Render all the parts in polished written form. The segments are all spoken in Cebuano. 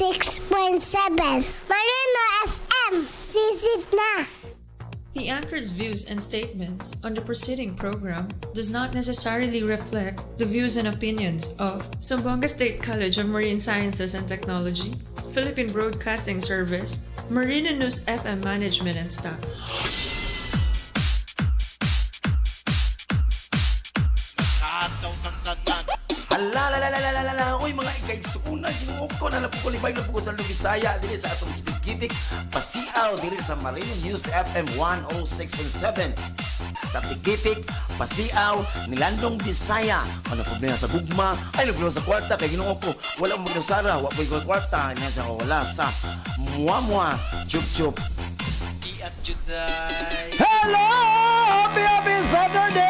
106.7 Marino FM. Sisid na. The anchor's views and statements on the preceding program does not necessarily reflect the views and opinions of Zamboanga State College of Marine Sciences and Technology, Philippine Broadcasting Service, Marina News FM management and staff. Ala la la la la la la la. Uy, mga ikaigsuuna, Ginoo ko na po ko libay na po ko sa Bisaya diri sa atong gitik-gitik pasiaw diri sa Marino News FM 106.7 sa Tikitik, Pasiaw, Nilandong Bisaya. Ano problema sa gugma? Ay, problema sa kwarta kay Ginoo ko. Wala mo magnusara, wa po ko kwarta. Niya siya wala sa muamua, chup chup. Iat Juday. Hello! Happy, happy Saturday!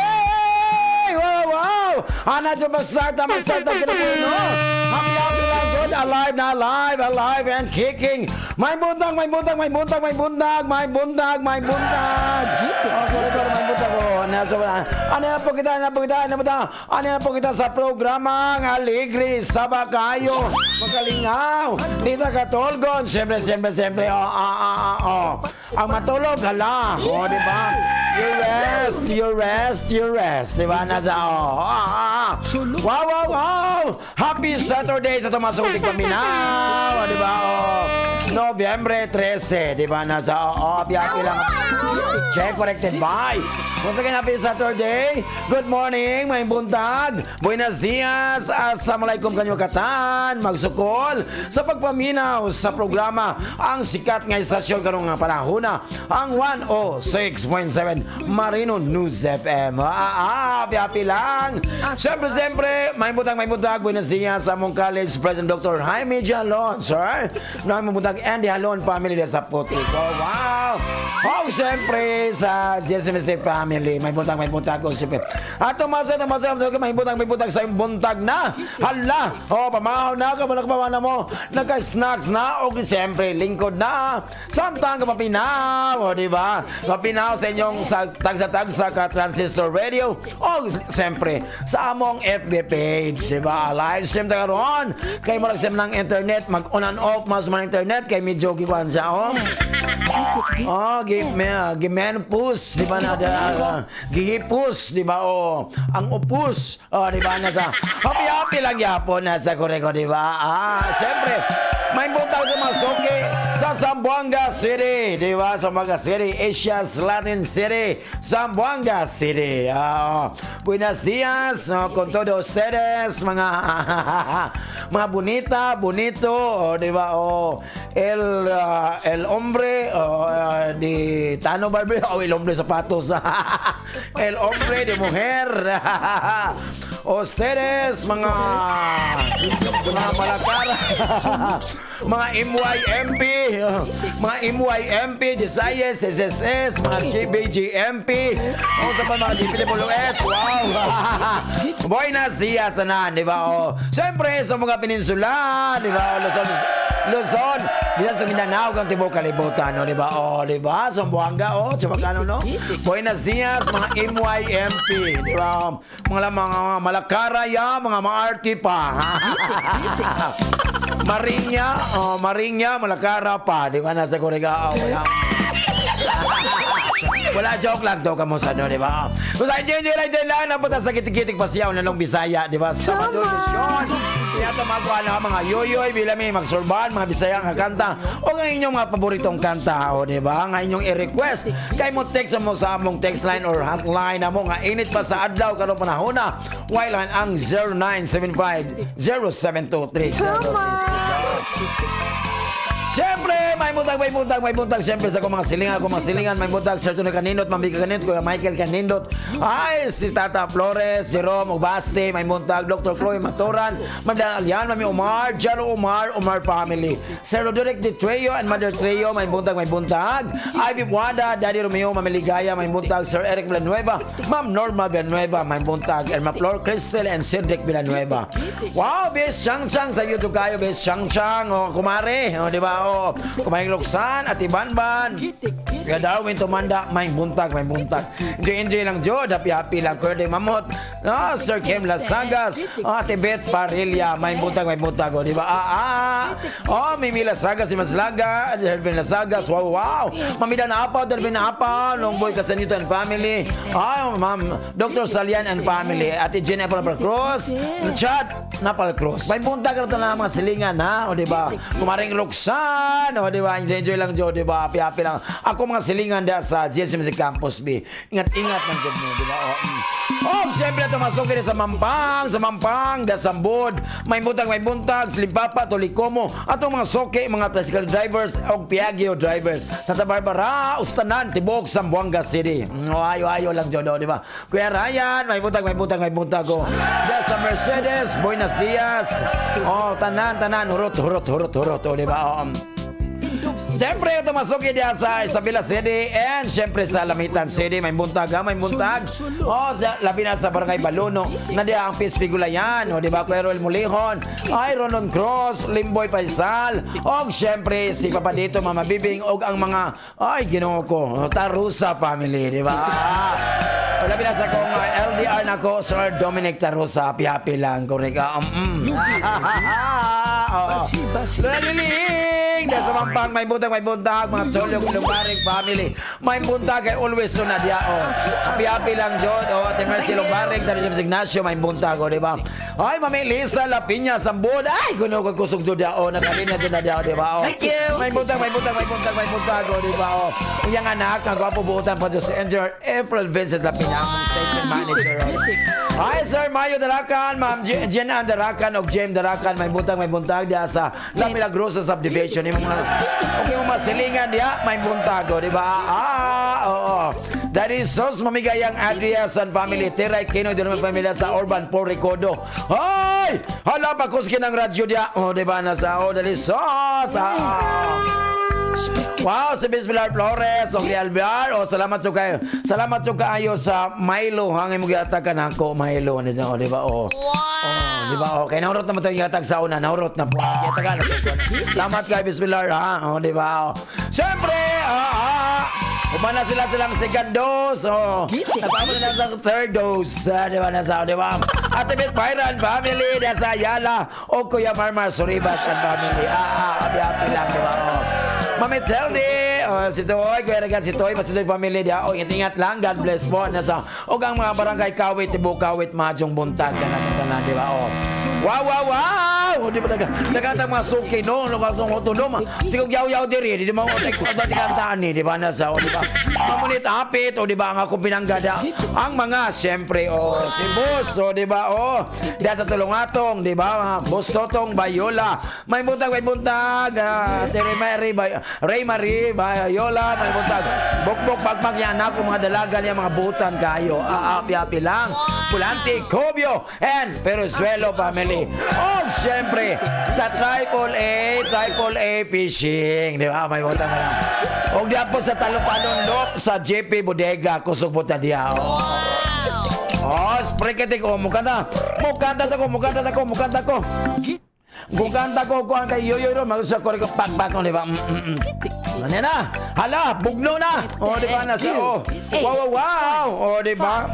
Wow, wow! Ana dyan masarta, masarta kinabuhi, no? Happy, happy lang dyan. Alive na alive, alive and kicking. May buntag, may buntag, may buntag, may buntag, may buntag, may buntag. Oh, sorry, sorry, may buntag. Oh, nasa, ano na po kita, ano na po kita, ano na po kita, ano na po kita sa programang Alegre, Sabakayo, Magalingaw, Dita Katolgon, siyempre, siyempre, siyempre, oh, ah, ah, ah, oh. Ang matulog, hala, oh, di ba? You rest, you rest, you rest, di ba? Nasa, oh, ah, ah, ah. Wow, wow, wow! Happy Saturday sa Tomas Utik Paminaw, oh, di ba? Oh, Nobyembre 13, di ba? Nasa, oh, oh, happy, happy lang. Check corrected by. Once again, happy Saturday. Good morning, may buntag. Buenos dias. Assalamualaikum kanyo katan. Magsukol sa pagpaminaw sa programa ang sikat nga istasyon karong nga panahona ang 106.7 Marino News FM. Ah, ah, happy, happy lang. Siyempre, siyempre, may buntag, may buntag. Buenos dias sa among college President Dr. Jaime Jalon, sir. Na may buntag Andy Halon family sa Putiko. Wow! Oh, siyempre sa GSMC family. May buntag, may buntag. Oh, siyempre. At tumasa, tumasa, may buntag sa iyong buntag na. Hala! Oh, pamahaw na ka, wala ka na mo. Nagka-snacks na. O, siyempre, lingkod na. Samtang kapapinaw. O, di ba? Kapinaw sa inyong sa, tagsa-tagsa ka transistor radio. O, siyempre, sa among FB page. Di ba? Live stream ta karon. Kay mo lang ng internet, mag-on and off mas man internet kay medyo gikuan siya. Oh. Oh, give me, give me pus, di ba na gihipus, di ba? Oh, ang upus, oh, di ba nasa happy happy lang yapon nasa koreko, di ba? Ah, siyempre, may buntag sa mga suki sa Zamboanga City, di ba? Zamboanga City, Asia's Latin City, Zamboanga City. Ah, oh. Buenos dias, oh, con todo ustedes, mga mga bonita, bonito, oh, di ba? Oh, el el hombre, oh, de Tano Barber, oh, el hombre zapatos. El hombre de mujer. Ustedes, mga mga malakara, mga MYMP, mga MYMP, GSIS, SSS, mga GBGMP, o sa pa mga DPWS, wow. Buenos dias na, di ba? Oh. Siyempre, sa mga peninsula, di ba? Luzon, Luzon, bisan sa Mindanao, kang tibok kalibutan, no, di ba? Oh, di ba? Zamboanga, oh, Chabacano, no? Buenos dias, mga MYMP, di ba? Mga mga malakaraya, mga maarte pa. Marinya, oh, Marinya, Malakara pa. Di ba? Nasa Korea, oh, wala. Wala, joke lang to, kamusta no, di ba? Kung sa enjoy, enjoy lang, enjoy lang, napunta sa kitik-kitik pasiyaw na nung Bisaya, di ba? Sa Madudisyon. Pinatamaguan na mga yoyoy, bilami, magsurban, mga Bisaya nga kanta, o ang inyong mga paboritong kanta, o di ba? Nga inyong i-request. Kay mo text mo sa among text line or hotline na mo, nga init pa sa adlaw karong panahona. While ang 0975 0723. Siyempre, may buntag, may buntag, may buntag. Siyempre, sa akong mga silingan, akong mga silingan, may buntag. Sir Tony Kanindot, Ma'am Vika Kanindot, Kuya Michael Kanindot. Ay, si Tata Flores, Jerome Ubaste, may buntag, Dr. Chloe Maturan, Ma'am Dan Alian, Ma'am Omar, Jaro Omar, Omar Family. Sir Roderick De Treo and Mother Treo, may buntag, may buntag. Ivy Buada, Daddy Romeo, Ma'am Ligaya, may buntag. Sir Eric Villanueva, Ma'am Norma Villanueva, may buntag. Irma Flor, Crystal, and Cedric Villanueva. Wow, best Chang Chang sa YouTube kayo, best Chang Chang. O, kumare, o, di ba? O, kumare Luksan, Ate Banban. Kuya Darwin Tumanda, may buntag, may buntag. Enjoy, enjoy lang, Jod. Happy, happy lang. Kuya De Mamot. Ah, Sir Kim Lasagas. Ah, Ate Beth Parilla, may buntag, may buntag. O, di ba? Ah, ah. Oh, Mimi Lasagas, Dimas Laga, Delvin Lasagas, wow, wow. Mamida na Apaw, Delvin Apaw, Longboy Casanito and family. Ay, Ma'am, Dr. Salian and family. Ate Jenny Apple Cruz, Chad Napal Cruz. May buntag na na mga silingan, ha? O, di ba? Kumaring Roxanne, o, di ba? Enjoy, enjoy lang, Jo, di ba? Happy, happy lang. Ako mga silingan da sa GSMC Campus B. Ingat-ingat ng job mo, di ba? O. Oh, siyempre, tumasok rin sa Mampang, da Sambod. May buntag, Slimpapa, Tulikomo. Atong mga soke, mga tricycle drivers, o Piaggio drivers. Santa Barbara, Ustanan, Tibok, Zamboanga City. O, ayo, ayo lang, Jo, di ba? Kuya Ryan, may buntag, may buntag, may buntag, oh. Da sa Mercedes, Buenos Dias. Oh, tanan, tanan, hurot, hurot, hurot, hurot, oh, di ba? Oh. Siyempre, tumasok diya sa Isabela City and siyempre sa Lamitan City. May buntag, ha? May buntag. Oh, sa, labi na sa Barangay Baluno. Na diya ang Peace Pigulayan. O, di ba? Kuya Roel Mulihon. Ay, Ronon Cross, Limboy Paisal. O, siyempre, si Papa Dito, Mama Bibing, o ang mga, ay, ginoo ko, Tarusa family, di ba? O, labi na sa kong LDR na ko, Sir Dominic Tarusa. Happy-happy lang. Correct. Oo. Lola Liling! Nasa Mampang, may buntag, mga Tolyong Lubaring family. May buntag kay always so na diya, oh. Happy-happy lang, John. Oh, Ate Mercy Lubaring, Tari James Ignacio, may buntag, oh, di ba? Ay, Mami Lisa Lapinya, Sambod. Ay, kuno ko kusog jud diya, oh. Nakalinya jud na diya, oh, di ba? Oh. Thank you. May buntag, may buntag, may buntag, may buntag, oh, di ba? Oh. Iyang anak, ang gwapo buotan pa Diyos, si Engineer April Vincent Lapinya, ang station manager. Oh. Hi, Sir Mayo Darakan, Ma'am Jen Ann Darakan, og James Darakan, may buntag diya sa La Milagrosa Subdivision. Yung mga, okay, yung mga silingan diya, may buntag, oh, di ba? Ah, oo. That is sos mamigayang Adrias and family, Tiray Kino, di naman pamilya sa Urban 4 Recodo. Hoy! Hala, pakuskin ang radyo diya. Oh, di ba? Nasa, oh, that is sos. Ah. Wow, si Miss Pilar Flores, o Alviar, o salamat sa kayo. Salamat sa kaayo sa Milo, hangin mo giatakan ako Milo, ni o di ba? O. Wow. Oh, di ba? Okay, naurot na mo tayo giatag sa una, naurot na po. Giatagan. Salamat kay Miss Pilar, ha. O, di ba? O. Siyempre, Umana sila silang second dose. Oh. Nagpapala na sa third dose. Ah, di ba? Nasa, di ba? Ate Miss Byron family, nasa Ayala. O Kuya Marmar Suribas and family. Ah, happy lang, di ba? Oh. Mami Teldi, oh, si Toy, Kuya Regan, si Toy, si Toy family diya. Oh, ingat lang, God bless po. Nasa, og ang mga barangay Kawit, Tibo Kawit, Mahjong Buntag, kanang tanan, di ba? Oh. Wow, wow, wow! Oh, di ba taga, nagkanta mga suki, no? Nagkanta mga tulo, ma. Sigog yaw-yaw diri, di ba? O, tek, o, kantaan ni, di ba? Nasa, o, di ba? Mamunit apit, o, di ba? Ang ako pinanggada. Ang mga, siyempre, o, si Boss, o, di ba? O, diya sa Tulungatong, di ba? Boss Totong, Bayola. May buntag, Tere Mary, Ray Marie, Bayola, may buntag. Bukbok, bagmag yan ako, mga dalaga niya, mga butan kayo. Aapi-api lang. Pulanti, Cobio, and Peruzuelo family. Oh, siyempre, sa Triple A, Triple A Fishing. Di ba? May buntag na lang. O diya po sa Talupalundok, sa JP Bodega, kusog po ta diya. Oh. Oh, spray kitik. Oh, mukanta. Mukanta ko, mukanta ko, mukanta ko. Mukanta ko, kuhan kay Yoyoy ron. Magusto ko rin ko, pak, pak, oh, di ba? Ano na? Hala, bugno na. Oh, di ba? Nasa, oh. Wow, wow, wow. Oh, di ba?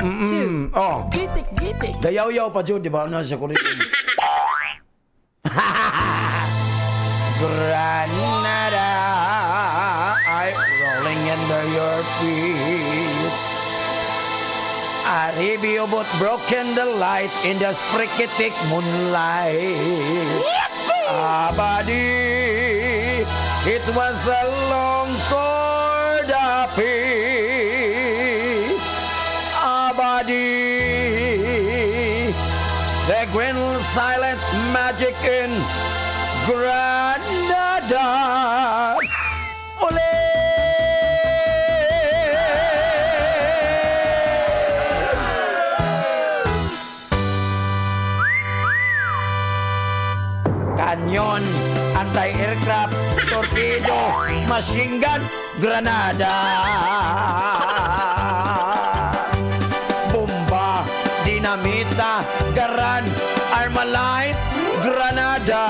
Oh. Gitik, gitik. Dayaw-yaw pa dyan, di ba? Ano sa kulit? Granada, I'm rolling under your feet. Arabia but broken the light in the sprikitik moonlight. Abadi, it was a long cord Abadi, the green silent magic in Granada. Ole! Kanyon, anti-aircraft, torpedo, machine gun, granada. Bomba, dinamita, garan, armalite, granada.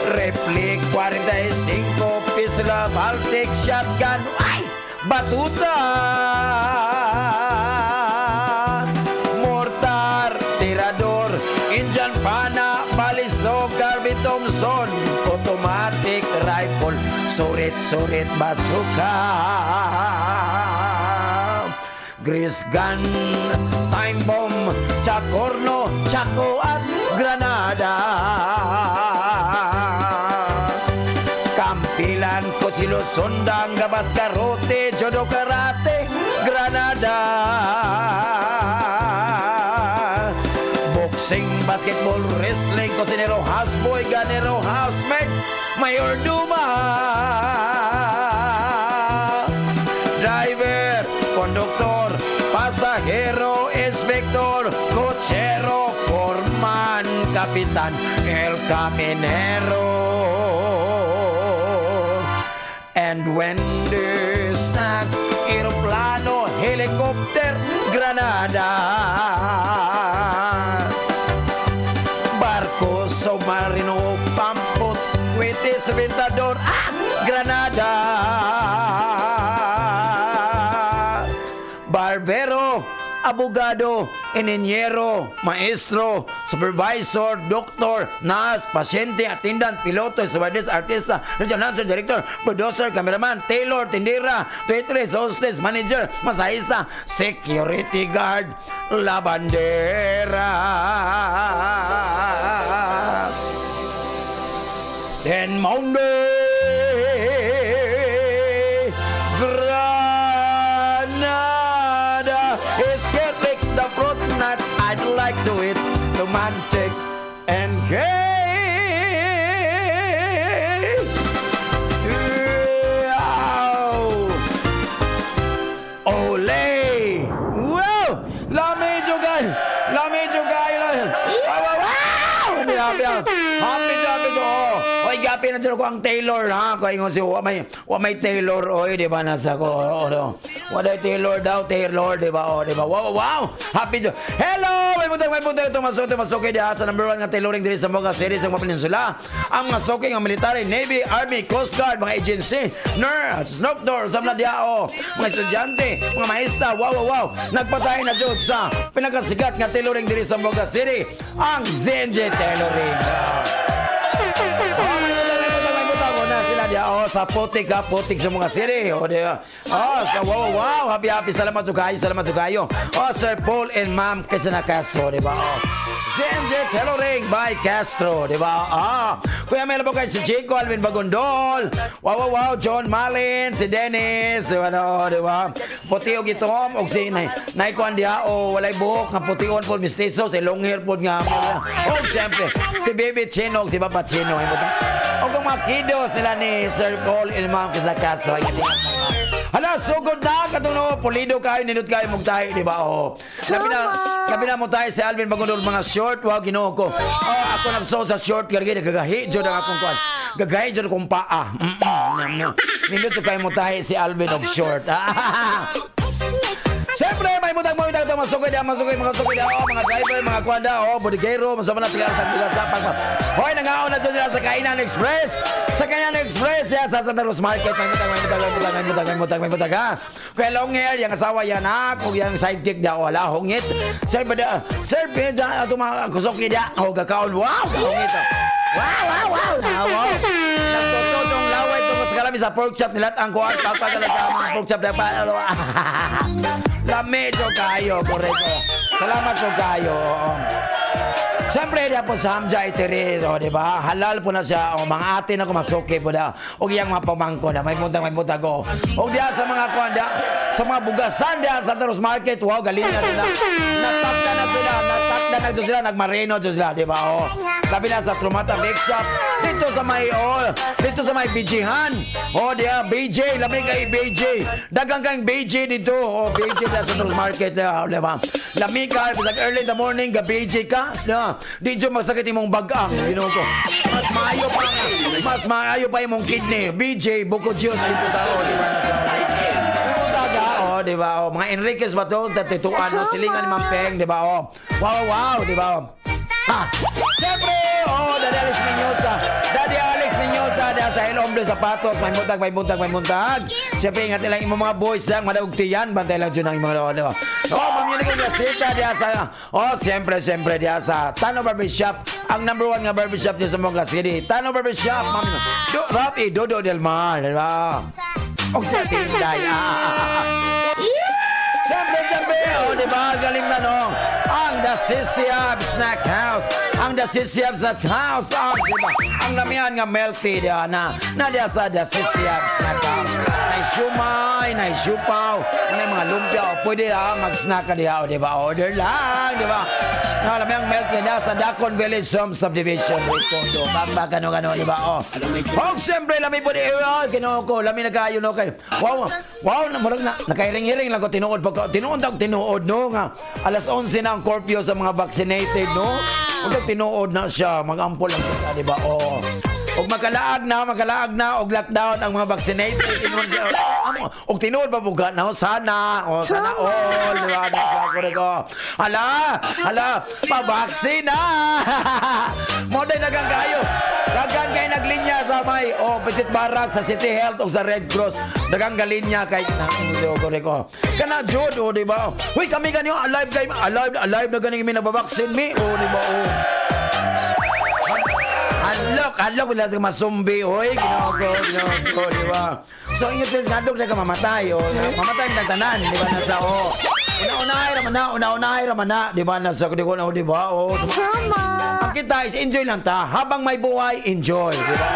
Replik 45, pistola, Baltic, shotgun, ay! Batuta! Mortar, tirador, Indian pana, Balisong, Garvey Thompson, automatic rifle, surit-surit bazooka. Grease gun, time bomb, chakorno, chako at granada. Kampilan, kutsilyo, sundang, gabas, karote, judo, karate, granada. Boxing, basketball, wrestling, kusinero, houseboy, ganero, housemate, mayor duma. Driver, conductor, pasahero, inspector, cochero, foreman, kapitan, el caminero. And when the sack, aeroplano, helicopter, granada. Barko, submarino, pampot, cohetes, reventador, ah, granada. Barbero, abogado, ingeniero, maestro, supervisor, doctor, nurse, pasyente, attendant, piloto, stewardess, artista, radio announcer, director, producer, cameraman, tailor, tindera, waitress, hostess, manager, masahista, security guard, labandera. Then Monday, Granada is getting the fruit nut I'd like to eat, romantic and gay. Wow! Olay! Wow! Lami jugay! Lami jugay! Wow, wow, wow! Happy, happy, happy, happy, oh. Oy, gapi na dyan ko ang Taylor, ha? Kaya ingon si, wa may Taylor, oy, di ba, nasa ko, oh, no. Wa may Taylor daw, Taylor, di ba, oh, di ba? Wow. Happy jo. Hello! May buntag, ito, masok, masok, diha sa number 1 nga tailoring diri sa mga series ng mga peninsula. Ang mga suki nga military, Navy, Army, Coast Guard, mga agency, nurse, doctor, sa mga diha, oh, mga estudyante, mga maestra, wow. Nagpatay na jud sa pinakasikat nga tailoring diri sa Zamboanga City, ang Zenji Tailoring. Oh, may butang, may butang, may butang. Oh, na sila diha. Oh, sa putik ha, putik sa mga city. Oh, diha. Oh, sa wow. Happy, happy. Salamat sa kayo, salamat sa kayo. Oh, Sir Paul and Ma'am Cristina Castro, di ba? Oh. ZMJ Tailoring by Castro, di ba? Ah, Kuya may labog kayo si Chico, Alvin Bagondol. Wow. John Malin, si Dennis, di ba? No, di ba? Puti og itom, og si naikuan diha, o walay buhok, nga pution po, mistiso, si long hair po nga. Oh, siyempre, si Baby Chino, og si Papa Chino. Ay, buta. Og ang mga kidos nila ni Sir Paul and Ma'am Cristina Castro. Ay, hala, sugod na katong no, pulido kayo, nindot kayo mugtahi, di ba? Oh. Labi na mo tayo si Alvin Bagondol mga short, wow, Ginoo ko. Oh, ako nagsuot sa short, gargi nagagahi jud ang akong kuan. Gagahi jud akong paa. Nindot kayo mo tahi si Alvin og short. Siyempre, may mutang mo ito, masukay da, masukay, mga sukay da, oh, mga driver, mga kwanda, oh, bodigero, masama na tigal sa bigas tapang. Hoy, nangaon na dyan sila sa Kainan Express. Sa Kainan Express, diya sa Santa Cruz Market. May mutang, may mutang, may mutang, may mutang, may mutang, may mutang, ha? Kuya long hair, yung asawa yan, ha? Kung yung sidekick da, wala, hungit. Sir, ba da, sir, ba ito mga kusoki da, oh, gakaon, wow, kahungit, oh. Wow. Wow, wow. Nagtututong laway tungkol sa kalami sa pork chop nila ang kuwan, pagpagalaga mga pork chop na pa. Lami jo kayo, correct. Salamat po kayo. Siyempre, diya po sa Hamja Iteris, o, di ba? Halal po na siya, o, mga ate na kumasuki po na, o iyang mga pamangko na, may buntag, o. O diya sa mga kuwan, diya, sa mga bugasan diya sa Santa Cruz Market, wow, galing na sila. Natakda na sila, natakda na sila, nagmarino sila, di ba? O, labi na sa Trumata Bake Shop, dito sa may, oh, dito sa may BJ-han. O, diya, BJ, lamig kay BJ. Dagang kang BJ dito, o, BJ diya sa Santa Cruz Market, diya, di ba? Lamig ka, bisag early in the morning, ga BJ ka, diba? Di dyan masakit imong bagang, Ginoo ko. Mas maayo pa nga, mas maayo pa imong kidney. BJ, Buko Diyos, dito tao, di ba? Daga, oh, di ba? Oh, mga Enriquez ba to? 32 ano, silingan ni Ma'am Peng, di ba? Oh. Wow, di ba? Oh. Ha. Siyempre, oh, Daddy Alex Menyosa. Daddy Alex Menyosa, dahil sa El Hombre Sapatos, may buntag, may buntag, may buntag. Siyempre, ingat lang imong mga boys, ang madaog tiyan, bantay lang dyan ang imong mga, di ba? Oh, Ma'am Unicorn Gasita, diya sa, oh, siyempre, siyempre, diya sa Tano Barber Shop. Ang number one nga barbershop niya sa Zamboanga City. Tano Barbershop, Mami. Do, Rafi, Dodo Del Mar, di ba? O si Ate Inday. Ah. Siyempre, siyempre, oh, di ba? Galing na, no? Ang The Sisyab Snack House. Ang The Sisyab Snack House. Ang, di ba? Ang lamian nga milk tea, di ba? Na, na diya sa The Sisyab Snack House. Nay siomai, nay siopao, nay mga lumpia. O, pwede ah, mag-snack ka diha, o, di ba? Order lang, di ba? Nga, lamiang milk tea na sa Dakon Village Home Subdivision. Recondo. Bamba, gano, gano, di ba? Oh. Oh, siyempre, lami po di, eh, Ginoo ko, lami na kayo, no, kayo. Wow, na, murag na, nakairing-iring lang ko tinuod pagka tinuod ang tinuod, no, nga alas 11 na ang curfew sa mga vaccinated, no. Ug tinuod na siya, magampol lang siya, di ba? Oh. Og makalaag na og lockdown ang mga vaccinated. Tinuod siya. Amo, og tinuod ba buga na sana, oh, sana all, di ba? Nagko ko. Hala, hala, pa-vaccine na. Mo day dagang kayo. Dagan kay naglinya sa may oh Petit Barak sa City Health o sa Red Cross. Dagang galinya kay na ko ko. Kana jud, oh, di ba? Uy, kami ganyo alive kay alive alive na ganing mi nababaksin mi, oh, di ba? Oh. Hadlok, hadlok, wala sa masumbi, oy, Ginoo ko, Ginoo ko, di ba? So, ingat please, hadlok na ka mamatay, oh, mamatay ang tanan, di ba, nasa, oh. Una-unahay raman na, una-unahay raman na, di ba, nasa, di ko na, di ba, oh. So, Tama. ang kita is enjoy lang ta, habang may buhay, enjoy, di ba?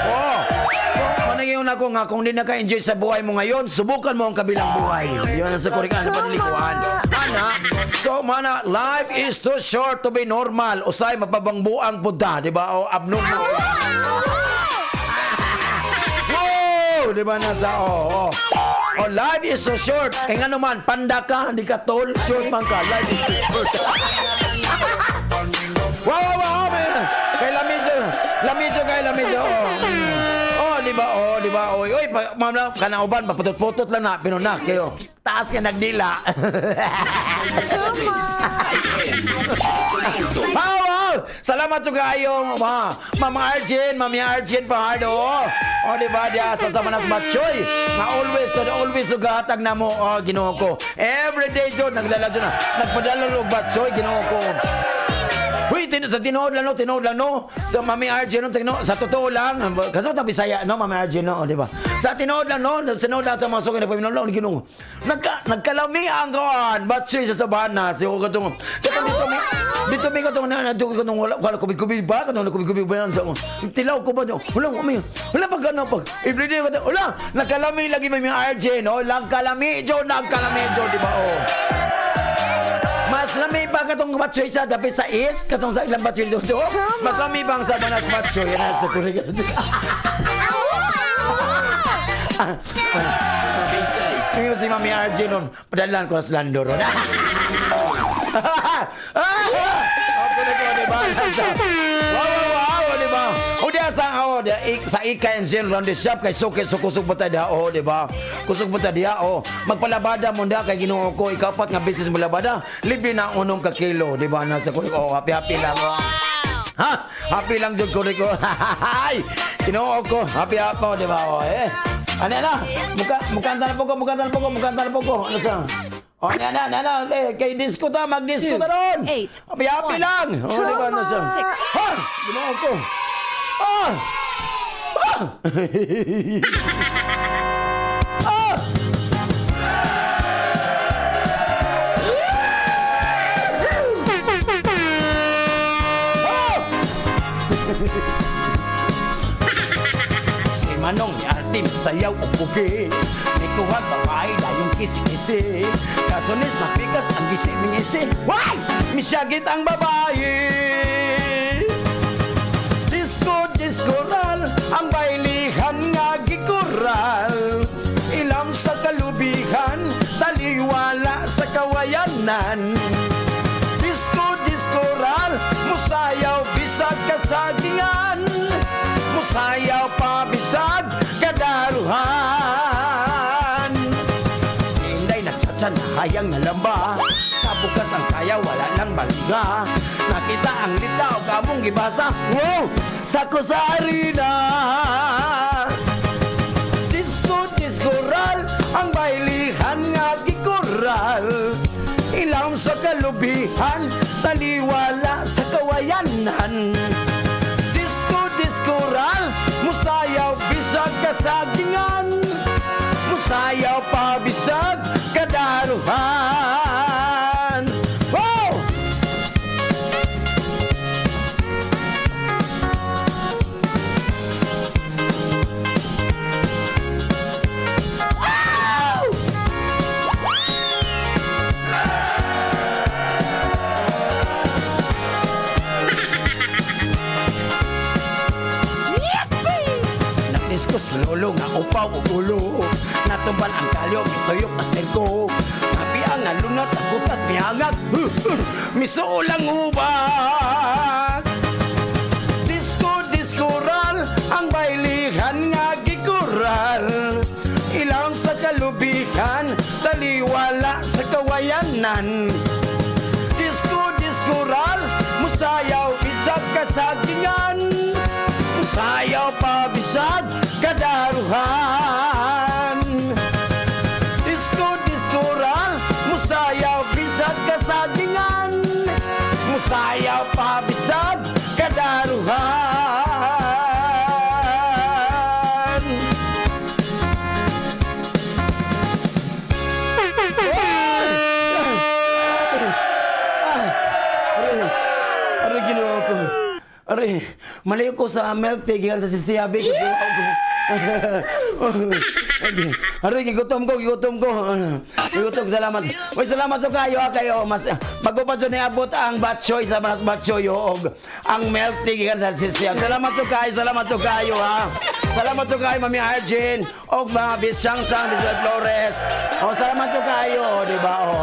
Oh. Manangayon ako nga, kung di naka-enjoy sa buhay mo ngayon, subukan mo ang kabilang buhay. Yun ang sa kurikan sa panlikuan. Ana, so mana, life is too short to be normal. Usay, mapabangbuang pud ta, di ba? O abnormal. Wow! Di ba nasa, oh. Oh, life is so short. Kaya nga naman, panda ka, hindi ka tall, short man ka. Life is too short. Wow, man. Kay lamidyo, lamidyo kay lamidyo. Oh. Oh, di ba? Oh, di ba? Oy, oy, pa, ma'am na kanauban paputot-putot lang na pero na kayo. Taas ka nagdila. Tama. Wow. Salamat sa kaayo, ma. Mama Arjun, Mami Arjun Fajardo. Oh, di ba diya sa Samanas Batchoy. Na always, so always sugatag na mo, oh, Ginoo ko. Every day jud nagdala jud na. Nagpadala og batchoy, Ginoo ko. Uy, sa tinuod lang, no, tinuod lang, no. Sa Mami RJ, no, tinuod, sa totoo lang, kasi ito Bisaya, no, Mami RJ, no, di ba? Sa tinuod lang, no, sa tinuod lang, sa mga suki na paminom, no, Ginoo. Nagkalami ang kuan, batchoy sa sabana, siya ko katong, katong dito mi katong na, dito katong wala, wala, kubig-kubig ba, katong kubig-kubig ba, sa, tilaw ko ba, wala, wala, wala pag ano, pag, everyday ko, wala, nagkalami lagi Mami RJ, no, nagkalami, jo, nagkalami, jo, di ba, oh. Mas lami pa katong batchoy sa dapit sa east, katong sa ilang batchoy dito. Mas lami pa ang sa banat batchoy. Yan sa kurigan. Yung si Mami RJ nun, padalan ko na sa lando ron. Ako na ko, di ba? Wow, di ba? O di sa oh, di sa Ika and Zen round the shop kay suki sukusog ba ta diha, oh, di ba? Kusog ba ta diha, oh. Magpalabada mo da kay Ginoo ko, ikapat nga business mo labada, libre na ang unom ka kilo, di ba? Nasa ko, oh, happy happy lang. Oh. Ha? Happy lang jud ko ko. Ay, Ginoo ko, happy happy, di ba? Oh, eh. Ano na? Muka mukanta na po ko, mukanta na po ko, mukanta na po ko. Ano sa? Oh, ano na, ano na, eh, kay disco ta, mag-disco ta ron. 8, Happy happy 1, lang. Oh, di ba? Ano sa? 6. Ha! Ginoo ko. Ah! Ah! Ah! Ah! Si Manong ni Artim sayaw og bugi. Nikuha babae dayong kisi-kisi. Kasunis mapikas ang gisi mingisi. Why? Misyagit ang babae. Disco, disco ral, ang bailihan nga gikural. Ilam sa kalubihan, taliwala sa kawayanan. Disco, disco ral, musayaw bisag kasagingan. Musayaw pa bisag kadaruhan. Sinday nagtsatsa na hayang nalamba. Kabukas ang saya, wala nang baliga. Nakita ang litaw, kamong gibasa. Wow! Sako sa arena. Disco, disco ral, ang bailihan nga gikural. Ilaw sa kalubihan, taliwala sa kawayanan. kawayanan. Disco, disco ral, musayaw bisag kasagingan, musayaw pa bisag kadaruhan. Wow! Nagdiskos lolo nga upaw ug ulo. Natumban ang kalyo, mituyok na sengko. Nabi ang nalunat, agutas, mihangag. Misuol ang ubag. Disco, disco ral, ang bailihan nga gikural. Ilang sa kalubihan, taliwala sa kawayanan. Disco, disco ral, musayaw bisag kasagingan, musayaw pa bisag kadaruhan. Disco, disco ral, musayaw bisag kasagingan, musayaw pa bisag kadaruhan. Aray, aray, ginawa ko. Aray, malayo ko sa milk tea, gikan sa sisiyabi. Aray, gigutom ko, gigutom ko. Gigutom, salamat. Uy, salamat sa kayo, ha, kayo. Mas, bago pa dyan niabot ang batchoy sa mas batchoy, og ang milk tea, gikan sa sisiyabi. Salamat sa kayo, ha. Salamat sa kayo, Mami Arjun, og mga Bisyang Sang, Biswell Flores. O, salamat sa kayo, o, di ba, o.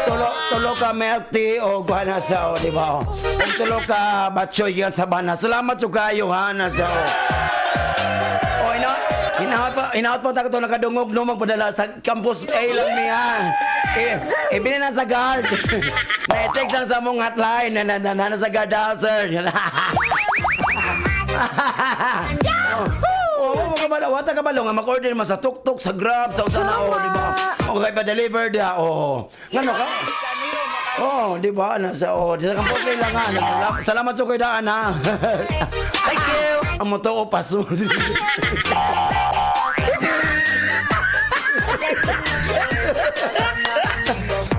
Tulo, tulo ka milk tea, o, guhana sa, o, di ba, o. Og tulo ka batchoy, gikan sa bana. Salamat sa kayo, ha, nasa, o. O, ina inaot pa, inaot pa ta ko nakadungog no magpadala sa campus A lang mi ha. Eh, eh na sa guard. Na-text lang sa mong hotline na na na, na, na sa guard house, sir. Oo, oh, mga kabalo, wata kabalo nga mag-order man sa tuktok, sa Grab, sa usa na, oh, di ba? O kay pa-deliver dia, oh. Ngano ka? Oh, di ba? Nasa oh, sa campus A lang ha. Salamat, salamat sa kuy daan ha. Thank you. Ang moto o paso.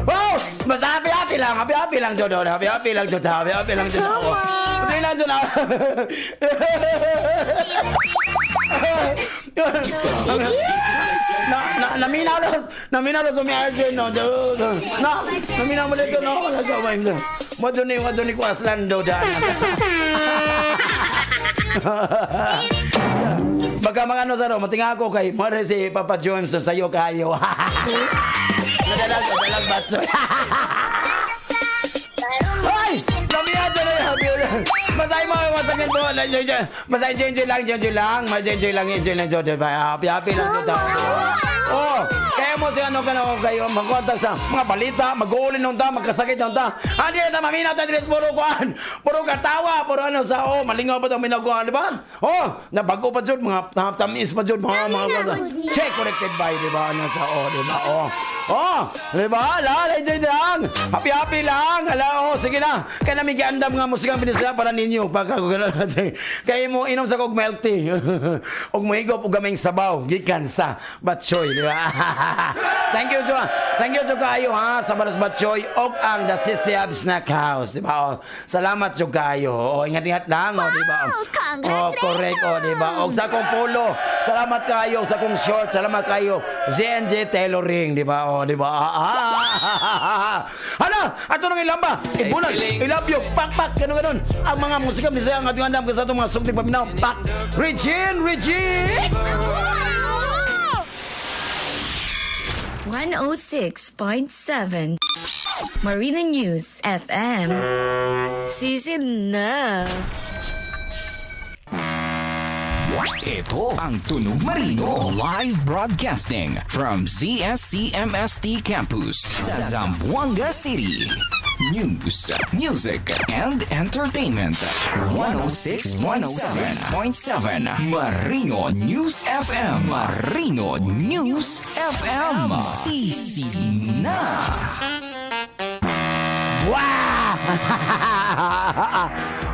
Wow! Basta happy happy lang, happy happy lang Jodo, happy happy lang Jodo, happy happy lang Jodo. Hindi lang Jodo. Na na naminaw na naminaw na sa mi Arjun no. Na naminaw mo dito no. Wala sa may. Mo ni mo ni ko aslan do daan. Baka mga ano sa matinga ako kay Mare si Papa Jones sa sayo kayo. Nadalag, nadalag batso. Ay! Kami ato na yan. Masay mo, masakit mo. Masay, enjoy lang, enjoy lang. Mas enjoy lang, enjoy lang, enjoy lang. Happy, happy lang. Oh, kaya mo si ano ka na kayo magkontak sa mga balita, mag-uulin nung ta, magkasakit nung ta. Hindi na ta maminaw ta dili puro kuan. Puro katawa, puro ano sa oh, malingaw pa tong minaguan, di ba? Oh, nabago pa jud mga tamis pa jud mga mga check corrected by, di ba? Ano sa oh, di ba? Oh. Oh, di ba? La, enjoy lang. Happy happy lang. Ala, oh, sige na. Kaya nami giandam nga musika binisaya para ninyo pagka kay mo inom sa kog milk tea. Og mohigop og gaming sabaw gikan sa Batchoy, di ba? Thank you, Jo. Thank you, Jo kayo ha sa Baras Batchoy og ang The Sisiab Snack House, di ba? Oh, salamat jo kayo. Oh, ingat-ingat lang, oh, di ba? Wow, Oh, correct, oh, di ba? Og sa akong polo, salamat kayo sa akong short, salamat kayo. ZNJ Tailoring, di ba? Oh, di ba? Ah, ah, ah, ah, ah, ah. Hala, ato nang ilamba. Ibulan, ilabyo, pak pak, ganun ganun. Ang mga musika bisaya ang ating andam kasi atong mga sugdi paminaw, pak. Regine, Regine! 106.7 Marina News FM. Season na. Ito ang Tunog Marino live broadcasting from ZSCMST Campus sa Zamboanga City. News, music, and entertainment. 106.7 Marino News FM. Marino News FM. Sisi na. Wow!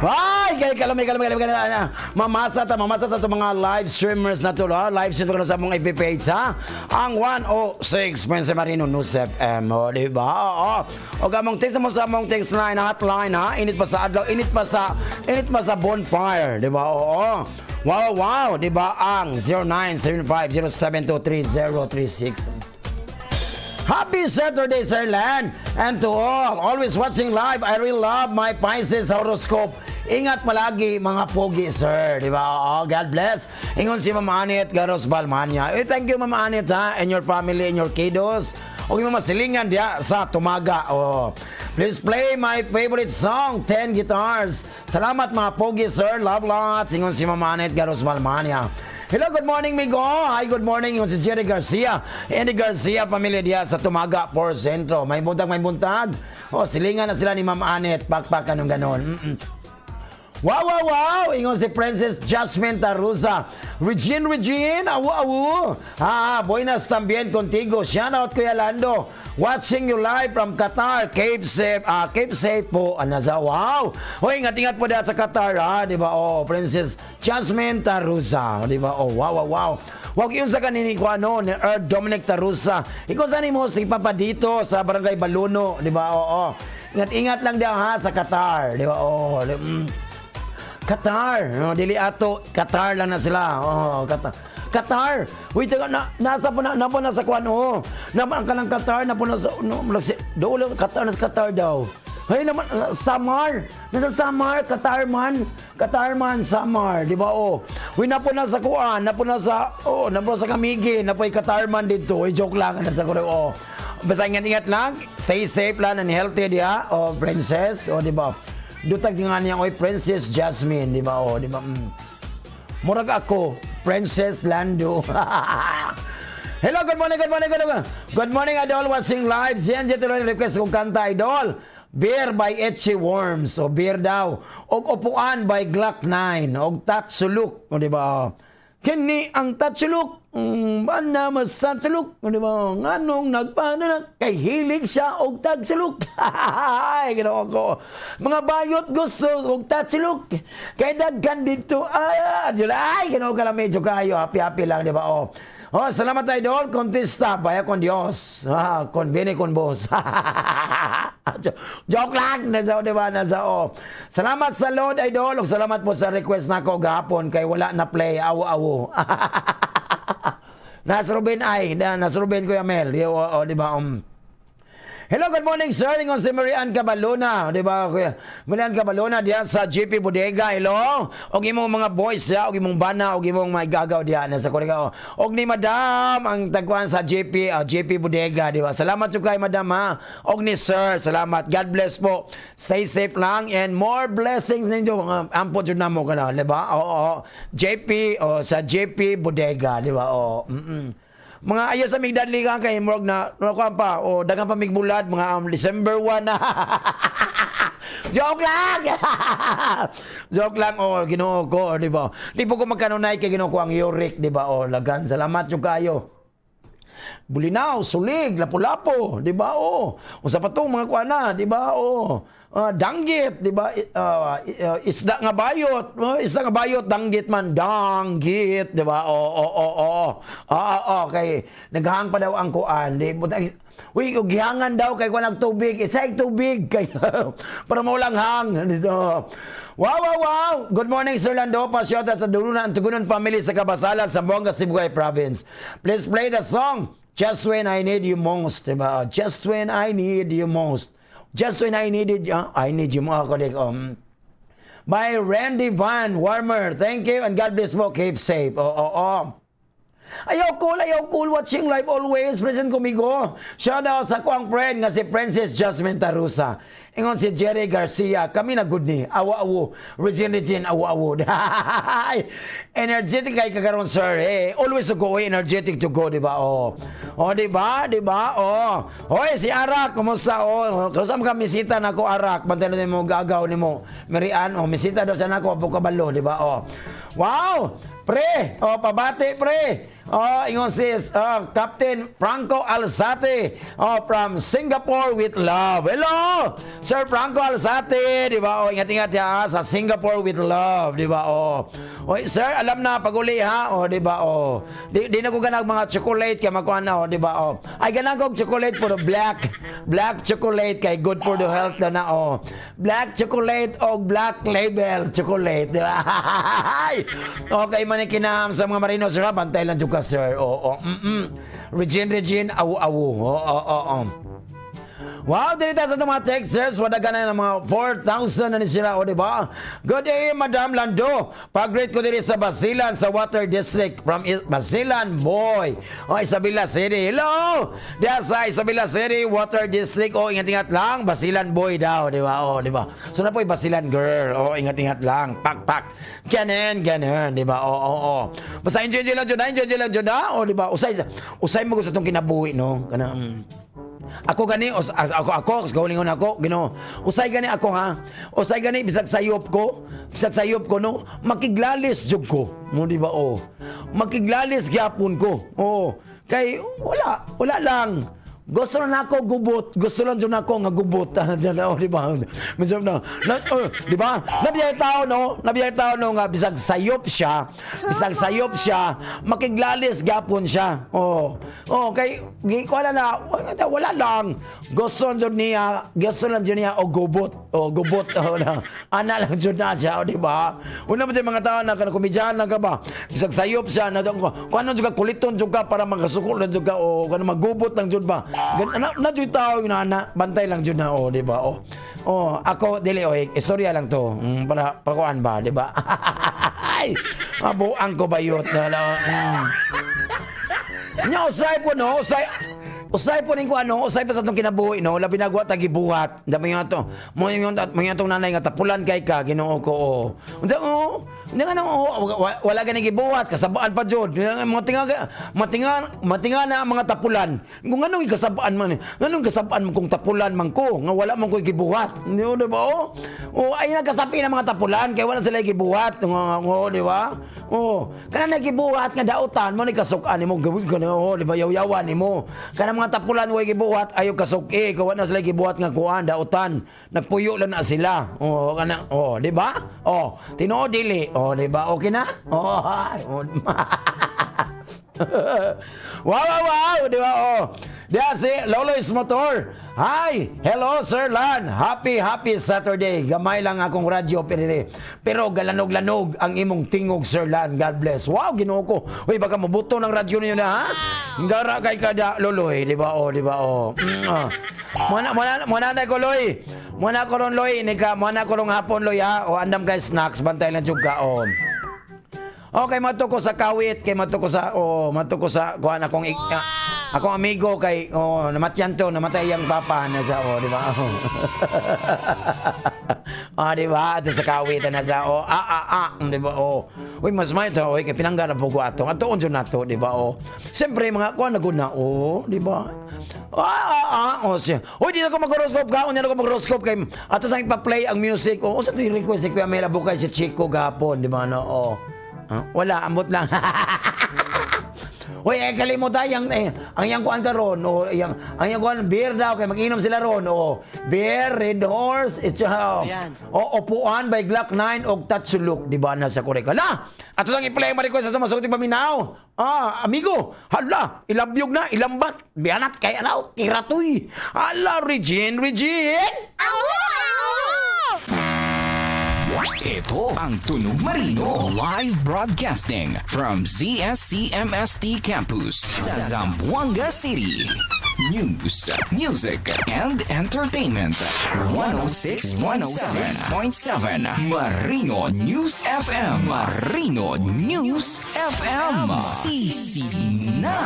Ay, kay kalami, kalami, kalami, kalami. Mamasa ta sa mga live streamers na to, ha? Live stream ko sa mong FB page, ha? Ang 106 Prince Marino News FM, o, di ba? Oo. O, among text mo sa among text line, hotline, ha? Init pa sa adlaw, init pa sa bonfire, di ba? Oo. Wow, di ba? Ang 0975-0723036. Happy Saturday, Sir Lan! And to all, always watching live, I really love my Pisces horoscope. Ingat palagi, mga pogi, sir. Di ba? Oo, God bless. Ingon si Mama Anit Garos Balmania. Eh, thank you, Mama Anit, ha? And your family and your kiddos. O yung mga silingan diya sa Tumaga. Oh. Please play my favorite song, 10 Guitars. Salamat, mga pogi, sir. Love lots. Ingon si Mama Anit Garos Balmania. Hello, good morning, Migo. Hi, good morning. Yung si Jerry Garcia. Andy Garcia, pamilya diya sa Tumaga, por Centro. May buntag, may buntag. Oh, silingan na sila ni Ma'am Anet. Pakpak, anong ganon. Wow! Ingon si Princess Jasmine Tarusa. Regine, Regine, awu, awu. Ah, buenas también contigo. Shout out, Kuya Lando. Watching you live from Qatar. Keep safe, ah, keep safe po. Anaza, wow. Hoy, ingat-ingat po dahil sa Qatar, ha? Di ba? Oh, Princess Jasmine Tarusa. Di ba? Oh, wow. Wag yun sa kanini ko ano, ni Earl Dominic Tarusa. Ikaw sa mo si Papa dito sa Barangay Baluno, di ba? Oo. Ingat-ingat lang diyan ha sa Qatar, di ba? Oh. Qatar. No, dili ato Qatar lang na sila. Oh, Qatar. Qatar. Uy, teka, na, nasa po na, na po na sa kuan, oh. Naman ka ng Qatar, na po na sa no, doon Qatar na sa Qatar daw. Hay naman Samar. Nasa Samar, Qatar man. Qatar man, Samar, di ba? Oh. Uy, na po na sa kuan, na po na sa oh, na po sa Camiguin, na po Qatar man dito. Uy, joke lang nasa ko, oh. Basta ingat-ingat lang, stay safe lang and healthy diha, oh, princess, oh, di ba? Dutag nga niya, oy, Princess Jasmine, di ba? Oh, di ba? Murag ako, Princess Lando. Hello, good morning, good morning, good morning. Good morning, Idol, watching live. Siyan dito rin request kong kanta, Idol. Beer by Etchy Worms. O beer daw. Og upuan by Glock 9. Og Tatsuluk. O di ba? Kini ang Tatsuluk. Bana mas Tatsuluk. O di ba? Nganong nagpaano na kay hilig siya og Tatsuluk. Ay, Ginoo ko. Mga bayot gusto og Tatsuluk. Kay daghan dito. Ay, ay, Ginoo ka lang medyo kayo. Happy happy lang, di ba? Oh. Oh, salamat, Idol. Contesta, vaya con Dios. Ah, con bene con vos. Joke lang. Nasa, di ba? Nasa, oh. Salamat sa Lord, Idol. Ug salamat po sa request nako gahapon kay wala na play. Awo, awo. Nas Ruben ay, nas Ruben Kuya Mel. Di, oh, oh, di ba? Hello, good morning, sir. Ingon si Marian Cabalona, di ba, Kuya? Marian Cabalona diyan sa GP Bodega. Hello. Og imong mga boys ya, og imong bana, og imong mga gagaw diyan nasa Korea. Og ni Madam ang tagkuan sa GP, GP Bodega, di ba? Salamat jud kay Madam ha. Og ni Sir, salamat. God bless po. Stay safe lang and more blessings ninyo. Mga ampo jud namo kana, di ba? Oo. JP, oh, sa JP Bodega, di ba? Oo. Mga ayos sa migdadli ka kay murag na kuan pa o daghang pa migbulad mga December 1 na. Joke lang. Joke lang, oh, Ginoo ko, di ba? Di po ko magkanunay kay Ginoo ko ang uric, di ba? Oh, lagan salamat jud kayo. Bolinao, Sulig, Lapu-Lapu, di ba? Oh. Usa pa tong mga kuana, di ba? Oh. Danggit, di ba? Isda nga bayot, oh, isda nga bayot, danggit man, danggit, di ba? Oh. Ah, oh, kay naghang pa daw ang kuan, di buta. Uy, ug gihangan daw kay kuan tubig, isay tubig kay para maulang hang. Dito. Wow. Good morning, Sir Lando. Pa-shout out sa Duruna ang Tugunan family sa Kabasalan, Zamboanga, Sibugay Province. Please play the song "Just When I Need You Most." Diba? Just when I need you most. Just when I needed you, I need you more. Ako, by Randy Van Warmer. Thank you and God bless mo. Keep safe. Oo. Ayaw cool, watching live always, present kumigo. Shout out sa kuang friend nga si Princess Jasmine Tarusa. Ingon si Jerry Garcia, kami na good ni. Awa awo, Regine Regine, awo awo. Energetic kay kakaron, sir. Eh, always to go, eh, energetic to go, di ba? Oh. Oh, di ba? Di ba? Oh. Hoy, si Arak, kumusta? Oh, kumusta ka misita nako, Arak? Bantayan mo gagaw nimo. Marian, oh, misita daw sa nako, apo kabalo, di ba? Oh. Wow! Pre! Oh, pabati, pre! Oh, ingon si Captain Franco Alzate, oh, from Singapore with love. Hello! Sir Franco Alzate, di ba? Oh, ingat-ingat ya sa Singapore with love, di ba? Oh. Oy, sir, alam na pag-uli ha. Oh, di ba? Oh. Di na ko ganag mga chocolate kay makuha na, oh, di ba? Oh. Ay ganag og chocolate pero black. Black chocolate kay good for the health na na, oh. Black chocolate o black label chocolate, di ba? Okay man kinaham sa mga marino, sir, ha? Bantay lang jud ka, sir. Oo. Regine, Regine, awu awu. Oo, oo, oo. Wow, dili ta sa itong mga texters, wala ka na ng mga 4,000 na ni sila, o di ba? Good day, Madam Lando. Pag-greet ko dili sa Basilan, sa Water District from Basilan, boy. O, Isabela City. Hello! Diya sa Isabela City, Water District. O, ingat-ingat lang. Basilan boy daw, di ba? O, di ba? So na po, Basilan girl. O, ingat-ingat lang. Pak, pak. Ganon, ganon, di ba? O, o, o. Basta enjoy, enjoy lang dyan, enjoy, enjoy lang dyan, ha? O, di ba? Usay, usay mo gusto itong kinabuhi, no? Kanang. Ako gani ako ako gaulingon ako, Ginoo. Usay gani ako ha. Usay gani bisag sayop ko no, makiglalis jud ko. Mo di ba oh. Makiglalis gyapon ko. Oo. Kay wala, wala lang. Gusto na ako gubot, gusto lang jud nako nga gubot. Oh, di ba? Minsan na, na oh, di ba? Nabiyay tao no, nabiyay tao no nga bisag sayop siya, makiglalis gyapon siya. Oh. Oh, kay wala na, wala, wala lang. Gusto lang jud niya, gusto lang jud niya og gubot. Oh, gubot oh, na. Ana lang jud na siya, oh, di ba? Una pa mga tao na kanang komedyahan na ka ba? Bisag sayop siya na kung ano jud ka kuliton jud ka para makasukol na jud ka o kanang magubot lang jud ba? Na jud tao yung ana, bantay lang jud na oh, di ba? Oh. Oh, ako dili oy, istorya lang to. Para pakuan ba, di ba? Ay, mabuang ko bayot na. Nya usay po no, usay usay po ning ko ano, usay pa sa atong kinabuhi no, labi na gwa tagibuhat. Dami nga to. Mo yung mo yung atong nanay nga tapulan kay ka, Ginoo ko oh. Unsa oh, unsa nga nang oh, wala gani gibuhat, kasabaan pa jud. Mga tinga matinga matinga na ang mga tapulan. Kung anong ikasabaan man, nganong kasabaan man kung tapulan man ko, nga wala man ko gibuhat. Di ba oh? Oh, ay nagkasapi na mga tapulan kay wala sila gibuhat. Nga oh, di ba? Oh, kana nagibuhat nga dautan mo ni kasuk-an nimo gawin ka na oh, di ba yaw-yawan nimo. Kana mga tapulan way gibuhat ayo kasuk-e, kay wala sila gibuhat nga kuan dautan. Nagpuyo lang na sila. Oh, kana oh, di ba? Oh, tinuod dili. Oh, di ba? Okay na? Oh. Oh. Wow, wow, wow, di ba? Oh. Diya si Lolo's Motor. Hi, hello Sir Lan. Happy, happy Saturday. Gamay lang akong radyo pero, pero galanog-lanog ang imong tingog Sir Lan. God bless. Wow, Ginoo ko. Uy, baka mabuto ng radyo niyo na ha? Gara kay kada Loloy, di ba? Oh, di ba? Oh. Ah. Muna, muna, muna na ko, Loy. Muna ko ron, Loy. Nika, muna ko ron hapon, Loy, ha? O, andam kay snacks. Bantay lang jud ka, oh. Okay, mato ko sa kawit, kay mato ko sa oh, mato ko sa kuan akong akong amigo kay oh, namatyan to, namatay yang papa na siya, oh, di ba? Ah, di ba? Ato sa kawit na siya, oh, ah ah ah, di ba? Oh. Uy, mas may to, oy, kay pinangga na po ko ato. Ato unjo na to, di ba? Oh. Siyempre mga kuan na gud na, oh, di ba? Ah, ah, ah, oh, siya. Uy, di na ko mag-horoscope ka. Unya na ko mag-horoscope kay ato sa ipa-play ang music. Oh, unsa to yung request ni Kuya Mela Bukay si Chico gahapon, di ba no? Oh. Ah, wala, ambot lang. Uy, eh, kalimutan yang eh, ang yang kuan karon o yang ang yang kuan beer daw kay mag-inom sila ron o beer, Red Horse, it's o upuan by Glock 9 og Tatsulok, di ba na sa Korea. Hala, ato sang i-play ang request sa masuot paminaw. Ah, amigo, hala, ilabyog na, ilambat, bianat kay anaw, kiratoy. Hala, Regine, Regine. Ito ang Tunog Marino. Live broadcasting from ZSCMST Campus sa Zamboanga City. News, music, and entertainment. 106, 106.7 Marino News FM. Marino News FM. Sisi na.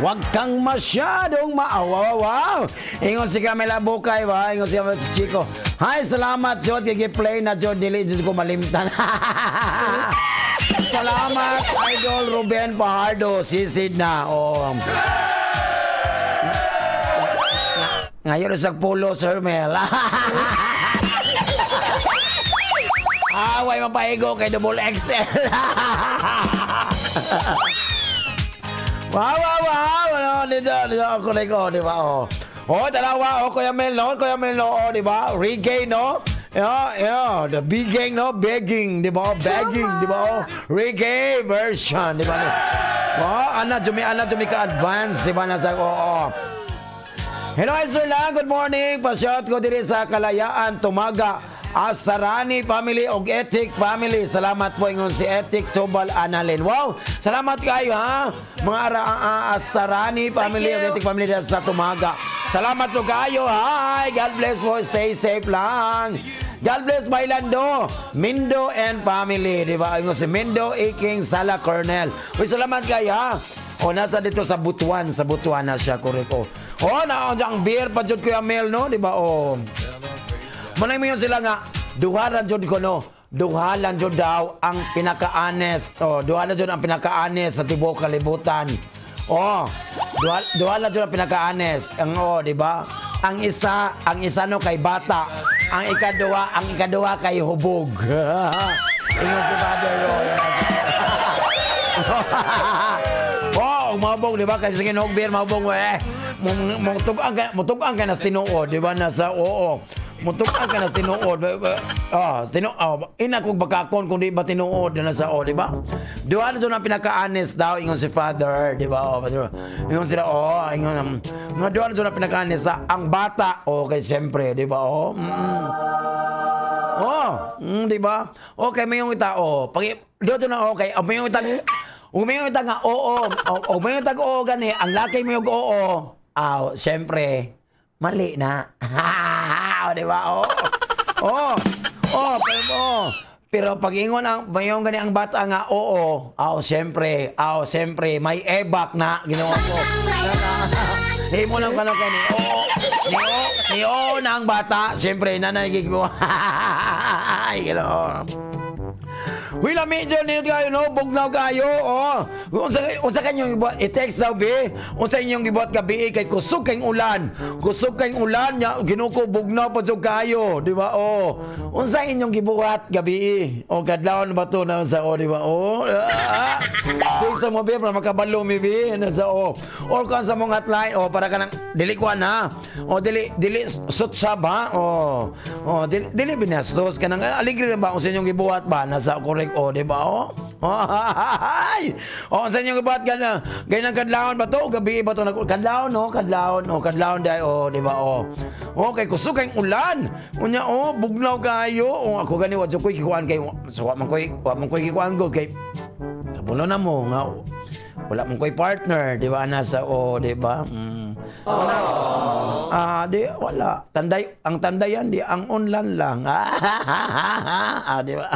Huwag kang masyadong maawaw. Ingon si Camila Bukay ba? Ingon si Camila si Chico. Hi, salamat Jod. Kiki-play na Jod. Dili Jod ko malimtan. Salamat, Idol Ruben Fajardo. Sisid na. Oh. Ngayon sa pulo, Sir Mel. Ah, way mapaigo kay double XL. Wow! Ano, dito, dito, kulay ko, di ba? Oh. Oh, dalawa, oh, Kuya Mel, no? Kuya Mel, no? Oh, di ba? Reggae, no? Yeah, the big gang, no? Begging, di ba? Begging, di ba? Oh, reggae version, di ba? Oh, ana, jumi ka advance, di ba? Nasa, oo, oh, oh. Hello, Sir Lang. Good morning. Pa-shout ko diri sa Kalayaan, Tumaga. Asarani family og Ethic family. Salamat po ingon si Ethic Tubal Analin. Wow! Salamat kayo ha. Mga Asarani family Thank og you. Ethic family diri sa Tumaga. Salamat po kayo. Hi! God bless po. Stay safe lang. God bless Bailando, Mindo and family, di ba? Ingon si Mindo Iking Sala Cornel. Uy, salamat kayo ha. O nasa dito sa Butuan na siya, correct. O, oh, na ang beer pa jud Kuya Mel, no, di ba? O. Manay mo yun sila nga, duha ra jud ko no. Duha lang jud daw ang pinaka-honest. Oh, duha lang jud ang pinaka-honest sa tibuok kalibutan. Oh, duha lang jud ang pinaka-honest. Ang oh, di ba? Ang isa no kay bata. Ang ikaduha kay hubog. Ingon si Father Roy. Oh, mabong, di ba? Kasi sige, nog beer, mabong, eh. Mutug-ang ka na sa tinuod, di ba? Nasa, oo. Mutug-ang ka na sa tinuod. Oh, oh, ina kog bakakon kung di ba tinuod na nasa, oh, di ba? Duha na doon ang pinaka-honest daw, ingon si Father, di ba? Oh, ingon sila, oh, ingon, mga duha na doon ang pinaka-honest sa ang bata, okay, siyempre, di ba? Oh, Oh, di ba? Okay, may yung ita, oh. Pag dito na okay, oh, may yung ita, may yung ita nga, oo, oh, oh, may yung ita oo gani, ang laki mo yung oo. Aw, siyempre, mali na. Oh, di ba? Oh. Oh. Oh, pero oh. Pero pag ingon ang mayon gani ang bata nga oo, aw siyempre, aw siyempre may ebak na ginawa ko. Himo lang ka na kani. Oo. Ni o, ni oo na ang bata. Siyempre, nanay ko. Ay, Ginoo. Uy, lami dyan nito kayo, no? Bugnaw kayo, oh. Unsa kanyong gibuhat? I-text daw, be. Unsa inyong gibuhat gabi, eh, kay kusog kayong ulan. Kusog kayong ulan, nya, ginuko, bugnaw pa jud kayo, di ba? Oh. Unsa inyong gibuhat gabi, eh? O, kadlawon ba to na sa, oh, di ba? Oh, ah, ah. Stay sa mo, be, para makabalo, mi, be. Nasa, oh. Or kung sa mong hotline, oh, para ka nang, dili kuan, ha? O, dili, dili, sutsab, ha? Oh, oh, dili, dili binastos ka nang, aligre na ba kung sa inyong gibuhat ba? Nasa correct, oh, di ba, oh? Ay! Oh, sa inyong gibuhat ka na, ganyan ang kadlawon ba to? Gabi ba to? Kadlawon, no? Kadlawon, oh, kadlawon dahil, oh, di ba, oh. Okay, kusog kayong ulan. Unya, oh, bugnaw kayo. Oh, ako gani, wa ko'y kikuan kay, so, wa man ko'y kikuan ko kay, kabulo na mo nga wala mong ko'y partner, di ba? Nasa o, di ba? Wala. Ah, di wala. Tanday, ang tandayan di ang online lang. Ah, di ba?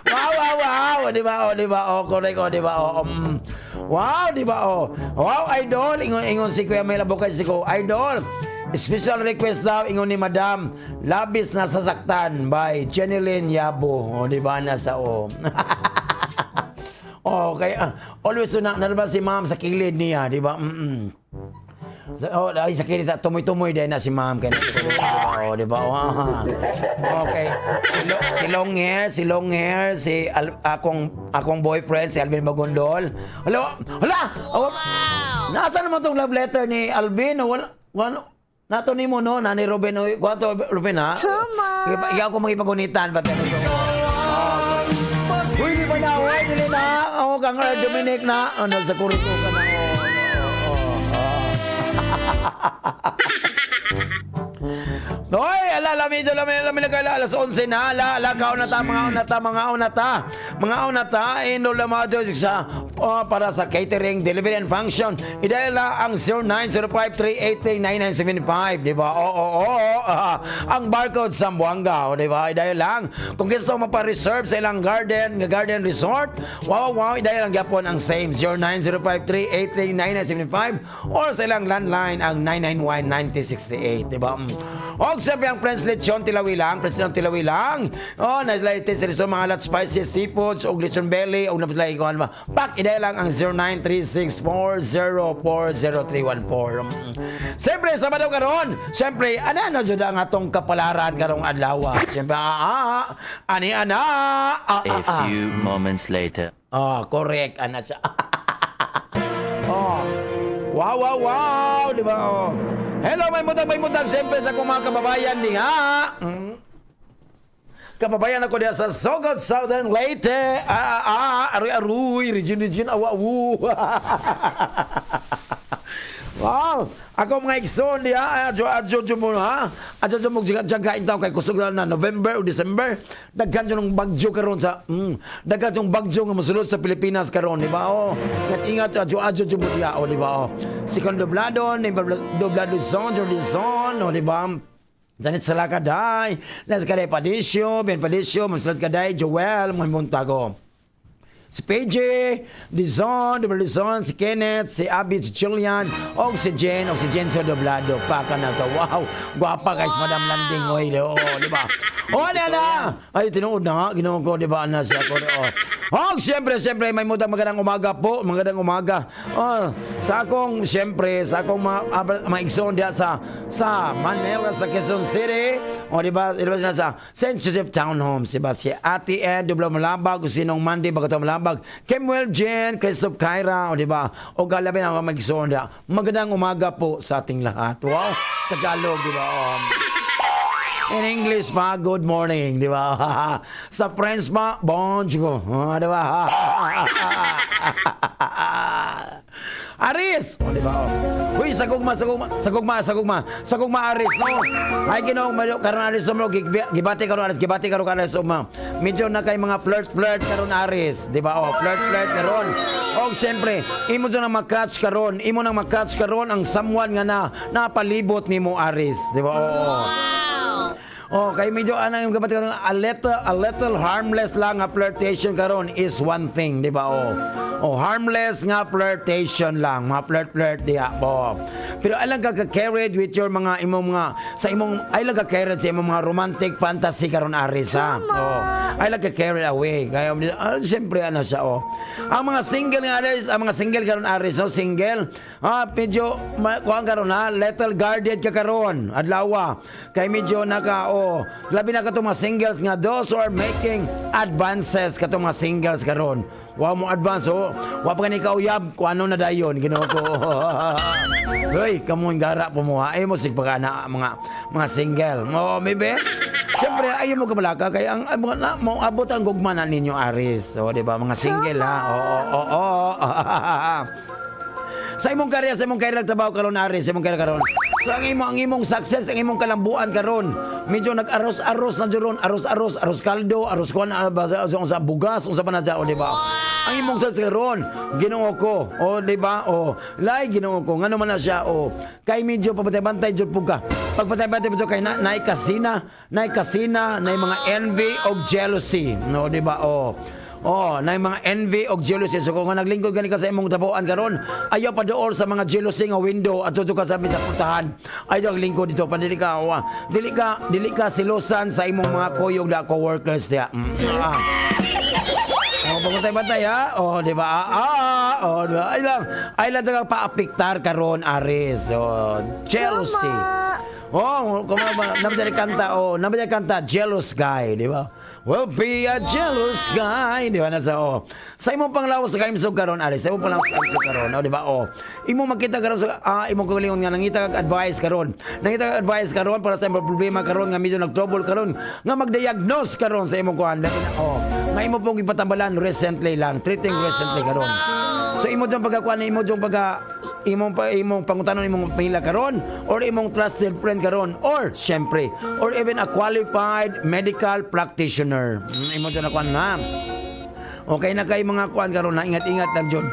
Wow. Di ba? Oh, di ba? Oh, correct. Oh, di ba? Oh. Wow, di ba? Oh. Wow, idol. Ingon ingon si Kuya Mela Bukay si ko. Idol. Special request daw ingon ni Madam Labis na sasaktan by Jeneline Yabo. Oh, di ba? Nasa oh. Okay. Ah, always na na si ma'am sa kilid niya, di ba? Oh, ay, sa kilid sa tumoy-tumoy din na si ma'am kay oh, di ba? Oh, ah. Okay. Si long hair, si long hair, si akong boyfriend si Alvin Bagondol. Hala, hala. Oh, nasaan naman tong love letter ni Alvin? Wala, wala. Nato nimo no, nani Ruben, oy, kuwanto Ruben ha? Tama. Ikaw ko magipagunitan ba oh. Uy, di ba na? Uy, dili na. Oo, kang Dominic na. Ano, sa kurito ka na. Oh, oh, oh. Hoy, ala, lami, lami, lami na kaila, alas 11 na, ala, ala, kaon na ta, mga una ta, mga una ta, mga una ta, inol na mga Diyos sa, oh, para sa catering, delivery and function. Idala ang 0905-383-9975, di ba? Oo, oo, oo, ah, ang barcode sa Zamboanga, o, di ba? Idahil lang, kung gusto mo pa-reserve sa ilang garden, nga garden resort, wow, idahil lang gyapon ang same, 0905-383-9975 or sa ilang landline ang 991-9068, di ba? Og siyempre ang Prince Lechon Tilawilang, President Tilawilang. Oh, naslay sa Rizon mga lat spices, seafoods, og lechon belly, og naslay ko ano ba. Pak iday lang ang 0936-4040314. Siyempre, Sabado karon, siyempre, ana na jud ang atong kapalaran karong adlaw. Siyempre, ani ana, A few moments later. Ah, correct, ana siya. Oh. Wow, di ba? Oh. Hello, may mutang siyempre sa akong mga kababayan ni ha. Kababayan ako diya sa Sogod, Southern Leyte. Aruy, aruy, region, region, awa, awu. Wow! Ako mga igsoon diha, adyo adyo adyo mo ha. Adyo adyo mo jagain taw kay kusog na November o December. Daghan jud ng bagyo karon sa daghan jud bagyo nga mosulod sa Pilipinas karon, di ba? Oh, ingat ingat adyo adyo jud mo diha, oh, di ba? Oh. Second Doblado, ni Doblado Luzon, Luzon, oh, di ba? Janet Salakaday, Janet Kaday Padisyo, Ben Padisyo, Masulad Kaday, Joel, mga Montago. Si PJ, Dizon, Dizon, si Kenneth, si Abby, si Julian, o si Jane, o si Jane sa Doblado. Paka na to. Wow, gwapa guys, Madam Landing. Oy, oh, di ba? Oh, na na. Ay, tinuod na nga. Ginoo ko, di ba? Ana siya ko. Oh. Oh, siyempre, siyempre, may mutang magandang umaga po. Magandang umaga. Oh, sa akong, siyempre, sa akong mga, mga igsoon diha sa Manila, sa Quezon City. O, di ba? Di ba sila sa St. Joseph Townhomes, di ba? Si Ate Ed, Dubla Malabag, Sinong Mandy, Bagato Malabag, Kemuel Jen, Christoph Kyra, o di ba? O galabi na mga igsoon diha. Magandang umaga po sa ating lahat. Wow, Tagalog, di ba? Oh. In English pa, good morning, di ba? Sa French pa, bonjour, oh, di ba? Aris! O, di ba? Oh. Uy, sagugma, sagugma, sagugma, sagugma, sagugma, Aris, no? Ay, ginoong, karon Aris, umlo, gibati karon Aris, gibati karon Aris, uma. Medyo na kay mga flirt-flirt karon Aris, di ba? Oh, flirt-flirt karon. O, siyempre, imo dyan ang makatch karon, imo nang makatch karon ang someone nga na napalibot nimo Aris, di ba? Oo. Oh, kay medyo ana yung gabati karon a little harmless lang nga flirtation karon is one thing, di ba? Oh. Oh, harmless nga flirtation lang, mga flirt flirt diha. Oh. Pero alang ka carried with your mga imong mga sa imong ay lang ka carried sa imong mga romantic fantasy karon Aris ha. Oh. Ay lang ka carried away. Kaya siyempre ano siya oh. Ang mga single nga Aris, ang mga single karon Aris, no, single. Ah, medyo kuan karon ha, little guarded ka karon adlawa. Kay medyo naka oh, labi na katong mga singles nga those who are making advances katong mga singles karon. Wa mo advance oh. Wa pa kani kauyab kung ano na dayon Ginoo ko. Hoy, kamo gara po mo ha. Ay mo sig na mga single. Oh, maybe. Siyempre, ayaw mo kabalaka kay ang ay, mga na, mo abot ang gugma na ninyo Aris. Oh, di ba? Mga single ha. Oo. Sa imong career trabaho karon Aris, sa imong career karon. So ang imong success, ang imong kalambuan karon, medyo nag-aros-aros na jud aros-aros, aros kaldo, aros kuan ba sa bugas, unsa pa na siya, o di ba? Ang imong success karon, Ginoo ko, o di ba? O lay Ginoo ko, ngano man na siya, o kay medyo pabantay-bantay jud pud ka. Pagpantay-bantay jud kay na naay kasina, naay kasina, naay mga envy og jealousy, no di ba? O Oh, na mga envy og jealousy. So kung naglingkod gani ka sa imong trabahoan karon, ayaw pa dool sa mga jealousy nga window at ka sa sa putahan. Ayaw ang lingkod dito pa dili ka wa. Dili ka silosan sa imong mga kuyog na co-workers diya. Oh, pagpantay-bantay ha. Oh, di ba? Oh, di ba? Ay lang sa paapektar karon Aris. Oh, jealousy. Oh, kung ba, naman kanta, oh, naman kanta, jealous guy, di ba? Will be a jealous guy, di ba nasa oh. Sa imong panglawas sa kaimsog karon, Aris, sa imong panglawas sa kaimsog karon, oh, di ba? Oh. Imo makita karon sa imong kaugalingon nga nangita kag advice karon. Nangita kag advice karon para sa imong problema karon nga medyo nag-trouble karon, nga mag-diagnose karon sa imong kuan. Oh, nga imo pong ipatambalan recently lang, treating recently karon. So imo jung pagkakuan imo jung pagka imong pa imong pangutanon imong pamilya karon or imong trusted friend karon or syempre or even a qualified medical practitioner. Imo jung nakuan na. Okay na kay mga kuan karon na ingat-ingat lang jud.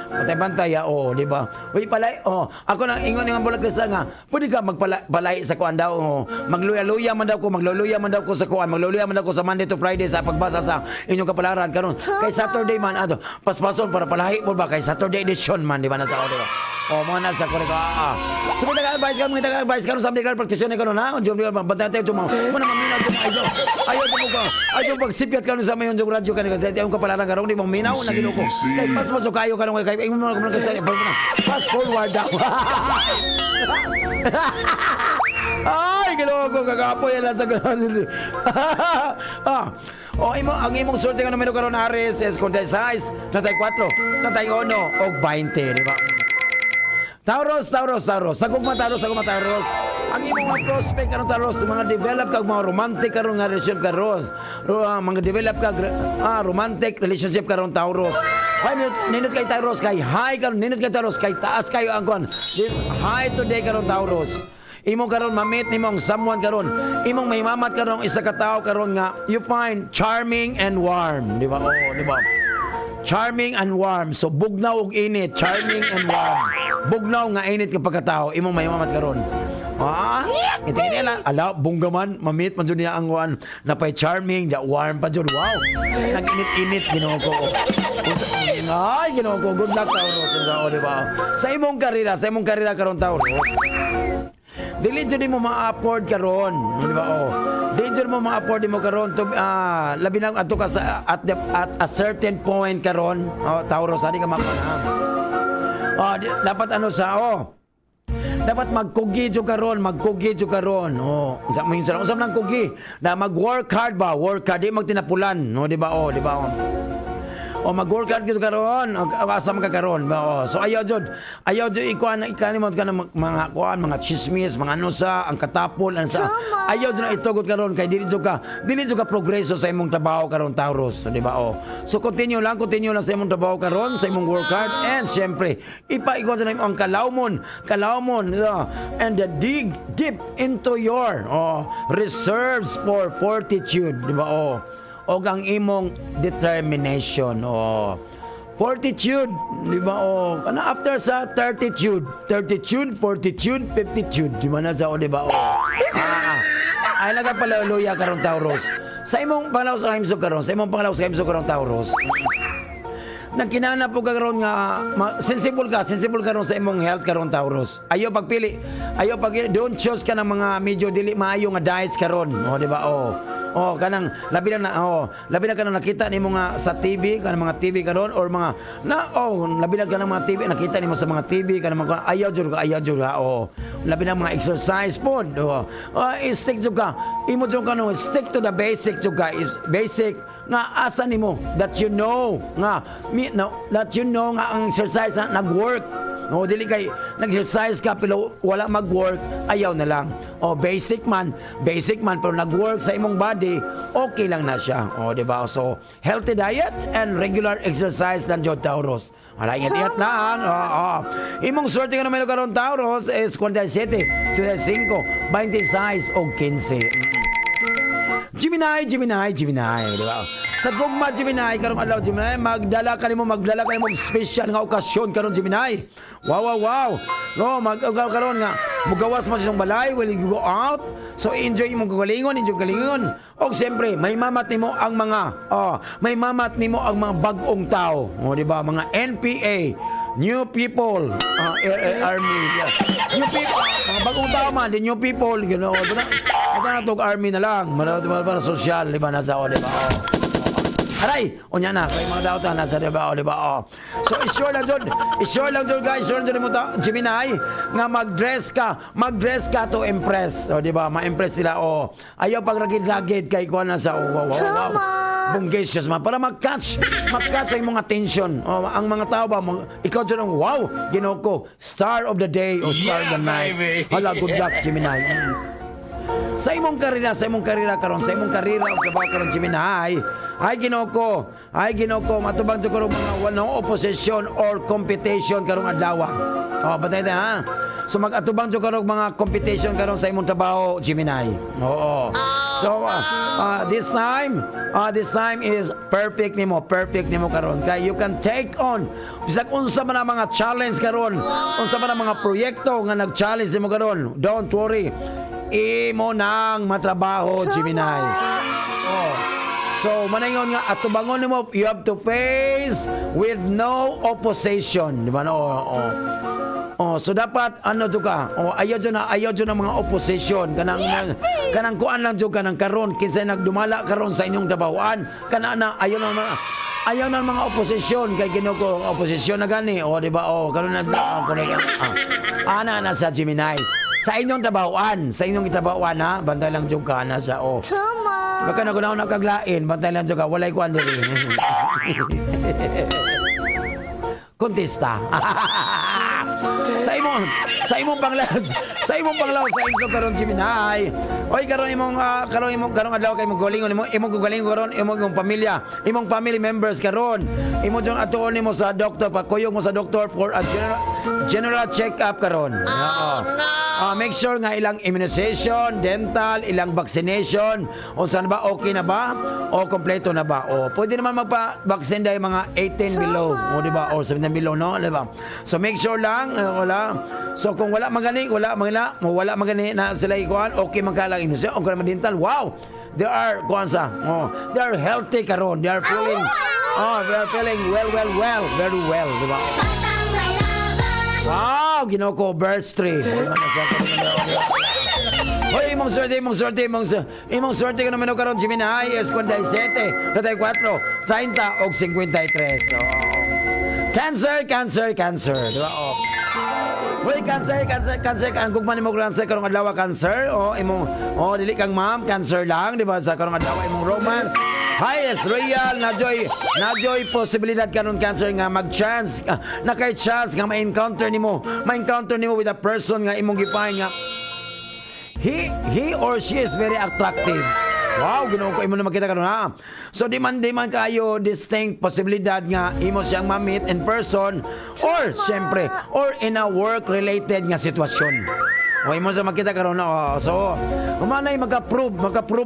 Bantay-bantay ya, oh, di ba? Uy, palay, oh, ako nang ingon nga bola kristal nga, pwede ka magpalay sa kuan daw, oh. Magluya-luya man daw ko, magluluya man daw ko sa kuan, magluluya man daw ko sa Monday to Friday sa pagbasa sa inyong kapalaran karon. Kay Saturday man ato, paspason para palahi po ba kay Saturday edition man, di ba na sa, di ba? Oh, mga nasa ko ah. So, mga taga-advice ka, mga taga-advice ka, sa medical practitioner ka na, diyo, diyo, bantay tayo, mga, mga maminaw, mga ayaw, ayaw, mo ka, ayaw, pagsipyat ka sa mayon, yung radyo ka, kasi yung kapalaran ka, di mo minaw, na ginoo ko. Kay paspaso kayo ka, kay, ingon mo na, kasi, fast forward daw. Ay, ginoo ko, kagapoy yan lang sa ah. O, imo, ang imong swerte nga numero karon Aries is 46, 34, 31 og 20, di ba? Taurus, Taurus, Taurus. Sa gugma Taurus, sa gugma Taurus. Ang imong mga prospect karon Taurus, mga develop kag mga romantic karon nga relationship karon. Mga develop kag romantic relationship karon Taurus. Ay, nindot, nindot kay Taurus kay high karon, nindot kay Taurus kay taas kayo ang kuan. This high today karon Taurus. Imong karon ma-meet nimo ang someone karon. Imong may mamat karon isa ka tawo karon nga you find charming and warm, di ba? Oo, di ba? Charming and warm. So bugnaw og init, charming and warm. Bugnaw nga init ka pagkatao, imong may mamat karon. Ah, iti nila, ala bongga man, ma-meet man jud niya ang kuan, napay charming, ja warm pa jud. Wow. Nag-init-init Ginoo ko. Ay, Ginoo ko. Good luck, Taurus. Oo, di ba? Sa imong karera karon Taurus. Dili jud mo ma-afford karon, di ba? Oh. Dili jud mo ma-afford mo karon to labi na adto ka sa at a certain point karon. Oh, Taurus, ani ka makuha. Oh, dapat ano sa oh. Dapat magkugi jud karon, magkugi jud karon. Oh, unsa mo yun unsa man ang kugi? Na mag-work hard ba? Work hard, di magtinapulan, no, di ba? Oh, di ba? Oh. O mag-work hard gyud karon, o asa man ka karon ba? Oh. So ayaw jud. Ayaw jud ikuan ikani mo ka ng mga kuan, mga chismis, mga ano sa ang katapol, ano sa. Ayaw jud na itugot karon kay dili jud ka progreso sa imong trabaho karon Taurus, so, di ba? Oh. So continue lang sa imong trabaho karon, sa imong work hard and syempre ipaikon sa imong ang kalawmon, kalawmon, so, and the dig deep into your oh, reserves for fortitude, di ba? Oh, og ang imong determination. Oh. Fortitude, di ba? Oh, ano after sa 30tude, 30tude, fortitude, 50tude, di ba na sa, oh, di ba? Oh. Ay laga pala luya karon Taurus. Sa imong panglawas sa himsog karon, sa imong panglawas sa himsog karon Taurus. Nagkinahanglan po ka karon nga sensible ka, sensible karon sa imong health karon Taurus. Ayaw pagpili, ayaw pag don't choose ka ng mga medyo dili maayo nga diets karon. Oh, di ba? Oh. Oh, kanang labi na na oh, labi na kanang nakita nimo nga sa TV, kanang mga TV karon or mga na oh, labi na kanang mga TV nakita nimo sa mga TV kanang mga ayaw jud ka, ayaw jud ka. Oh. Labi na mga exercise pod. Oh. Oh, stick jud ka. Imo jud ka no, stick to the basic jud ka. Is basic nga asa nimo that you know nga mi, no, that you know nga ang exercise na nag-work. No, dili kay nag-exercise ka pero wala mag-work, ayaw na lang. O basic man pero nag-work sa imong body, okay lang na siya. O di ba? So, healthy diet and regular exercise lang jud Taurus. Wala, ingat-ingat lang. Oo. Imong swerte nga numero karon Taurus is 47, 55, 26 o 15. Gemini, Gemini, Gemini, di ba? Sa gugma Gemini, karong adlaw Gemini, magdala kanimo og special nga okasyon karon Gemini. Wow. No, mag karon nga mugawas mo sa imong balay, will you go out? So enjoy imong kagalingon, enjoy galingon. Og siyempre, may mamat nimo ang mga oh, may mamat nimo ang mga bag-ong tao. O di ba? Mga NPA, new people, air, air, army. Yeah. New people, mga bagong tao man, the new people. Basta, basta na tog army na lang. Para, para social, di ba? Nasa, o, di ba? Oh. Aray! O niya na, kay mga daw ta nasa di ba? O, di ba? O. So, i-sure lang jud. I-sure lang jud guys, sure lang jud mo ta, Gemini, nga mag-dress ka to impress. O, di ba? Ma-impress sila. O, ayaw pagragid-ragid kay kuha na sa, oh, wow. Tama. Bonggacious man para mag-catch ang imong attention. O, ang mga tao ba, ikaw jud ang wow, Ginoo ko, star of the day o star of the night. Baby. Hala, good luck Gemini. Sa imong karera karon, sa imong karera o trabaho karon Gemini, ay Ginoo ko, ay Ginoo ko, matubang jud karon mga no opposition or competition karong adlaw. Oh, patay ta ha. So mag-atubang jud karon mga competition karon sa imong trabaho Gemini. Oo. So this time is perfect nimo karon. Kay you can take on bisag unsa man ang mga challenge karon, unsa man ang mga proyekto nga nag-challenge nimo karon. Don't worry. Imo nang matrabaho, Gemini. Oh. So, manayon nga atubangon nimo, you have to face with no opposition, di ba no? Oh. Oh, so dapat ano to ka? Oh, ayaw jud ang mga opposition kanang kuan lang jud, kanang karon kinsay nagdumala karon sa inyong trabahoan kana na ayaw na mga opposition kay Ginoo ko opposition na gani, oh, di ba? Oh, karon na, oh, karon ah. Ana na sa Gemini sa inyong trabahoan, sa inyong trabahoan ha, bantay lang jud ka na sa, oh. Tama. Baka na kunaw na kaglain, bantay lang jud ka, walay kuan diri. Kontesta. Sa imong panglawas sa imong karon, Gemini. Oy, karon imong karong adlaw kay imong galingon imong galingon karon imong pamilya, imong family members karon. Imo jud atuon nimo sa doktor, pakuyog mo sa doktor for a general general check-up karon. Oo. Make sure nga ilang immunization, dental, ilang vaccination, unsa na ba, okay na ba o kompleto na ba? O pwede naman magpa-vaccine dahil mga 18 below, o di ba? O 17 below, no? Di ba? So make sure lang, wala. So kung wala magani, wala magani, wala magani na sila ikuan, okay man ka lang immunization, okay naman dental. Wow! They are kuan sa, oh, they are healthy karon. They are feeling well, well, well, very well, di ba? Batang may laban. Wow, Ginoo ko, birch tree. Hoy, imong swerte, imong swerte, imong swerte ka naman karon, Gemini is 47, 34, 30 og 53. So, Cancer, Cancer, Cancer, di ba? Oh. Hoy, Cancer, Cancer, Cancer, ang gugma nimo Cancer karong adlaw, Cancer. O imong, oh, dili kang ma'am, Cancer lang, di ba, sa karong adlaw imong romance. Highest real na joy posibilidad karon, Cancer, nga mag-chance, na kay chance nga ma-encounter nimo with a person nga imong gipahin nga he or she is very attractive. Wow, Ginoo ko, imo na makita karon ha. So di man kayo distinct posibilidad nga imo siyang ma-meet in person or syempre or in a work related nga sitwasyon. O imo sa makita karon, oh. So, humanay maka-prove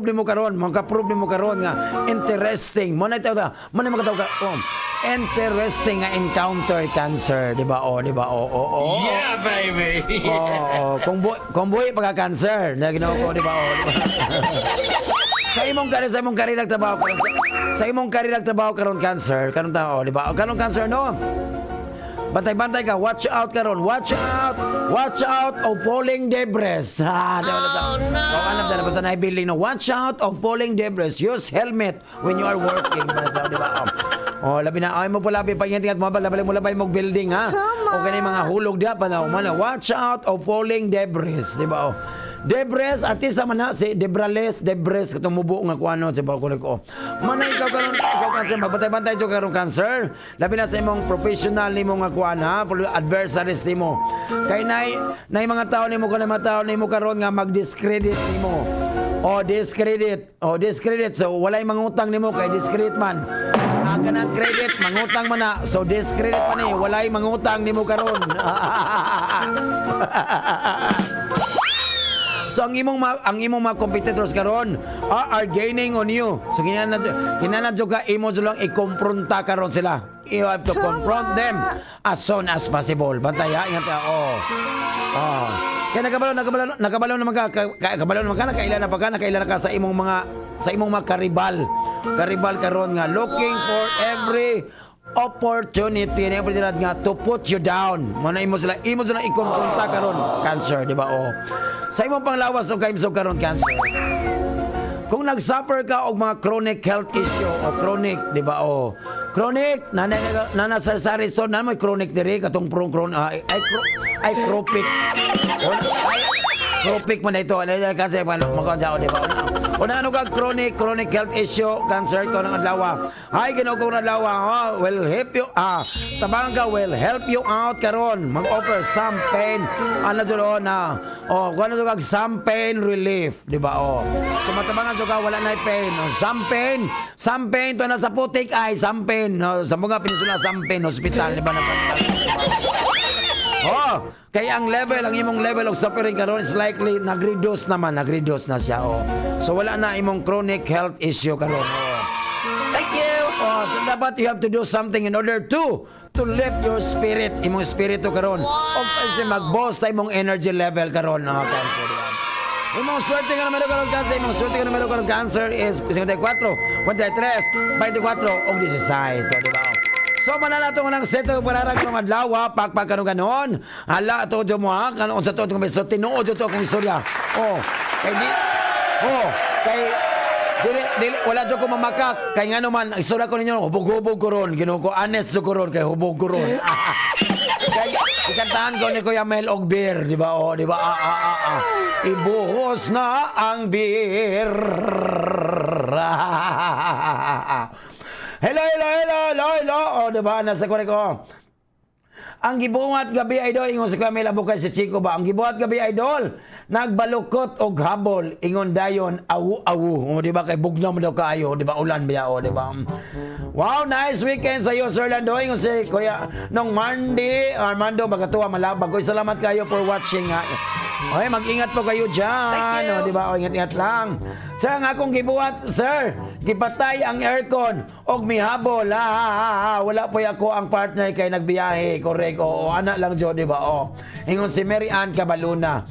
nimo karon nga interesting. Mo na tawag, mo na makatawag ka, oh, interesting nga encounter, Cancer, di ba? Oh, di ba? Oh. Yeah, baby! Oo, kung buhi pagka Cancer, na Ginoo ko, di ba? Oh, di ba? Sa imong career trabaho karon, sa imong career trabaho karon, Cancer, karon tao, di ba? Karon, Cancer, no? Bantay-bantay ka, watch out karon, watch out, watch out of falling debris. Ha, oh, no. Oh, alam na basta na building no. Watch out of falling debris. Use helmet when you are working. Basta, di ba? Oh, oh labi na ay mo pala pag-ingat mo ba labay mo labay mo building ha. Tama. Okay na yung mga hulog diya pa na man. Watch out of falling debris, di ba? Oh. Debres, artista man na si Debrales, Debres tumubo nga kuano si ba ko ko. Manay ikaw karon, ikaw Cancer, magbantay-bantay jud karon, Cancer. Labi na sa imong professional nimo nga kuan ha, adversaries nimo. Kay nay mga tao nimo kanang mga tao nimo karon nga mag-discredit nimo. O discredit, o discredit. So walay mangutang nimo kay discredit man. Ang kanang credit, mangutang man na. So discredit man ni, walay mangutang nimo karon. So ang imong mga competitors karon are gaining on you. So kinahanglan jud ka imo jud lang i-kompronta karon sila. You have to confront them as soon as possible. Bantay ha, ingat ka. Oh. Oh. Kaya nakabalo naman ka, nakaila na ka sa imong mga karibal. Karibal karon nga looking for every opportunity na oportunidad nga to put you down. Mo na imo sila i-kompronta karon, Cancer, di ba? Oh. Sa imong panglawas o kaimsog karon, Cancer. Kung nag-suffer ka og mga chronic health issue o chronic, di ba? Oh. Chronic, nana nana sa sa na may chronic diri katong prong chron ay ay, ay chronic. O, ay, chronic man na ito. Ano yung cancer man maganda, di ba? Una ano ka chronic health issue, Cancer ko ng adlaw. Ay, Ginoo ko ng adlaw, oh, will help you tabangan ka, will help you out karon. Mag-offer some pain. Ano jud, oh, na. Oh, kuno jud kag some pain relief, di ba? Oh. So matabangan jud ka wala na pain. Oh, some pain to na sa putik ay some pain. Oh, sa mga peninsula some pain hospital, di ba na? Oh, kay ang level, ang imong level of suffering karon is likely nag-reduce naman, nag-reduce na siya. Oh. So wala na imong chronic health issue karon. Oh. Thank you. Oh, so dapat you have to do something in order to lift your spirit, imong espiritu karon. O mag-boost ta imong energy level karon, mga Cancer, di ba? Imong swerte nga numero karon, Cancer, imong swerte nga numero karon, Cancer, is 54, 43, 24 ug 16. So, di ba? So manala to ng set ng parara karong adlaw, pakpak karon ganon. Hala to do mo ha, kanon sa to kung so tinuod to akong istorya. Oh, kay di Oh, kay dili, dili, wala jud ko mamakak. Kay nga naman, ang istorya ko ninyo, hubog-hubog ko ron. Ginoo ko, honest ko ron, kay hubog ko ron. Kay, ikantahan ko ni Kuya Mel og beer, di ba? Oh, di ba? Ah, ah, ah, ah. Ibuhos na ang beer. Hello, hello, hello, hello, hello. Oh, di ba? Nasa ko ko. Ang gibuhat gabi, idol, ingon si Kuya Mel Abukay, si Chico ba? Ang gibuhat gabi, idol, nagbalukot og habol, ingon dayon, awu awu. O, di ba kay bugnaw mo daw kaayo, di ba ulan ba o, di ba? Wow, nice weekend sa iyo, Sir Lando. Ingon si Kuya nung Mandy, Armando Magatuwa Malabag. Uy, salamat kayo for watching, ha. Oy, mag-ingat po kayo dyan. Thank you. O, di ba? O, ingat-ingat lang. Sir, ang akong gibuhat, sir, gipatay ang aircon og mihabol. Ha, ha, ha, ha. Wala po ako ang partner kay nagbiyahe. Correct. Oo, ana lang jud, di ba? O. Ingon si Mary Ann Cabaluna.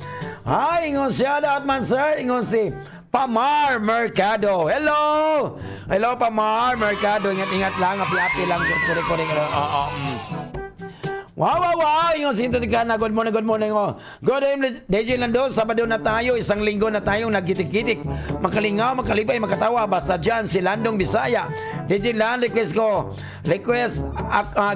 Hi, ingon siya out man, sir. Ingon si Pamar Mercado. Hello! Hello, Pamar Mercado. Ingat-ingat lang. Api-api lang. Correct, correct. Oo, oo. Wow! Ingon si Tito na. Good morning, good morning. Oh. Good evening, DJ Lando. Sabado na tayo. Isang linggo na tayong nagkitik-kitik. Makalingaw, makalipay, makatawa. Basta dyan, si Landong Bisaya. DJ Land, request ko. Request,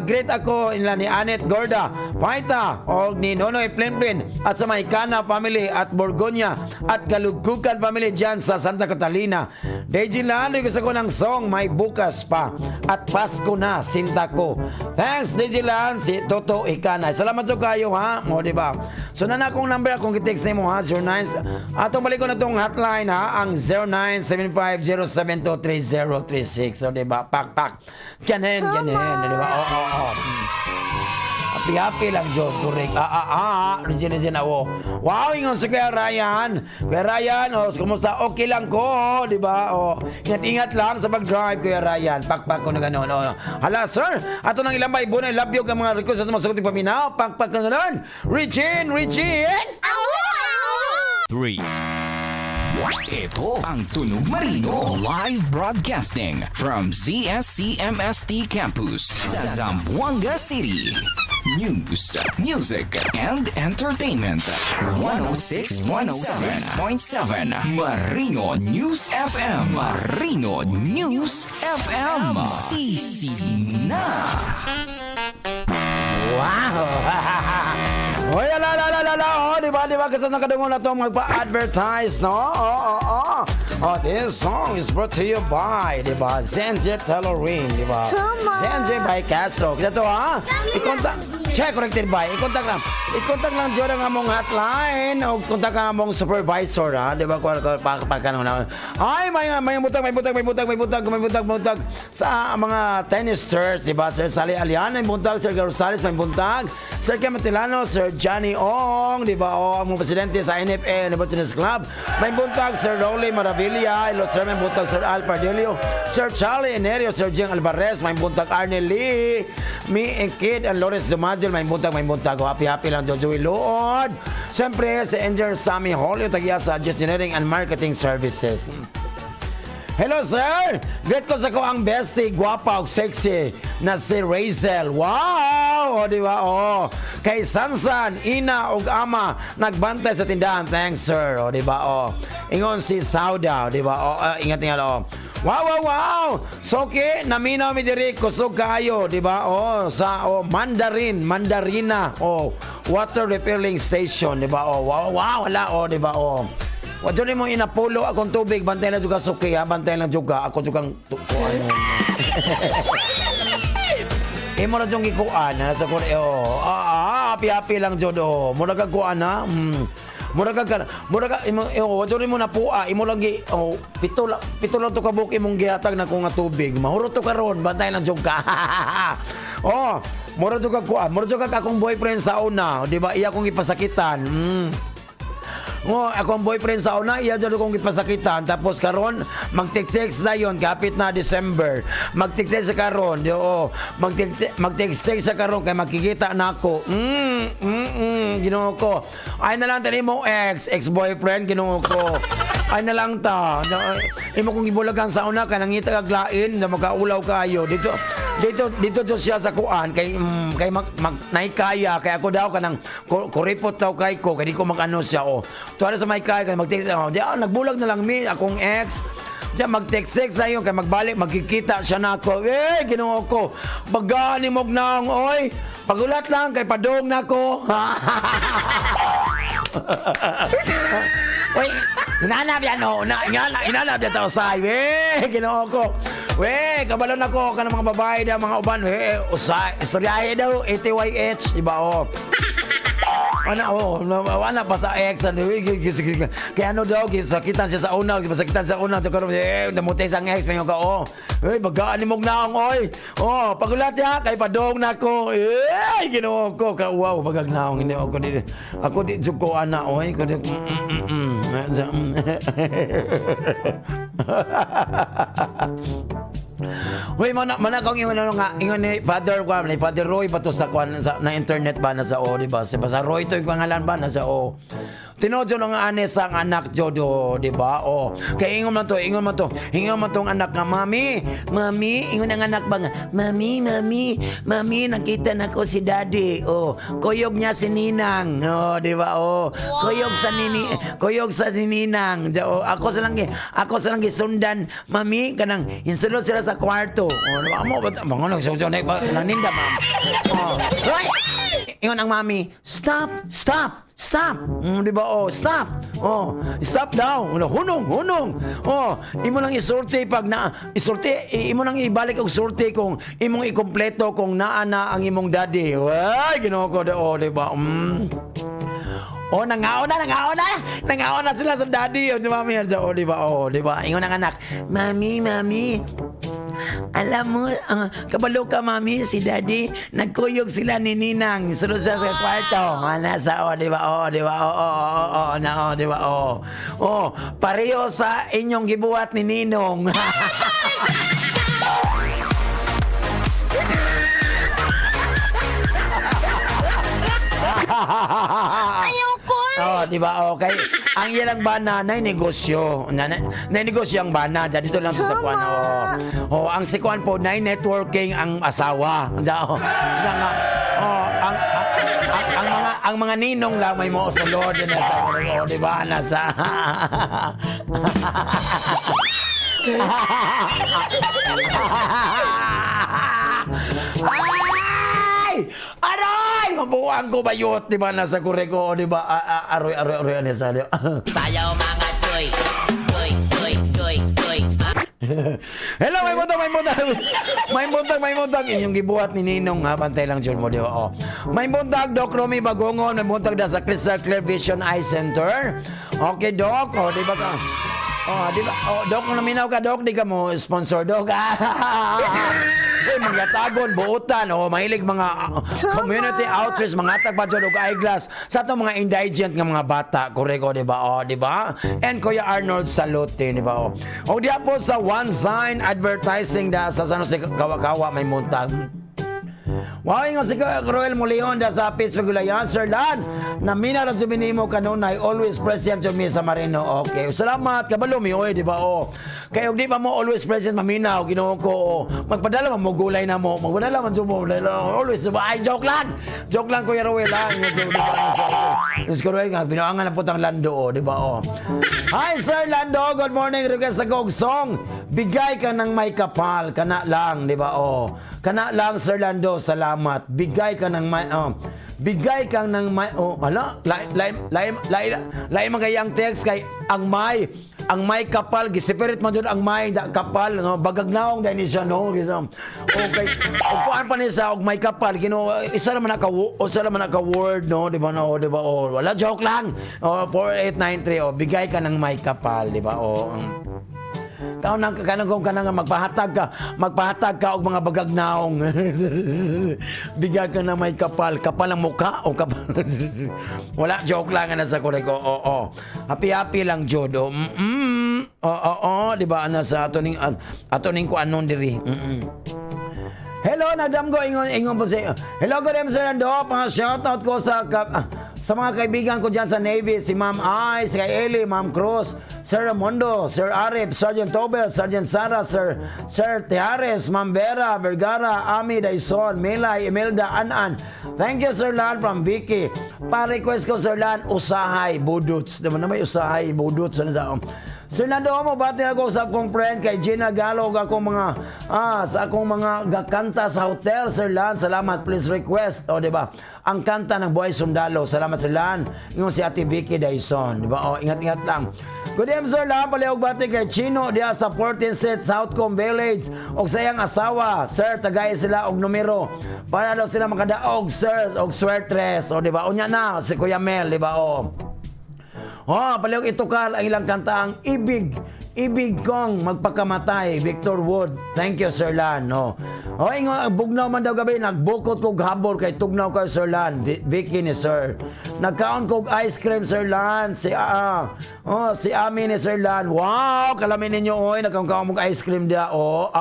great ako nila ni Anet Gorda, Paita, o ni Nonoy Plinplin, at sa Maikana family at Borgonya at Kalugkukan family dyan sa Santa Catalina. DJ Land, request ako ng song, May Bukas Pa. At Pasko na, sinta ko. Thanks, DJ Land, si Toto Ikana. Salamat sa kayo, ha? O, di ba? So, na akong number akong i-text nimo, ha? 09. Atong balik ko na tong hotline, ha? Ang 0975-072-3036. So, di ba? Pak, pak. Ganin, ganin. Di ba? Oo. Happy-happy lang, John. Correct. Ah, ah, ah. Regine, Regine, awo. Wow, ingon si Kuya Ryan. Kuya Ryan, oh, kumusta? Okay lang ko, oh, di ba? Oh, ingat-ingat lang sa pag-drive, Kuya Ryan. Pakpak ko na gano'n. Oh. Hala, sir. Ato nang ilang may bunay, love you ang mga request at mga sagot yung paminaw. Pakpak ko na gano'n. Regine, Regine! 3. Ito ang Tunog Marino. Live broadcasting from ZSCMST Campus sa Zamboanga City. News, music, and entertainment. 106.7 Marino News FM. Marino News FM. Sisi na. Wow! Hoy, ala, ala, ala, ala, oh, di ba? Kasi nakadungo na ito magpa-advertise, no? Oo. Oh, this song is brought to you by, di ba? Zenje Tailoring, di ba? Tama. Zenje by Castro. Kita to, ha? I-contact, check, corrected by. I-contact lang. I-contact lang dyan ang among hotline o contact ang among supervisor, ha? Di ba? Kuha, kuha, pa, pa, pa, na. Ay, may butag, may butag, may butag, may butag, may butag, may butag. Sa mga tennis, di ba? Sir Sally Alian, may buntag. Sir Gonzales, may buntag. Sir Ken Matilano, Sir Johnny Ong, di ba? O, ang mga presidente sa NFA, di ba, Tennis Club. May buntag, Sir Rolly Maravilla, hello sir, may buntag, Sir Al Pardelio, Sir Charlie Enerio, Sir Jeng Alvarez, may buntag, Arne Lee, Me and Kid, and Lawrence Dumagel, may buntag, may buntag. O, happy, happy lang, Jojo Lood. Siyempre, si Engineer Sammy Hall, yung tagiya sa Engineering and Marketing Services. Hello, sir! Great ko sa ko ang bestie, guwapa ug sexy na si Razel. Wow! O, di ba? O. Kay Sansan, ina ug ama, nagbantay sa tindahan. Thanks, sir. O, di ba? O. Ingon si Sauda, o, di ba? O, ingat, ingat, o. Wow! Soke, naminaw mi diri kusog kaayo, di ba? O, sa o, Mandarin, Mandarina, o, water refilling station, di ba? O, wow, wala, o, di ba? O. Wa dyan mo inapulo akong tubig, bantay lang juga suki ha, bantay lang juga. Ako juga ang ano. Imo na jung gikuan ha sa kore oh. Ah, ah, happy happy lang jud oh. Mura kag kuan ha. Mura ka imo oh, wa jud mo napua, imo lang gi oh, pito lang to kabuk imong gihatag na ko nga tubig. Mahurot to karon, bantay lang jud ka. Oh, Mura jud kag kuan, mura jud kag akong boyfriend sa una, di ba? Iya kong ipasakitan. Ngo, akong boyfriend sa una, iya jud akong gipasakitan. Tapos karon mag-text na yon, kapit na December. Mag-text sa karon, di oo. Mag-text sa karon kay makikita na ako. Ginoo ko. Ay na lang tani mo ex, ex-boyfriend, Ginoo ko. Ay na lang ta. Imo kong gibulagan sa una kay nangita kag lain na makaulaw kayo. Dito dito dito to siya sa kuan kay kay mag, mag naikaya kay ako daw kanang kuripot daw kay ko kay di ko mag-ano siya oh. Tuwa sa may kaya kay mag-text oh, di, nagbulag na lang mi akong ex. Diyan mag-text na yun kay magbalik magkikita siya na ako. Eh, Ginoo ko. Bagani mo naong oy. Pagulat lang kay padong na ko. Uy, inanap yan, oh. Na, inanap yan ta usay. We, Ginoo ko. We, kabalon ako kanang mga babae daw, mga uban. We, usay. Istoryahe daw, ATYH, di ba, oh. Ana oh, wala pa sa ex ano, kaya ano daw gisakitan siya sa una, gisakitan sa una karon eh namutay sa ex mayo ka oh. Eh bagaan ni mog naong oy. Oh, pagulat ya kay padong nako. Eh Ginoo ko ka wow bagag naong ini ako di ako di jud ko ana oy. Ko di. Hoy, mana mana kong ingon ano nga, ingon ni Father ko, ni Father Roy ba to sa kwan sa na internet ba na sa o, di ba? Si basta Roy to yung pangalan ba na sa o. Tinuod jud nga anes ang anak jodo, di ba? O, kay ingon man to, ingon man to, ingon man tong anak nga, mami, mami, ingon ang anak ba nga, mami, mami, mami, nakita na ko si daddy. O, kuyog niya si Ninang. O, di ba? O, kuyog sa nini, kuyog sa ni Ninang. O, ako sa lang gisundan, mami, kanang insulod sila sa kwarto. O, di ba? Amo ba mga nagsujo na naninda, ma'am. O, ay! Ingon ang mami, stop, stop, stop. Di ba? Oh, stop. Oh, stop daw. Ano, hunong, hunong. Oh, imo lang isulti pag na isulti, imo lang ibalik og sulti kung imong ikompleto kung naa na ang imong daddy. Ay, Ginoo ko, oh, di ba? Oh, nangaon na, nangaon na. Nangaon na sila sa daddy. Oh, di ba, mami? Oh, di ba? Oh, di ba? Ingon ang anak, mami, mami, alam mo, kabalo ka, mami, si daddy, nagkuyog sila ni Ninang. Sunod sa kwarto. Ana sa, oh, di ba? Oh, di ba? Oh, oh, oh, oh, na, oh, di ba? Oh. Oh, pareho sa inyong gibuhat ni Ninong. Ayoko! Oh, di ba? Okay. Ang ilang bana nay negosyo. Na, nay negosyo ang bana. Diyan dito lang sa kuan. Oh. Oh, ang si kuan po nay networking ang asawa. Diyan oh. Diyan nga. Oh, ang mga ninong lang may mo sulod din sa oh, di ba? Nasa. Ay! Aray! Mabuang ko bayot, di ba? Nasa kureko, di ba? Aroy, aroy, aroy, ano sa Sayaw mga choy. Choy, choy, choy, choy. Hello, may butang, may butang. May butang, may butang. Inyong gibuhat ni Ninong, ha? Pantay lang, Jun mo, di ba? Oh. May buntag, Doc Romy Bagongon. May buntag da sa Crystal Clear Vision Eye Center. Okay, Doc. Oh, di ba ka? Oh, di ba? Oh, Doc, kung naminaw ka, Doc, di ka mo sponsor, Doc. Uy, mga tagon, buotan, oh, mahilig mga community outreach, mga tag pa dyan og eyeglass sa atong mga indigent nga mga bata, koreko, di ba? Oh, di ba? And Kuya Arnold Salute, di ba? Oh. O diya po sa One Sign Advertising da sa San Jose Kawa-Kawa may muntag. Wow, ingon si Roel Muleon da sa Pittsburgh, Gulayan. Sir Lan, namina ra jud nimo kanunay, always present jud mi sa Marino. Okay. Salamat kabalo mi oy, di ba? Oh. Kay og di pa mo always present maminaw, Ginoo ko. Oh. Magpadala man mo gulay na mo. Magpadala man jud mo. Always ay joke lang. Joke lang Kuya Roel ha. Ingon jud, di ba? Diyos ko Roel nga binuangan na putang Lando, oh, di ba? Oh. Hi Sir Lando, good morning. Request sa og song. Bigay ka ng may kapal, kana lang, di ba? Oh. Kana lang Sir Lando, salamat. Bigay ka ng may oh. Bigay ka ng may oh, ala, lay lay lay lay lay man kay ang text kay ang may kapal giseparate man jud ang may da, kapal no bagag naong dahil ni siya no gisa okay og kuan pa ni sa og may kapal Ginoo isa ra man naka usa ra man naka word no di ba no di ba oh wala joke lang oh 4893 oh bigay ka ng may kapal di ba oh. Kaon nang kanang kung kanang nga magpahatag ka og mga bagag naong. Bigyan ka na may kapal, kapal ang mukha o kapal. Wala, joke lang ana sa korek. Oo, oo. Happy happy lang jud. Oh. Oo, oo, di ba ana sa ato ning kuanon diri. Hello, nagdamgo ingon ingon po sa Hello, good evening, Sir Nando. Pa shoutout ko sa mga kaibigan ko diyan sa Navy, si Ma'am Ice, kay Eli, Ma'am Cruz, Sir Ramondo, Sir Arif, Sergeant Tobel, Sergeant Sara, Sir Sir Tiares, Ma'am Vera, Vergara, Ami Dyson, Milay, Imelda, Anan. Thank you, Sir Lan from Vicky. Pa-request ko, Sir Lan, Usahay, Budots. Di ba na may Usahay, Budots? Ano sa Sir Nando mo, bati ako sa akong friend kay Gina Galog, akong mga sa akong mga gakanta sa hotel, Sir Lan. Salamat, please request. O, di ba? Ang kanta ng Buhay Sundalo. Salamat, Sir Lan. Yung si Ate Vicky Dyson, di ba? O, ingat-ingat lang. Good evening, Sir Lan. Palihog bati kay Chino diya sa 14th Street, Southcom Village. Og sa iyang asawa, Sir, tagay sila og numero para daw sila makadaog, sir, og swertres. O, di ba? Unya na, si Kuya Mel, di ba? O. Oh, palihog itukar ang ilang kanta ang Ibig, Ibig Kong Magpakamatay, Victor Wood. Thank you, Sir Lan. Oh. Oh, ingon ang bugnaw man daw gabi, nagbukot kog habol kay tugnaw kayo, Sir Lan. Vicky ni Sir. Nagkaon kog ice cream, Sir Lan. Oh, si Ami ni Sir Lan. Wow, kalamin ninyo oy, nagkaon mog ice cream dia. Oh,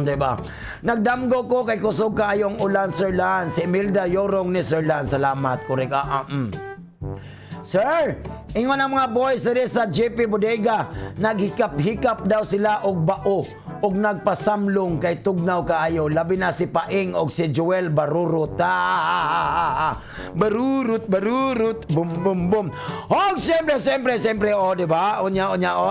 di ba? Nagdamgo ko kay kusog kaayong ulan, Sir Lan. Si Imelda Yorong ni Sir Lan. Salamat, korek. Sir, ingon ang mga boys diri sa JP Bodega, naghikap-hikap daw sila og bao og nagpasamlong kay tugnaw kaayo. Labi na si Paing og si Joel Barurut. Ah, barurut, barurut, bum bum bum. Og siyempre, siyempre, siyempre, oh, di ba? Unya, unya, oh.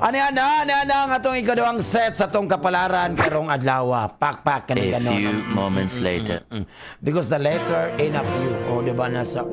Ani ana, ani ana ang atong ikaduhang set sa atong kapalaran karong adlaw. Pak pak kani A ganon. few moments later. Because the letter in a few. Oh, di ba nasa.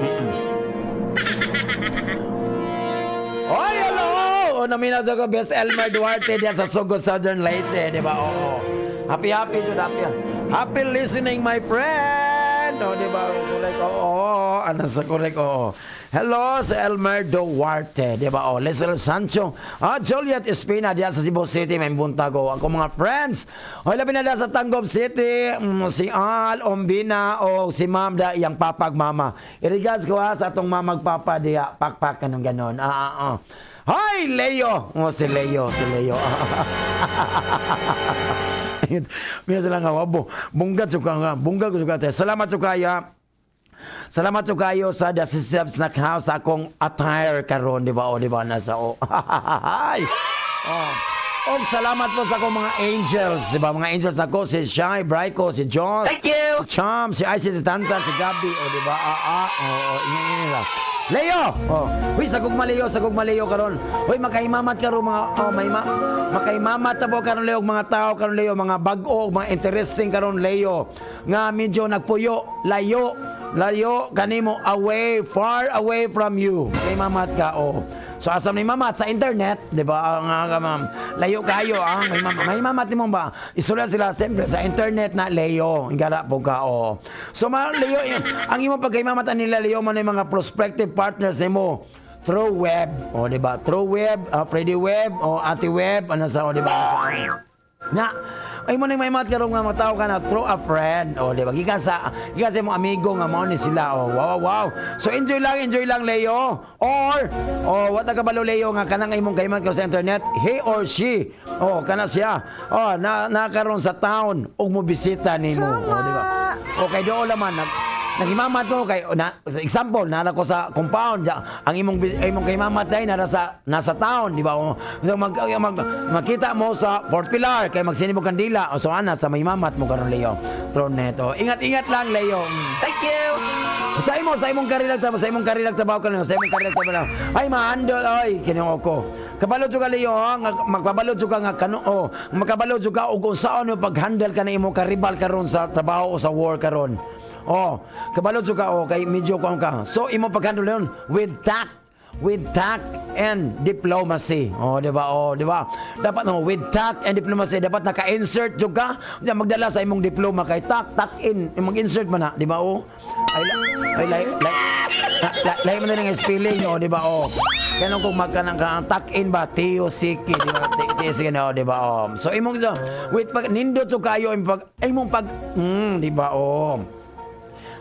Oy, hello! O, namina sa ko, Best Elmer Duarte diyan sa Sugod, Southern Leyte, di ba? Oo. Happy, happy, jud, happy. Happy listening, my friend! O, di ba? Correct, oo. Ano sa correct, oo. Hello sa Elmer Duarte, di ba? O, Leslie Sancho. Juliet Espina diyan sa Cebu City, may buntag o. Ako mga friends. O, labi na diyan sa Tanggob City, si Al, Ombina, o si Ma'am da, iyang papag mama. I-regards ko ha sa atong mamag papa diya, pakpak kanong ganon. Hi, Leo! Oh, si Leo, si Leo. Mira sila nga, wabo. Bungga ka nga, bungga ko ka. Salamat jud kaya. Salamat jud kayo sa The System Snack House akong attire karon, di ba? O, di ba? Nasa o. Ay! Oh. Og salamat po sa akong mga angels, di ba? Mga angels nako si Shai, Bryco, si John, Thank you. si Cham, si Isis, si Tantan, si Gabi, o di ba? Oh, ingay nila. Leo! Oh, huy, sagog Maleo, sagog Maleo karon. Huy, makaimamat karon mga oh, may ma, makaimamat ta po karon Leo mga tao karon Leo, mga bag-o, mga interesting karon Leo. Nga medyo nagpuyo, layo, layo kanimo away, far away from you. Kay mamat ka oh. So asa ni mamat sa internet, di ba? Ang ma'am, layo kayo ang may mamat. May mamat nimo ba? Isulat sila siyempre sa internet na Leo. Ingara po ka oh. So ma Leo, ang imo pagkaimamat nila Leo man yung mga prospective partners nimo through web, o di ba? Through web, Freddy Web o Ate Web, ano sa o di ba? Na, ay mo na may mat karon nga mga tao ka na through a friend. O, di ba? Gikan sa imong amigo nga mao ni sila. O, wow. So enjoy lang Leo. Or oh, what ka balo Leo nga kanang imong kaiman ka sa internet, he or she. O, kana siya. O, na nakaron sa town ug mo bisita nimo. O, di ba? Okay, doon laman nagimamat mo kay na, example nara ko sa compound ya, ang imong kay mamat dai nara sa nasa town, di ba? O, so mag, makita mo sa fourth pillar kay magsindi mo kandila. O, so ana sa may mamat mo karon Leo Tronet. O, ingat ingat lang Leo. Thank you. Sa imong karila trabaho karon, sa imong karila trabaho. Ay mahandol oy kinuo ko. Kabalo jud ka Leo, ha? Nga magpabalo jud ka nga kano oh, makabalo jud ka og unsaon mo pag-handle ka na imong karibal karon sa trabaho o sa work karon. Oh, kabalo jud ka oh kay medyo kuan ka. So imo pag-handle yun with tact and diplomacy. Oh, di ba? Oh, di ba? Dapat no, with tact and diplomacy, dapat naka-insert jud ka. Unya magdala sa imong diploma kay tact tact in, mag-insert man na, di ba? Oh. Ay la, ay lay lay la, lay man na nga spelling, oh, di ba? Oh. Kaya kung magkanang ka tuck in ba TUCK, di ba? TUCK no, di ba? Oh. So imong so, wait pag nindot so kayo imong pag imong pag di ba? Oh.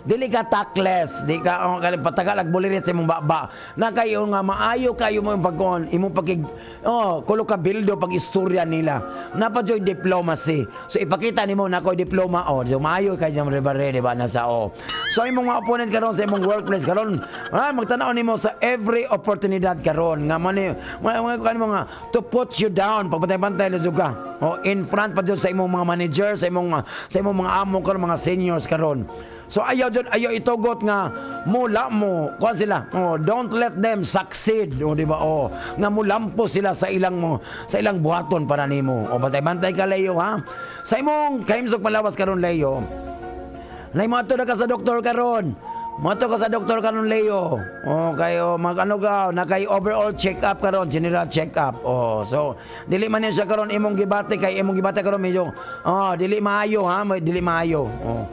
Dili ka tactless, di ka oh, kali patagal bulirit sa imong baba. Na kayo nga maayo kayo mo yung pagkuon, imong pagkig oh, kulo ka bildo pag istorya nila. Napa joy diplomacy. So ipakita nimo na ko'y diploma, oh, so maayo kay jam rebare, di ba, nasa oh. So imong mga opponent karon sa imong workplace karon, ah, magtan-aw nimo sa every oportunidad karon nga man ni mga mga nga to put you down pagbantay-bantay lang jud ka. Oh, in front pa jud sa imong mga manager, sa imong mga amo karon, mga seniors karon. So ayaw jud, ayaw itugot nga mula mo kuan sila. Oh, don't let them succeed. Oh, di ba? Oh, nga mulampo sila sa ilang mo sa ilang buhaton para nimo. Oh, bantay-bantay ka, Leo, ha. Sa imong kahimsog palawas karon, Leo. Nay mo na ka sa doktor karon. Moadto ka sa doktor karon, Leo. Oh, kayo mag ano ka, na kay overall check up karon, general check up. Oh, so dili man niya siya karon imong gibati kay imong gibati karon medyo oh, dili maayo ha, may dili maayo. Oh.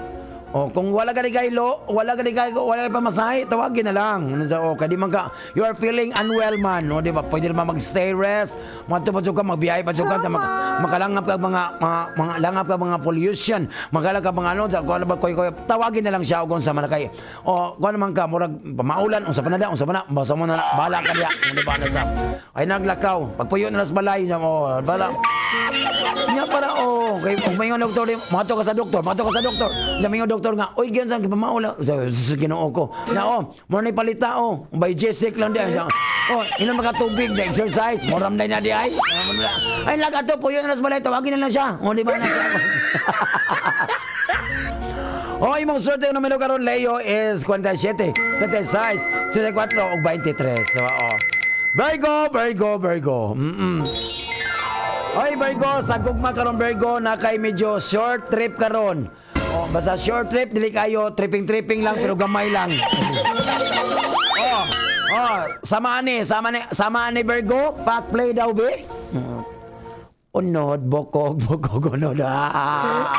Oh, kung wala ka ni kay wala ka ni kay wala kay pamasahe, tawagin na lang. Ano sa oh, kay di man ka you are feeling unwell man, oh, di ba? Pwede naman mag-stay rest, moadto pa jud ka, magbiyahe pa jud ka, makalangap ka mga langap ka mga pollution, makalangap ka mga ano, kung ano ba koy koy, tawagin na lang siya og unsa man kay. Oh, kung ano man ka murag maulan, unsa pa na da, unsa pa na, basta mo na bahala ka diya, di ba na sa. Ay naglakaw, pagpuyo na sa balay niya mo, bala. Nya para oh, kay og maingon doktor, moadto ka sa doktor, moadto ka sa doktor. Nya maingon doktor nga, "Oy, giyon sa gipamaula." Sa Ginoo ko. Na oh, mo ni palita oh, by Jessic lang di. Oh, inom ka tubig, na exercise, moram na na di ay. Ay laga to, puyo na sa balay, tawagin na lang siya. Oh, di ba na? Oh, imong swerte ng numero karon, Leo, is 47, 36, 34 ug 23. So, oh. Virgo, Virgo, Virgo. Oy, Virgo, sa gugma karon, Virgo, na kay medyo short trip karon. Oh, basta short trip, dili kayo tripping-tripping lang pero gamay lang. Oh, sama ni, sama ni, sama ni Virgo, pack play daw be. Unod, bokog, bokog, unod. Ah.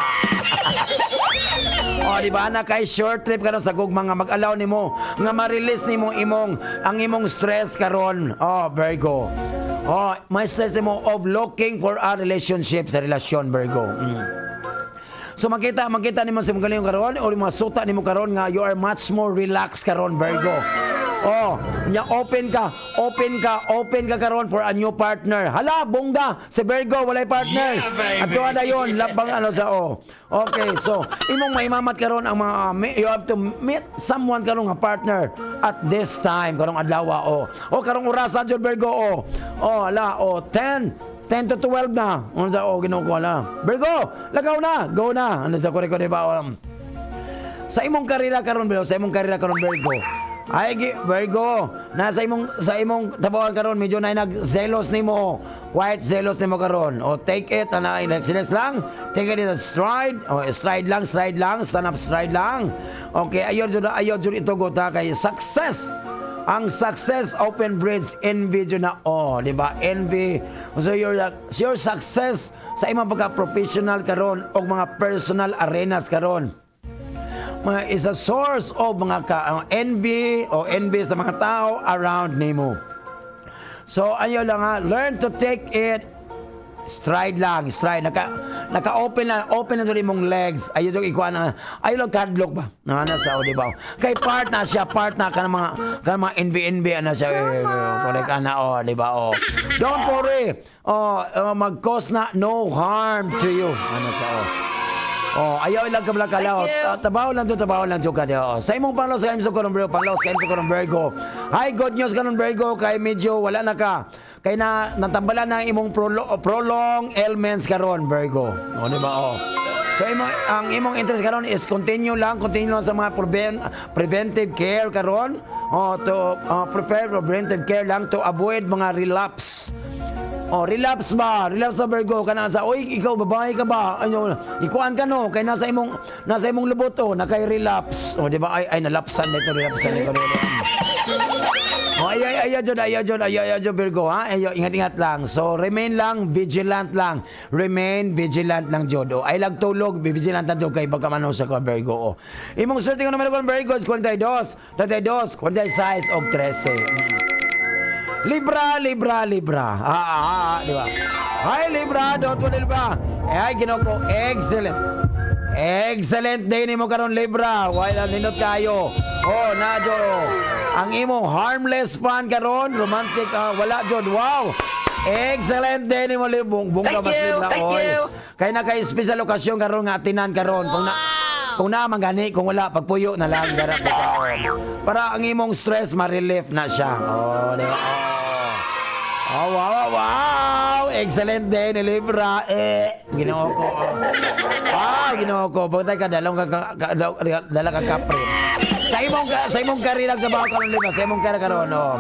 Oh, di ba na kay short trip karon sa gugma nga mag-allow nimo nga ma-release nimo imong ang imong stress karon. Oh, Virgo. Oh, may stress nimo of looking for a relationship sa relasyon, Virgo. So makita makita nimo sa imong galing karon o mga suta nimo karon nga you are much more relaxed karon, Virgo. Oh, nya open ka, open ka, open ka karon for a new partner. Hala, bongga, si Virgo walay partner. Yeah, baby. At tuwa dayon, labang ano sa oh. Okay, so imong maimamat karon ang mga you have to meet someone karon nga partner at this time karong adlaw oh. O karong orasa jud, Virgo, oh. Oh, hala, oh 10 to 12 na. Ano sa oh Ginoo ko ala. Virgo, lagaw na, go na. Ano sa kore ko di ba? Sa imong karera karon, Virgo, sa imong karera karon, Virgo. Ay, Virgo, nasa imong sa imong tabawan karon medyo na nagzelos nimo. Quite zelos nimo karon. O take it ana next next lang. Take it in a stride. O stride lang, stride lang, stand up stride lang. Okay, ayaw jud itugot ha kay success. Ang success open bridge envy jud na oh, di ba? Envy. So your success sa imong pagka professional karon o mga personal arenas karon mga is a source of mga ka, envy o envy sa mga tao around nimo. So ayaw lang ha, learn to take it stride lang, stride. Naka open lang, open na jud imong legs. Ayaw jud ikuan na, ayaw lang kadlok ba? Na na sa o di ba? Kay part na siya, part na ka mga envy envy ana siya. Eh, correct ana oh, di ba? Oh. Don't worry. Oh, oh mag-cause na no harm to you. Ano ka oh. Oh, ayaw lang ka kalaw. Trabaho lang to, trabaho lang to ka. Oh. Sa imong panglawas kay sa karon Virgo, panglawas kay sa karon Virgo. Hi, good news karon Virgo kay medyo wala na ka. Kay na natambalan na ang imong prolong ailments karon Virgo. Oh, di ba? Oh. So imong ang imong interest karon is continue lang sa mga preventive care karon. Oh, to prepare for preventive care lang to avoid mga relapse. Oh, relapse ba? Relapse sa Virgo kana sa oy ikaw babae ka ba? Ano, ikuan ka no kay nasa imong lubot oh, nakay relapse. Oh, di ba? Ay ay nalapsan nito, relapsan nito. Oh, ay ay ay jud, ay jud, ay ay jud Virgo ha. Ay ingat-ingat lang. So remain lang vigilant lang. Remain vigilant lang jud. Oh, ay lagtulog, vigilant lang jud kay baka mano sa Virgo. Oh. Imong swerte nga numero kon Virgo is 42, 32, 46 og 13. Libra, Libra, Libra. Ah, ah, ah, di ba? Hi, Libra, don't worry, Libra. Ay, Ginoo ko, excellent. Excellent day nimo karon, Libra. While nindot kayo. Oh, na jo. Ang imong harmless fun karon, romantic wala jud. Wow. Excellent day nimo, Libong. Bongga Thank mas you, Libra thank oy. you. Kay na kay special okasyon karon nga atinan karon. Kung na man gani, kung wala, pagpuyo na lang dara po ka. Oh. Para ang imong stress ma-relief na siya. Oh, di ba? Oh. Oh, wow. Excellent day ni Libra. Eh, Ginoo ko. Oh. Ah, Ginoo ko. Bantay ka, dalong ka, dala ka kapre. Sa imong karera sa trabaho karon, Libra, sa imong karera karon, oh.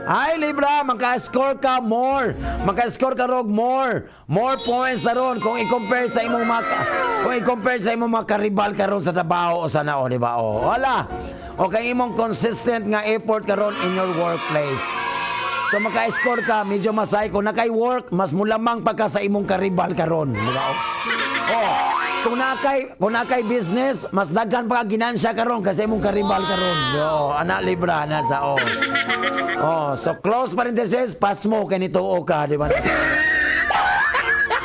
Ay, Libra, maka-score ka more. Maka-score ka rog more. More points na ron kung i-compare sa imong mga karibal karon sa trabaho o sa nao, di ba? Oh, wala. O kay imong consistent nga effort karon in your workplace. So maka-score ka, medyo masay kung nakay work, mas mulamang pa ka sa imong karibal karon, di ba? Oh, kung nakay business, mas daghan pa ka ginansya karon kasi imong karibal karon. Yo, anak Libra na sa oh. Oh, so close parenthesis, pass mo kay nituo ka, di ba?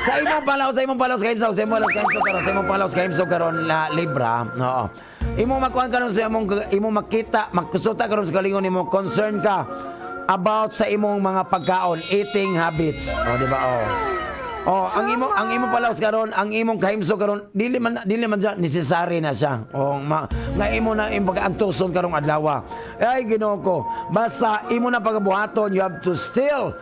Sa imong palaw sa imong palaw karon, sa imong palaw sa karon na Libra, oo. Imong makuan karon sa imong imong makita, magkusuta karon sa kalingon nimo, concern ka about sa imong mga pagkaon, eating habits. Oh, di ba? Oh. Oh, ang imong palaws karon, ang imong kahimsog karon, dili man siya necessary na siya. Oh, nga imo na imong pag-antuson karong adlaw. Ay, Ginoo ko. Basta imo na pagabuhaton, you have to still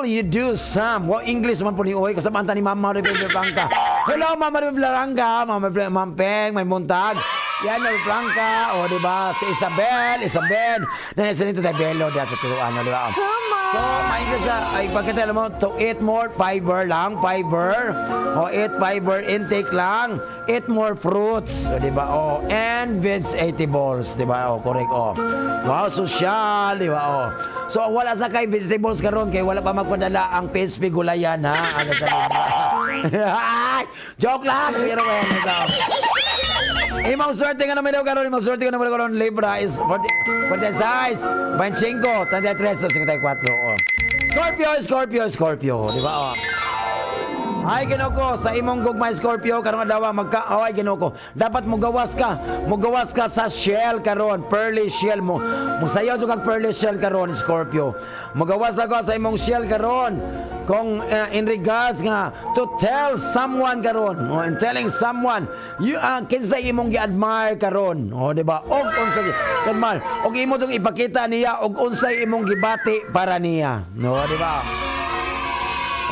you do some. Well, English man po ni Oy. Kasama ni Mama Rebe Blanca. Hello, Mama Rebe Blanca. Mama Rebe Mampeng, may muntag. Yan, Mama Blanca. O, di ba? Si Isabel, Isabel. Na nasa nito tayo Belo diyan sa turuan, di ba? Tama. So, may English na, ay, pagkita alam mo, to eat more fiber lang, fiber. O, eat fiber intake lang. Eat more fruits. O, di ba? O, and vegetables. Di ba? O, correct. O. Wow, social. Di ba? O. So, wala sa kay vegetables karon kay wala pa magpadala ang PSP gulayan, ha? Ano sa Ay! Joke lang! Pero, eh, ito. Imong swerte nga naman daw karon, imong swerte nga naman karon, Libra is 40, 46, 25, 33, 54. Oh. Scorpio, Scorpio, Scorpio, di ba? Oh. Ay, Ginoo ko, sa imong gugma, Scorpio, karong adlaw magka oh, ay, Ginoo ko. Dapat mogawas ka, mogawas ka sa shell karon, pearly shell mo. Musayaw jud kag pearly shell karon, Scorpio. Mogawas ako sa imong shell karon. Kung in regards nga to tell someone karon, oh, in telling someone you kinsa imong gi-admire karon, oh, di ba? Og unsa admire, og imo tong ipakita niya og unsay imong gibati para niya. No, di ba?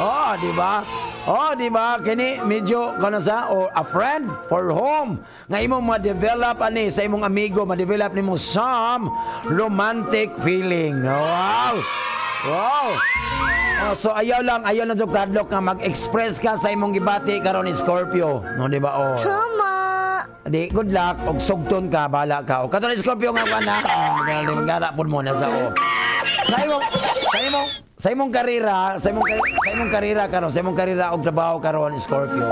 Oh, di ba? Oh, di ba? Kini medyo kano sa or a friend for home nga imong ma-develop ani sa imong amigo, ma-develop nimo some romantic feeling. Wow. Wow. Oh, so ayaw lang jud kadlok nga mag-express ka sa imong gibati karon ni Scorpio. No, di ba? Oh. Tama. Di, good luck. Og sugton ka, bahala ka. O kato ni Scorpio nga ka na. Gara pud mo na sa o. Sa imong karera, sa imong karera karon, sa imong karera og trabaho karon, Scorpio.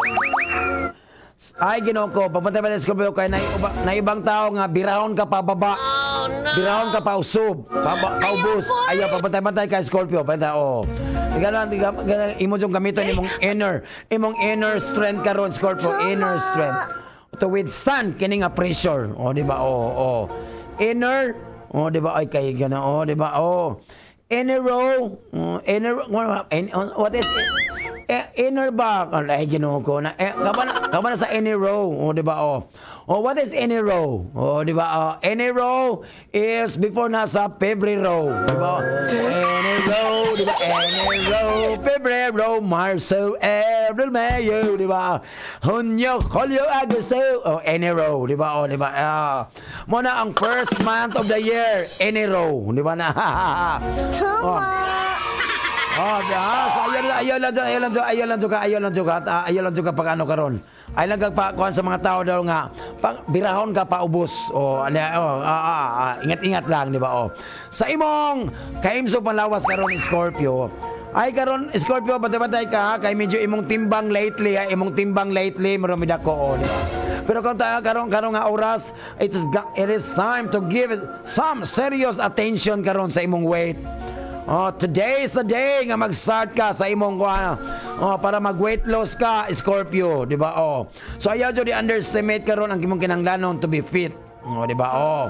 Ay, Ginoo ko, papunta ba sa Scorpio kay na ibang tao nga birahon ka pababa. Oh, no. Birahon ka pausub, paubos. Ayaw, pabantay-bantay ka, Scorpio, bantay oh. Ikaw lang, imo jung gamiton imong inner strength karon, Scorpio, inner strength to withstand kini nga pressure. Oh, di ba? Oh. Inner, oh, di ba? Ay kay gana, oh, di ba? Oh. Inner row, oh, inner what, what is eh, inner ba? Ay, Ginoo ko na. Eh, kaba na sa inner row. Oh, di ba? Oh. Oh, what is inner row? Oh, di ba? Oh, inner row is before na sa Pebrero. Di ba? Inner row, di ba? Inner row, Pebrero, Marso, Abril, Mayo, di ba? Hunyo, Julio, Agosto. Oh, Enero, di ba? Oh, di ba? Ah. Mo na ang first month of the year, Enero, di ba na? Tama. Oh, ah, so ayaw lang ayaw lang ayaw lang ka, ayaw lang ka, ayaw lang ka pag ano karon. Ayaw lang ka pa kuan sa mga tao daw nga pang birahon ka paubos. Oh, ano, oh, ingat-ingat lang, di ba? Oh. Sa imong kaimso panlawas karon, Scorpio. Ay karon, Scorpio, bantay-bantay ka ha, kay medyo imong timbang lately ha, imong timbang lately muro midako oh, di ba? Pero kung tayo karon karon nga oras, it is time to give some serious attention karon sa imong weight. Oh, today is the day nga mag-start ka sa imong kuan. Oh, para mag weight loss ka, Scorpio, di ba? Oh. So ayaw jud i-underestimate karon ang imong kinahanglanon to be fit. Oh, di ba? Oh.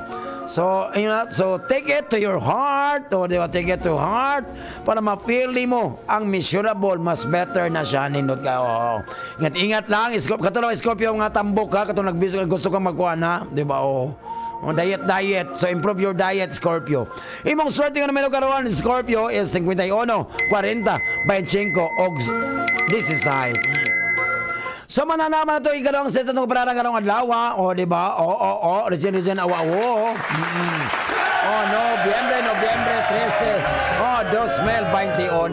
So, you know, so take it to your heart, o di ba? Take it to heart para ma-feel mo ang measurable, mas better na siya nindot ka. Oh. Ingat ingat lang, Scorpio, katulad Scorpio nga tambok ka, katong nagbisog gusto kang magkuha na, di ba? Oh. Oh, diet, diet. So, improve your diet, Scorpio. Imong swerte nga numero karon, Scorpio, is 51, 40, 25, og 16. So mananaman na to ikalawang set sa itong pararang karong adlaw. O, di ba? O, o, o. Regine, Regine, awa, awo. Oh, Nobyembre, Nobyembre 13. Oh,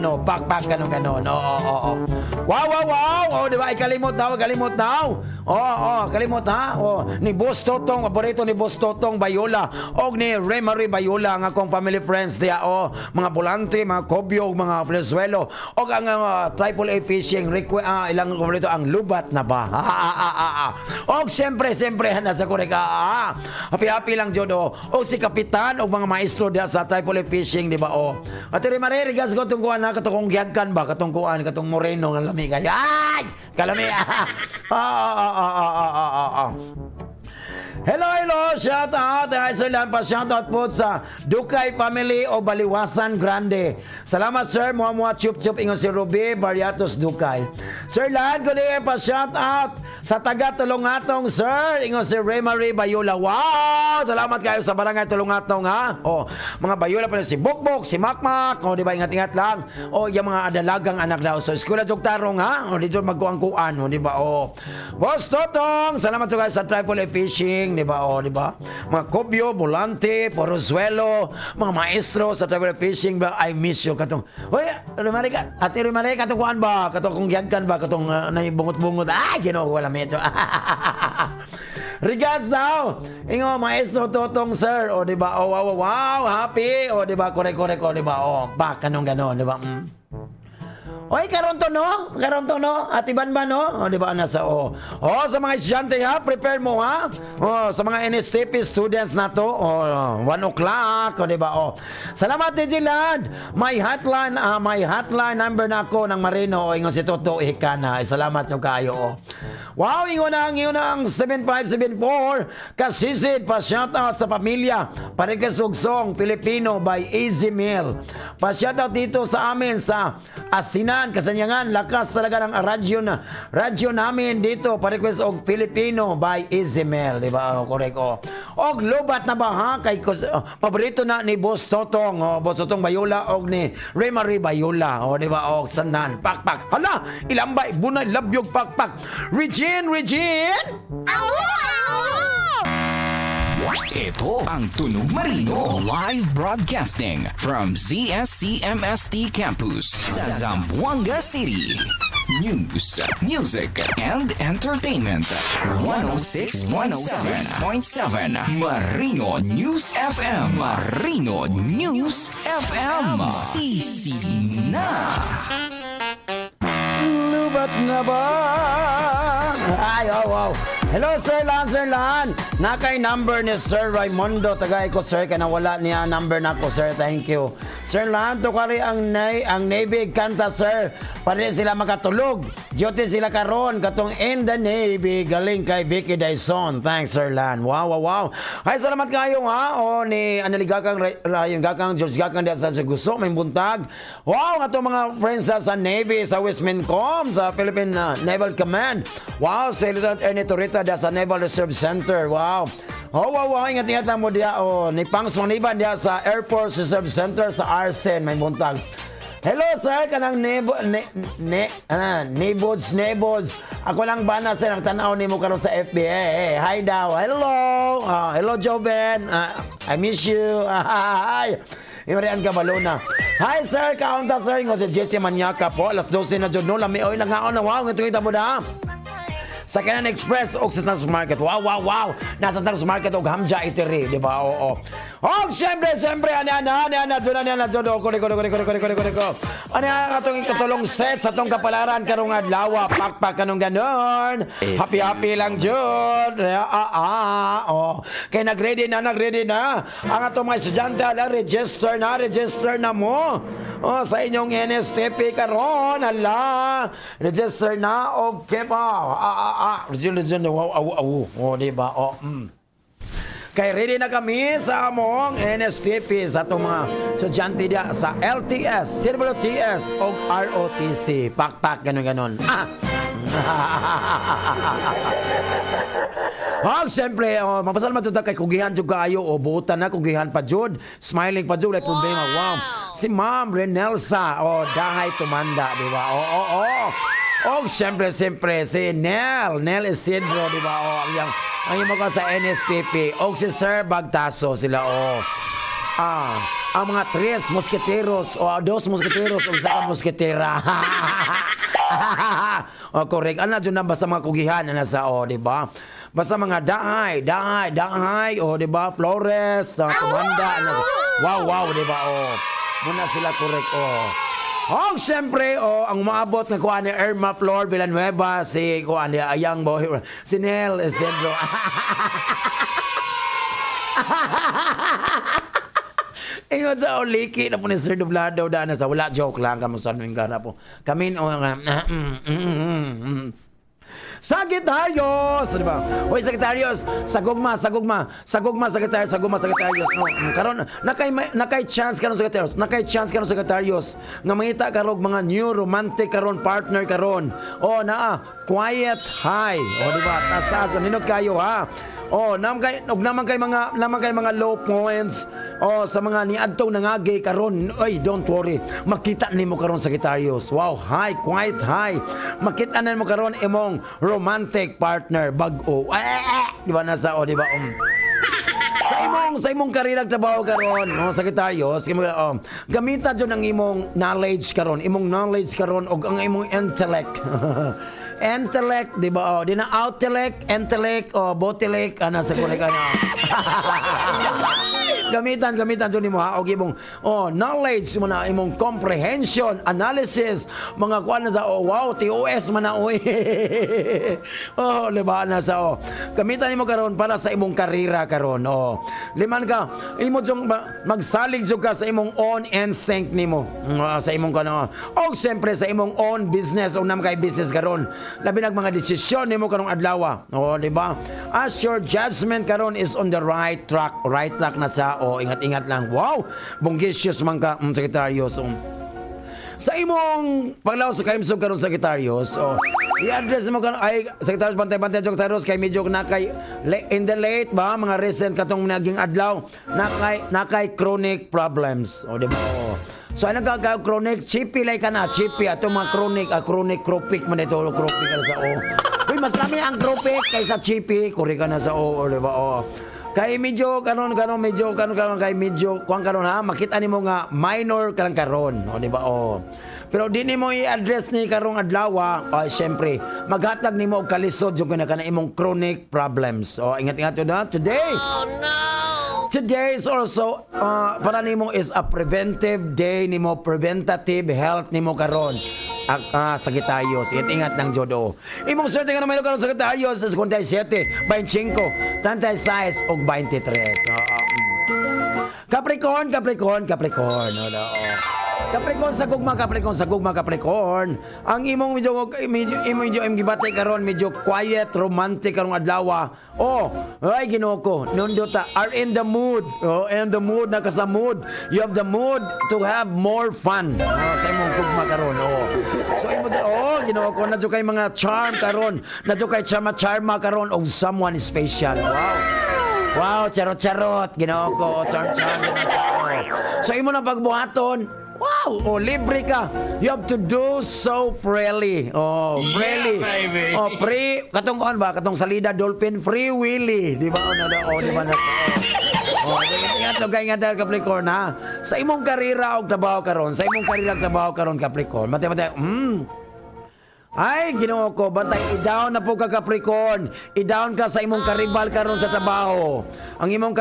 2021. Pak, pak, ganun, ganun. Oo. Wow. Oh, di ba? Ikalimot daw, ikalimot daw. Oh, kalimot ha. Oh, ni Boss Totong, paborito ni Boss Totong Bayola. Og ni Remarie Bayola, ang akong family friends diya. Oh, mga Volante, mga Kobyo, mga Venezuelo. Og ang Triple A Fishing, ilang paborito, ang "Lubat na Ba". Ah, ah, ah, ah, ah. Og siyempre, siyempre, nasa korek. Ah, ah. Happy, happy lang, Jodo. Og si Kapitan, og mga maestro diya sa Triple A Fishing, di ba? Oh. Ate Marie, regards ko itong kuan ha, katong giyagkan ba, katong kuan, katong Moreno nga lami kayo. Ay! Kalami! Ah. Hello, hello! Shout out! Ay, sir Lan, pa shout out po sa Dukay Family o Baliwasan Grande. Salamat, sir. Muha muha chup chup, ingon si Ruby Barriatos Dukay. Sir Lan, kundi pa shout out sa taga Tulungatong, sir. Ingon si Ray Marie Bayula. Wow! Salamat kayo sa barangay Tulungatong, ha? Oh, mga Bayula pa rin si Bokbok, si Makmak. Oh, di ba? Ingat-ingat lang. Oh, yung mga adalagang anak daw. So, eskwela jug tarong, ha? Oh, di jud magkuang-kuan, oh, di ba? Oh. Boss Totong, salamat sa guys sa Triple A Fishing, di ba? Oh, di ba? Mga Kobyo, Volante, Porozuelo, mga maestro sa Triple A Fishing ba? I miss you katong. Hoy, Rimari ka, Ate Rimari, katong kuan ba? Katong kung giyagkan ba? Katong naibungot-bungot. Ay, Ginoo ko wala medyo. Regards daw. Ingo Maestro Totong, sir. O, di ba? Oh, wow, happy. O, di ba? Korek korek, o, di ba? O, bak kanong ganon, di ba? Oy, karon to no? Karon to no? Ate Banban no? O, di ba nasa o. O, sa mga estudyante ha, prepare mo ha. O, sa mga NSTP students na to, o, 1 o'clock, o, di ba? O. Salamat, DJ Land. May hotline number na ako ng Marino o ingon si Toto Hikana. Ay, salamat yung kayo. O. Wow, ingon na ang 7574. Kasisid pa shoutout sa pamilya. Pa-request song "Filipino" by Easy Mill. Pa shoutout dito sa amin sa Asinan, Kasanyangan. Lakas talaga ng radyo namin dito. Pa-request og "Filipino" by Easy Mill, di ba? Oh, correct oh. Og "Lubat na Ba" ha kay oh, paborito na ni Boss Totong, oh, Boss Totong Bayula og ni Ray Marie Bayula. Oh, di ba? Og sanan pakpak. Hala, ilambay bunay labyog pakpak. Regine, Regine. Ito ang Tunog Marino. Live broadcasting from ZSCMST Campus sa Zamboanga City. News, music, and entertainment. 106.7 Marino News FM. Marino News FM. Sisi na. Lubat na ba? Ay, oh, wow. Hello, Sir Lan, Sir Lan. Nakay number ni Sir Raimundo. Tagay ko, sir, kaya nawala niya number na ko, sir. Thank you. Sir Lan, tukari ang Navy kanta, sir. Para sila makatulog. Duty sila karon katong "In the Navy". Galing kay Vicky Dyson. Thanks, Sir Lan. Wow. Ay, salamat kayo, ha. O, ni Analigakang Rayon Gakang, George Gakang diya sa Guso, may buntag. Wow, nga to mga friends sa Navy, sa Westmincom, sa Philippine Naval Command. Wow, si Lieutenant Ernie Torita diya sa Naval Reserve Center. Wow. Oh, wow. Ingat-ingat na mo diya. Oh, ni Pangs Maniban diya sa Air Force Reserve Center sa Arsen, may buntag. Hello sir, kanang nebo ne, ne ah, neighbors neighbors. Ako lang ba na sir ang tanaw nimo karon sa FB. Eh, eh, hi daw. Hello. Ah, hello Joven. Ah, I miss you. Hi. Imarian ka balona. Hi sir, kaunta sir ngo si Jesse Manyaka po. Alas 12 na jud no. Lami oy langaon na wow, ngito kita mo na. Sa Kanan Express og sa Snacks Market. Wow. Nasa Snacks Market og Hamja Eatery, di ba? Oo. Og siyempre, siyempre, ani ana, ani ana, dyan, ani ana, dyan, oh, kore, kore, kore, kore, kore, kore, kore, kore. Ani ana katong ikatulong set sa tong kapalaran karong adlaw, pakpak kanong ganon. A Happy happy lang jud. Oh. Kay nagready na, nagready na. Ang atong mga estudyante, ala, register na mo. Oh, sa inyong NSTP karon, ala, register na, okay pa. Register, register, wow, aw, aw. Oh, di ba? Oh. Kay ready na kami sa among NSTP sa atong mga estudyante dia sa LTS, CWTS o ROTC. Pakpak, ganun-ganon. Ah! Oh, siyempre, oh, mapasalamat jud ta kay kugihan jud kaayo o butan na kugihan pa jud. Smiling pa jud, wala problema. Wow. Si Ma'am Renelsa, oh, dahay tumanda, di ba? Oo. Oh, siyempre, siyempre, si Nel, Nel Isidro, di ba? Oh, ang imo ka sa NSTP. O si Sir Bagtaso sila, oh. Ah, ang mga tres mosquiteros o dos mosquiteros o isa ka mosquitera. O correct. Ano jud na basta mga kugihan na nasa, oh, di ba? Basta mga dahay, dahay, dahay, oh, di ba? Flores, Tumanda, ano. Wow, di ba? Oh. Muna sila correct, oh. Oh, siyempre, oh, ang umaabot nga kuha ni Irma Flor Villanueva, si kuha ni Ayang Boy, si Nel Isidro. Ingon sa uliki na po ni Sir Dublado daan na sa wala joke lang kamo sa aming gara po. Kami o nga Sagittarius, di ba? Hoy Sagittarius, sagugma, sagugma, sagugma Sagittarius, sagugma Sagittarius. No, karon nakay chance karon Sagittarius, nakay chance karon Sagittarius nga mangita karog mga new romantic karon partner karon. Oh, naa quiet high. Oh, di ba? Taas taas ninot kayo ha. Oh, nam kay og naman kay mga low points. Oh, sa mga niadtong nangagi karon, ay don't worry. Makita nimo karon Sagittarius. Wow, high, quite high. Makita nimo karon imong romantic partner bag-o. Ah, di ba nasa oh, di ba? Sa imong karera trabaho karon, no, Sagittarius, imo oh, gamita jud ang imong knowledge karon, imong knowledge karon og ang imong intellect. Intellect, di ba? Oh, di na outellect, intellect, oh, botelect, ana sa kulik ana. Gamitan, gamitan jud nimo ha og imong oh knowledge mo na imong comprehension, analysis, mga kuan na sa oh wow, TOS man na oy. Oh, di ba na sa oh. Gamitan nimo karon para sa imong karera karon. Oh. Liman ka, imo jung magsalig jud ka sa imong own instinct nimo. Sa imong kano. Og siyempre sa imong own business o nam kay business karon. Labi nag mga desisyon nimo karong adlaw. Oh, di ba? As your judgment karon is on the right track. Right track na sa oh, ingat-ingat lang. Wow, bonggisius man ka, Sagittarius. Sa imong paglawas sa kaimsog karon Sagittarius, oh, i-address mo karon ay Sagittarius bantay-bantay Sagittarius kay medyo na kay in the late ba mga recent katong naging adlaw na kay chronic problems. Oh, di ba? Oh. So ano ka ka chronic chippy like ka na chippy ato mga chronic chronic cropik man ito cropik ka na sa oh. Uy, mas lami ang cropik kaysa chippy, kuri ka na sa oh, di ba? Oh. Kay medyo karon karon medyo karon karon kay medyo kuang karon ha makita nimo nga minor ka lang karon, o di ba? Oh. Pero di nimo i-address ni karong adlaw, ay syempre maghatag nimo og kalisod yung kana kana imong chronic problems. Oh, ingat-ingat yun ha today. Oh no! Today is also para nimo is a preventive day nimo, preventative health nimo karon. Sagittarius, ingat ingat ng jodo. Imong swerte nga numero karon Sagittarius sa 57, 25, 36 ug 23. Oo. Capricorn, Capricorn, Capricorn. No, no, oh. Capricorn sa gugma, Capricorn sa gugma, Capricorn. Ang imong medyo medyo imong medyo imong gibati karon medyo quiet, romantic karong adlaw. Oh, ay Ginoo ko, nindota are in the mood. Oh, in the mood na ka sa mood. You have the mood to have more fun. Oh, sa imong gugma karon. Oh. So imo oh, Ginoo ko, na kay mga charm karon. Na kay charma charma karon og someone special. Wow. Wow, charot-charot. Ginoo ko, charm charm. Oh. So imo na pagbuhaton. Wow, oh libre ka. You have to do so freely. Oh, freely. Yeah, baby. Oh, free katong on ba katong salida dolphin free willy, di ba? Oh, na, oh, di ba na? Oh, ingat og ingat tayo, Capricorn ha. Sa imong karera og trabaho karon, sa imong karera og trabaho karon Capricorn. Mate mate. Ay, Ginoo ko, bantay i-down na po ka, Capricorn. I-down ka sa imong karibal karon sa trabaho. Ang imong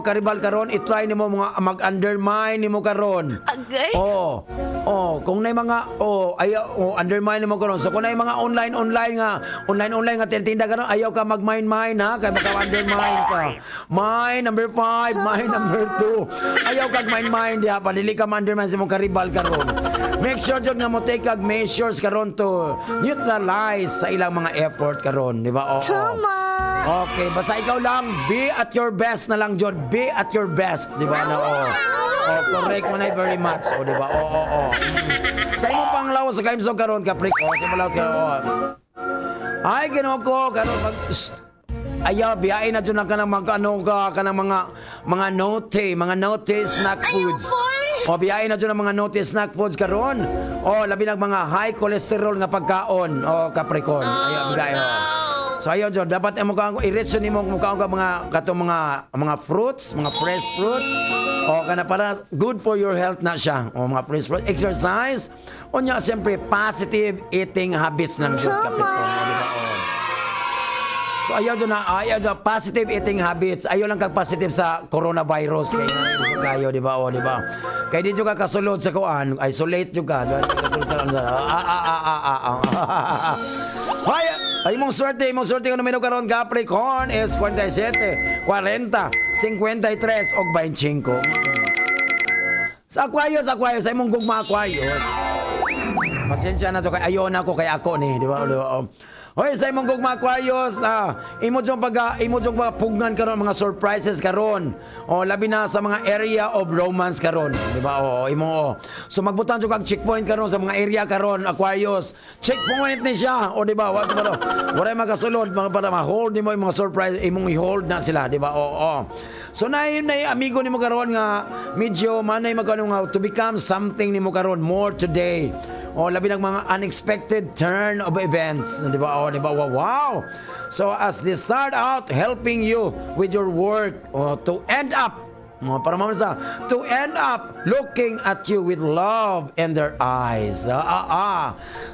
karibal karon i-try nimo mga mag-undermine nimo karon. Agay. Oh. Oh, kung nay mga oh ayaw, oh, undermine nimo karon. So kung nay mga online online nga online online nga tintinda karon, ayaw ka mag-mine mine ha, kay baka undermine ka. Mine number 5, mine number 2. Ayaw kag mine mine diha pa, dili ka ma-undermine sa imong karibal karon. Make sure jud nga mo take kag measures karon to neutralize sa ilang mga effort karon, di ba? Oo. Tama. Okay, basta ikaw lang, be at your best na lang, Jod. Be at your best, di ba? Na, oh. Oh, correct mo na very much. Oh, di ba? Oo. Sa imong panglawas sa kaimsog karon, Capricorn, sa imong lawas karon. Oh. Ay, Ginoo ko, karon pag Shh. Ayaw, biyain na dyan ang kanang mag, ano ka, kanang mga note snack foods. O, biyain na dyan ang mga note snack foods karon. O, labi nag mga high cholesterol nga pagkaon. O, Capricorn. Ayaw, biyain. Oh. So ayaw dyan, dapat mo kang i-reach nimo mo kaon ka mga katong mga fruits, mga fresh fruit. O kana para good for your health na siya. O mga fresh fruit, exercise. Unya siyempre positive eating habits lang jud, Tama. Capricorn. O, di ba? O. So ayaw dyan na, ayaw dyan, positive eating habits. Ayaw lang kag positive sa coronavirus kay kayo, di ba? O, di ba? Kay di jud ka kasulod sa kuan, isolate jud ka. Di ba? Kasulod sa ah ah ah ah ah. Ah. Hoy, ay imong swerte nga numero karon, Capricorn, is 47, 40, 53 ug 25. Sa Aquarius, Aquarius, sa imong gugma, Aquarius. Pasensya na to kay ayo na ko kay ako ni, di ba? Di ba? Oh. Hoy, sa imong gugma, Aquarius, na imo jung pugnan karon mga surprises karon. O labi na sa mga area of romance karon, di ba? O imo oh. So magbutang jud kag checkpoint karon sa mga area karon, Aquarius. Checkpoint ni siya. O di ba? Wa ba do? Wala makasulod mga para ma-hold nimo yung mga surprise, imong i-hold na sila, di ba? Oo. So nay amigo nimo karon nga medyo manay magkano nga to become something nimo karon more today. O labi ng mga unexpected turn of events, di ba? O, di ba? Wow. So as they start out helping you with your work, o, to end up, o, para mamasa, to end up looking at you with love in their eyes. Ah, ah, ah.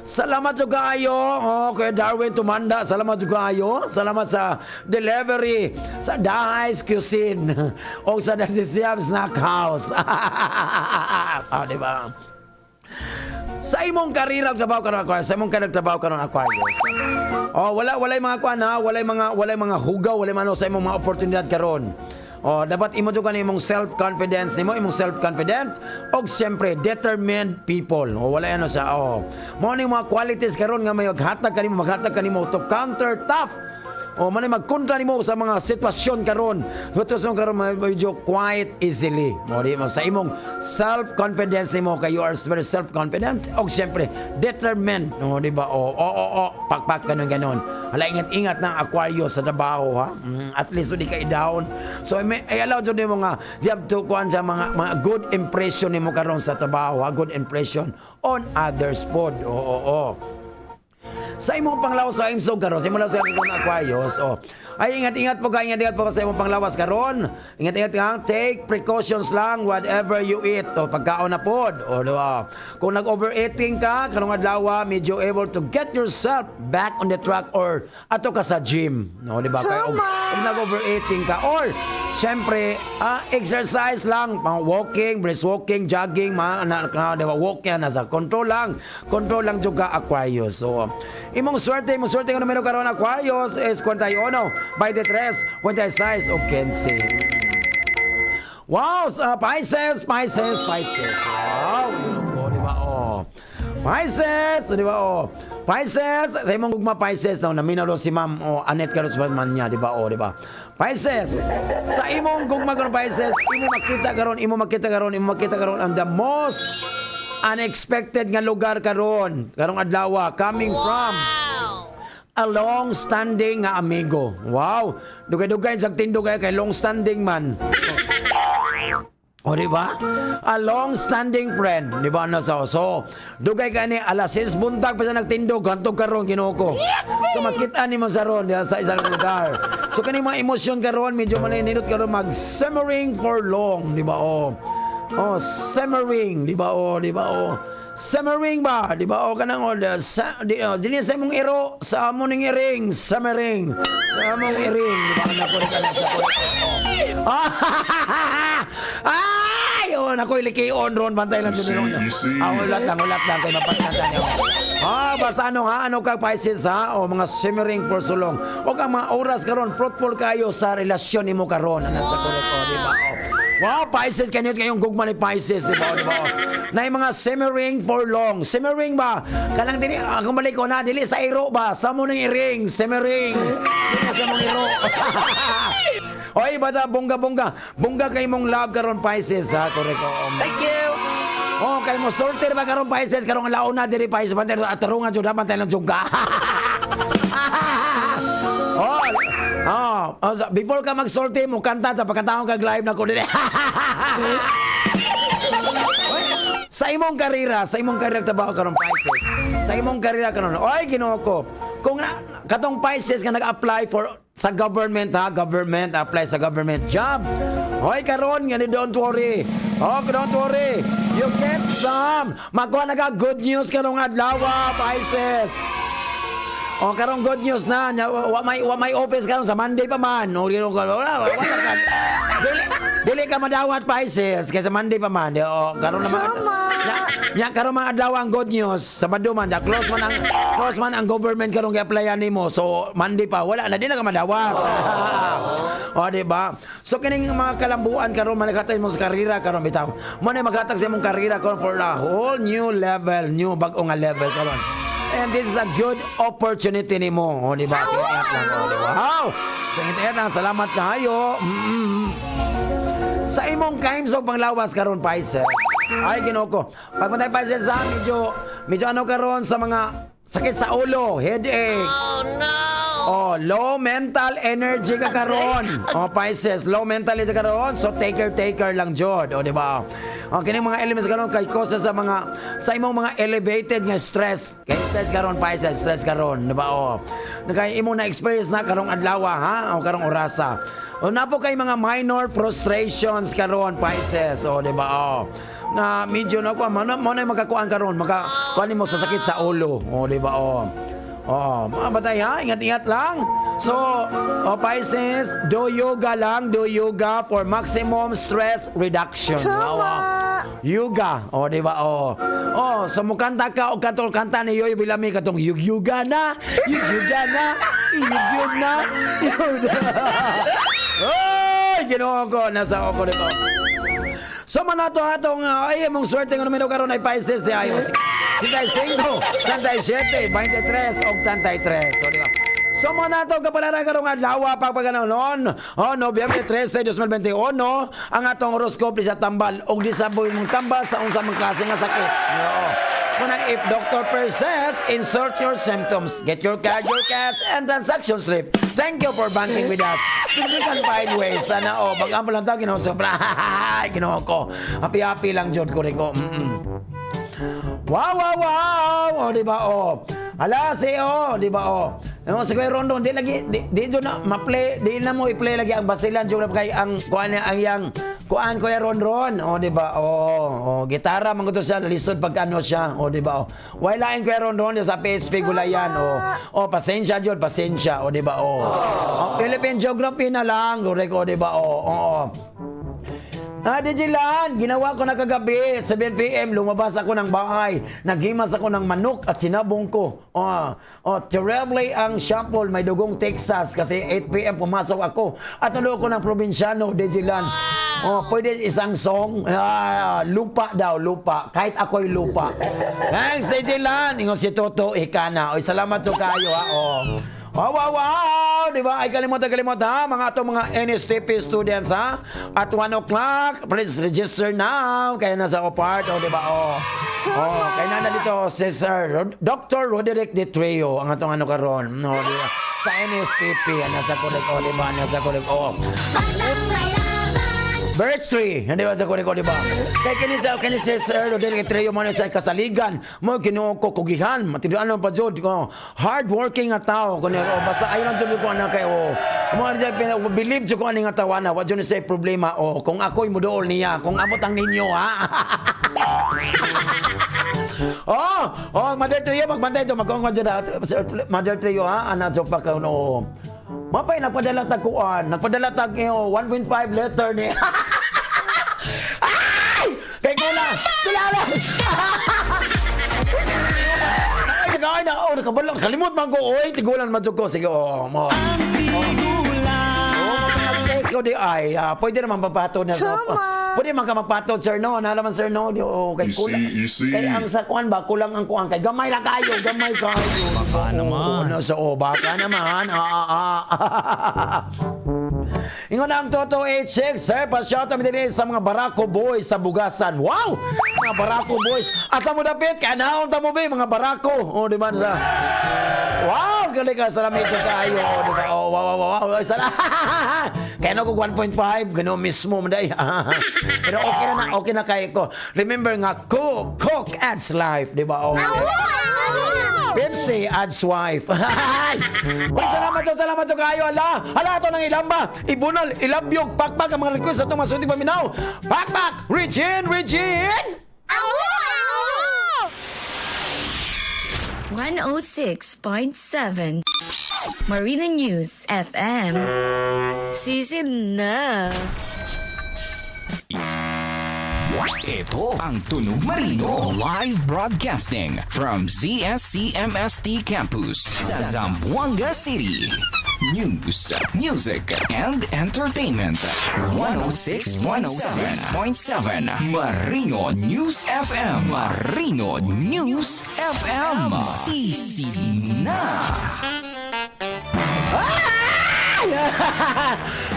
Salamat juga ayo. Oh, Kuya Darwin Tumanda, salamat juga ayo. Salamat sa delivery sa Dahay's Cuisine o sa Dasisiam Snack House. Ah, di ba? Sa imong karera ug trabaho karon, Aquarius, sa imong karera ug trabaho karon, Aquarius. Oh, wala walay mga kuan ha, walay mga hugaw, walay mano sa imong mga oportunidad karon. Oh, dapat imo jud imong self-confidence nimo, imong self-confident og siyempre determined people. Oh, wala ano sa oh. Mao ning mga qualities karon nga may maghatag kanimo to counter tough o man ay magkontra nimo sa mga sitwasyon karon. Sitwasyon karon medyo quite easily. Mo di mo sa imong self-confidence nimo kay you are very self-confident og siyempre determined. No, di ba? O, pakpak ganon ganon. Hala, ingat-ingat ng Aquarius sa trabaho ha. At least di ka i-down. So may ay allow jud nimo nga you have to kuan sa mga good impression nimo karon sa trabaho ha, good impression on others pod. Oo. Sa imong panglawas sa imsog karon, sa imong lawas karon, Aquarius, oh. Ay ingat-ingat po ka, ingat-ingat po ka sa imong panglawas karon. Ingat-ingat ka, take precautions lang whatever you eat. O pagkaon na pod. O di ba? Kung nag-overeating ka karong adlaw, medyo able to get yourself back on the track or ato ka sa gym. No, di ba? Kaya kung nag-overeating ka or syempre, exercise lang, mga walking, brisk walking, jogging, mga na, na, di ba? Walk yan nasa control lang. Control lang jud ka, Aquarius. So, imong swerte nga numero karon, Aquarius, is 41, 23, 26 ug 15. Wow, sa Pisces, Pisces, Pisces. Wow, ko, di ba? Oh. Pisces, di ba? Oh. Pisces, sa imong gugma, Pisces, no, naminaw daw si Ma'am, oh, Annette Carlos man niya, di ba? Oh, di ba? Pisces, sa imong gugma karon, Pisces, imo makita karon, imo makita karon, imo makita karon ang the most unexpected nga lugar karon, karong adlaw, coming from a long-standing nga amigo. Wow! Dugay-dugay sa tindog kay long-standing man. O, di ba? A long-standing friend, di ba? Ano so, dugay ka ni alas 6 buntag pa sa nagtindog, hantog karon, Ginoo ko. So makita nimo sa ron diya sa isang lugar. So kani mga emosyon karon medyo maninindot karon mag simmering for long, di ba? Oh. Oh, simmering, di ba? Oh, di ba? Oh. Simmering ba, di ba? O kanang o sa di, o, dili sa imong iro, sa amo ning iring, simmering. Sa among iring, di ba? Nako ka na sa Ay, oh, nako likion ron bantay lang jud ron. Ah, ulat lang kay mapatlan niyo. Ah, basta ano ha, ano ka Pisces ha, o mga simmering for so long. O ang mga oras karon fruitful kayo sa relasyon nimo karon ana sa kulot o, di ba? O. Wow, Pisces, kaniyot kayong gugma ni Pisces, di ba? O, di ba? O. Na yung mga simmering for long. Simmering ba? Kanang dili, akong balik ko na, dili sa iro ba? Sa mo nang iring, simmering. Dili sa mong iro. Oy, bata, bongga, bongga. Bongga kay mong love karon Pisces, ha? Correct. Oo. Thank you. Oh, kay mo sorter ba karon Pisces karong launa diri Pisces bantay atarungan jud ha, bantay lang jud ka. Oh, oh, oh, before ka magsorte mo kanta sa pagkataon kag live na ko diri. Oy, sa imong karera trabaho karon Pisces. Sa imong karera karon. Oy, Ginoo ko. Kung na, katong Pisces nga nag-apply for sa government ha, government apply sa government job. Hoy karon ngani don't worry. Oh, don't worry. You get some. Makuha na ka good news karong adlaw, Pisces. Oh, karong good news na. Nya, wa may office karon sa Monday pa man. Oh, dili ka wala wala ka. Dili dili ka madawat Pisces kay sa Monday pa man. Oh, karon naman. Tama. Nya, nya karon mga adlaw ang good news. Sabado man, nya, close man ang government karong gi-applyan nimo. So Monday pa wala na di na ka madawat. Oh, di ba? So kining mga kalambuan karon managhatag mo sa karera karon bitaw. Mo na maghatag sa imong karera karon for a whole new level, new bag-o nga level karon. And this is a good opportunity nimo. O, di ba? Sige, ingat lang. O, di ba? Wow! Sige, ingat lang. Salamat kayo. Sa imong kaimsog panglawas karon Pisces. Ay, Ginoo ko. Pag Pisces ha, medyo medyo ano karon sa mga sakit sa ulo, headaches. Oh no. Oh, low mental energy ka karon. Oh, Pisces, low mental energy ka karon. So take care lang jud. Oh, di ba? Oh, kining mga elements karon kay cause sa mga sa imong mga elevated nga stress. Kay stress karon Pisces, stress karon, di ba? Oh. Kay imo na experience na karong adlaw ha, o karong orasa. O napo kay mga minor frustrations karon Pisces. Oh, di ba? Oh. Nga medyo na ko mo mo na makakuan karon, maka kuan nimo sa sakit sa ulo. Oh, di ba? Oh. Oh, mga batay ha, ingat-ingat lang. So, oh, Pisces, do yoga lang, do yoga for maximum stress reduction. Tama. Wow. Yoga, oh, di ba? Oh. Oh, so mukanta ka og katol kanta ni Yoyo Bilami katong yug yoga na, yug yoga na, yug yug na. Yug na. Ay, Ginoo ko, nasa ako nito. So man nato atong ay imong swerte nga numero karon ay Pisces di ayo. 55, 37, 23 og 33. So di ba? So mo nato kapalaran karong adlaw pagpaganoon. Oh, Nobyembre 13, 2021, ang atong horoscope di sa tambal og di sa buhi mong tambal sa unsa mang klase nga sakit. Oo. Kunang if doctor persists, insert your symptoms. Get your card, your cash, and transaction slip. Thank you for banking with us. We can find ways. Sana oh, pag-ampo lang ta Ginoo sobra. Ginoo ko. Happy happy lang jud ko riko. Wow! Oh, di ba? Oh. Ala, si oh, di ba? Oh. Ano si Kuya Rondon, di lagi di, di jud na ma-play, di na mo i-play lagi ang basilan jud kay ang kuan niya ang yang kuan Kuya Ronron. Oh, di ba? Oh, oh, gitara man gud siya, lisod pag ano siya. Oh, di ba? Oh. Why lain Kuya Ronron sa PHP Gulayan. Oh. Oh, pasensya jud, pasensya. Oh, di ba? Oh. Oh, Philippine Geography na lang, oh, di ba? Oh, oh. Oh. Ah, DJ Lan, ginawa ko na kagabi, 7 p.m., lumabas ako ng bahay. Naghimas ako ng manok at sinabong ko. Oh, oh, terribly ang shuffle, may dugong Texas kasi 8 p.m. pumasok ako. At nanood ko ng probinsyano, DJ Lan. Oh, pwede isang song? Ah, lupa daw, lupa. Kahit ako'y lupa. Thanks, DJ Lan. Ingon si Toto Ikana. Oy, salamat to kayo ha. Oh. Wow! Di ba? Ay, kalimutan, kalimutan ha? Mga ato mga NSTP students ha? At 1 o'clock, please register now. Kaya nasa part, oh, di ba? Oh. Oh, kaya na dito si Sir Dr. Roderick De Treo, ang atong ano karon. No, di ba? Sa NSTP, nasa correct, oh, di ba? Nasa correct, oh. Batang may laban. Birch tree. Hindi ba sa kunin ko, di ba? Kay kini sa kini si Sir Rodel kay Trio mo sa kasaligan. Mo Ginoo ko kugihan, matiduan pa jud ko. Hard working nga tao kuno oh, basta ayo lang jud ko ana kay oh. Mo jud believe jud ko ani nga tawana, wa jud ni say problema oh. Kung ako'y muduol niya, kung amot ang ninyo ha. Oh, oh, Mother Trio, magbantay to, magkuhan ka dyan, Mother Trio, ha? Ana, jo pa ka, no. Mapay, nagpadala tag kuan, nagpadala tag, eh, oh, 1.5 letter ni. Ay! Kay Kula! Kilala! Ay, naka, ay, naka, oh, nakabalak, kalimot man ko, oy, tigulan man jud ko. Sige, oh, mo. Oh, nag-text ko di ay, pwede naman papatod na. Tama. Pwede man ka magpatod, sir, no? Nalaman, sir, no? Di, oh, kay Easy, kula. easy. Kay ang sa kuan ba, kulang ang kuan. Kay gamay ra kayo, gamay kayo. Baka naman. Oo, so, oh, baka naman. Ah. Ingon na ang Toto 86, sir, pa-shout out din sa mga Barako Boys sa Bugasan. Wow! Mga Barako Boys. Asa mo dapit? Kaya naon ta mo be, mga Barako. Oh, di ba? Sa Wow! Galing ka. Salamat ito kayo. Oh, di ba? Oh, wow. Ay, Kaya na ko 1.5, gano'n mismo. Manday. Pero okay na na, okay na kayo ko. Remember nga, cook, cook adds life, di ba? Oh. Pepsi adds wife. Uy, salamat sa salamat sa kayo. Ala, ala ito ng ilamba. Ibunal, ilabyog, pakpak ang mga request sa itong masuti paminaw. Pakpak! Regine, Regine! 106.7 Marina News FM. Sisid na. Ito ang Tunog Marino live broadcasting from ZSCMST Campus sa Zamboanga City. News, music, and entertainment. 106.7 Marino News FM. Marino News FM. Sisi na.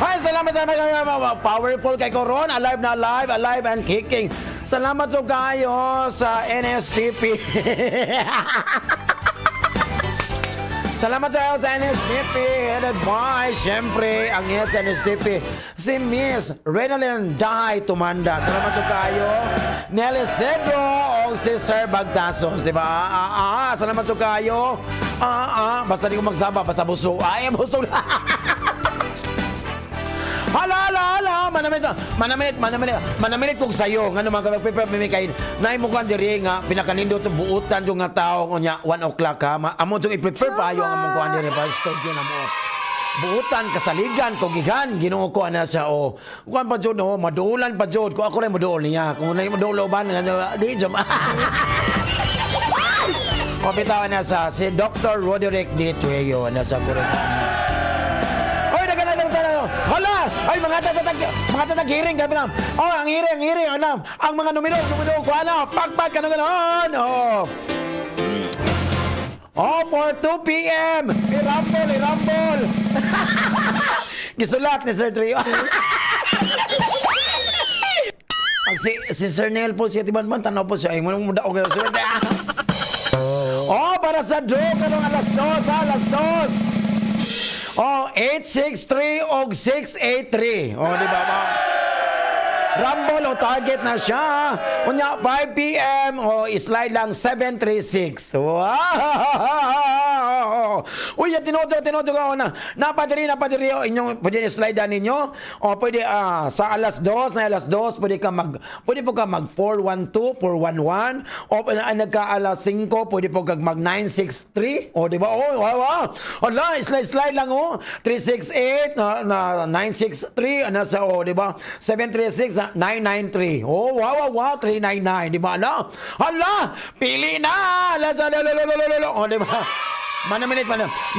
Ay, salamat, salamat, salamat. Powerful kay Coron. Alive na alive, alive and kicking. Salamat so kayo sa NSTP. Salamat tayo sa NSTP, headed by, syempre, ang head sa NSTP, si Miss Renalyn Dahay Tumanda. Salamat to kayo, Nelly Cedro, o si Sir Bagtasos, di ba? Salamat to kayo. Basta di ko magsaba, basta buso. Ay, buso na. Hala, hala, hala. Manamilit, manamilit, manamilit, manamilit kong sayo. Nga naman ka magprepare mi kay naay mo kan diri nga pinakanindot ang buutan yung nga tao unya 1 o'clock ha. Amo jung i-prepare pa ayo ang among kuan diri pa studio na mo. Buutan kasaligan kugihan Ginoo ko ana siya o. Kuan pa jud no, maduulan pa jud. Kung ako rin moduol niya. Kung nay moduol ban nga di jud. O bitawan na sa si Dr. Roderick D. Tueyo na sa Korea. Oy, dagan na dagan. Hala! Ay, mga tatag hearing gabi na. Oh, ang hearing, ano? Ang mga numero, numero ko ano? Pagpag kano ganon. Oh. Oh, for 2 p.m. Irambol, irambol. Gisulat ni Sir Trio. Ang si Sir Neil po, si Atiban man, tanaw po siya. Ay, mo daog na sir. Oh, para sa draw karong alas 2, ha, alas 2. Oh, 863 og 683. Oh, di ba? Ma? Rumble o target na siya. Unya, 5 p.m. o slide lang 736. Wow! Uy, yan, tinuod tinuod ko na. Napadiri, napadiri o inyong pwede ni slide ninyo. O pwede sa alas 2 na alas 2 pwede ka mag pwede po ka mag 412, 411 o pwede, ay, nagka alas 5 pwede po kag mag 963. O di ba? Oh, wow, wow. Hala, slide slide lang oh. 368 na, na 963 ano sa oh, di ba? 736 na 993. Oh, wow, wow, wow, 399, di ba? Ano? Hala, pili na. Hala, sa lo, lo, lo, lo, lo, lo. Oh, di ba? Manamilit,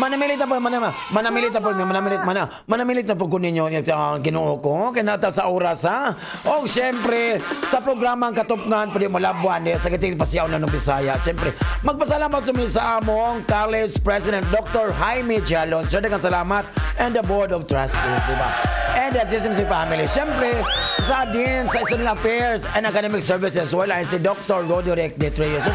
manamilit na po, manamilit na po, manamilit, manamilit na po ko ninyo, Ginoo ko, kinata sa oras, ha? O, siyempre, sa programang Katupngan, pwede mo labuan, eh, sa kiting pasiyaw na ng Bisaya. Siyempre, magpasalamat sumi sa among College President, Dr. Jaime Jalon. Sir, daghang salamat, and the Board of Trustees, di ba? And the SMC family. Siyempre, sa Dean sa Student Affairs and Academic Services, wala si Dr. Roderick De Treyes. So,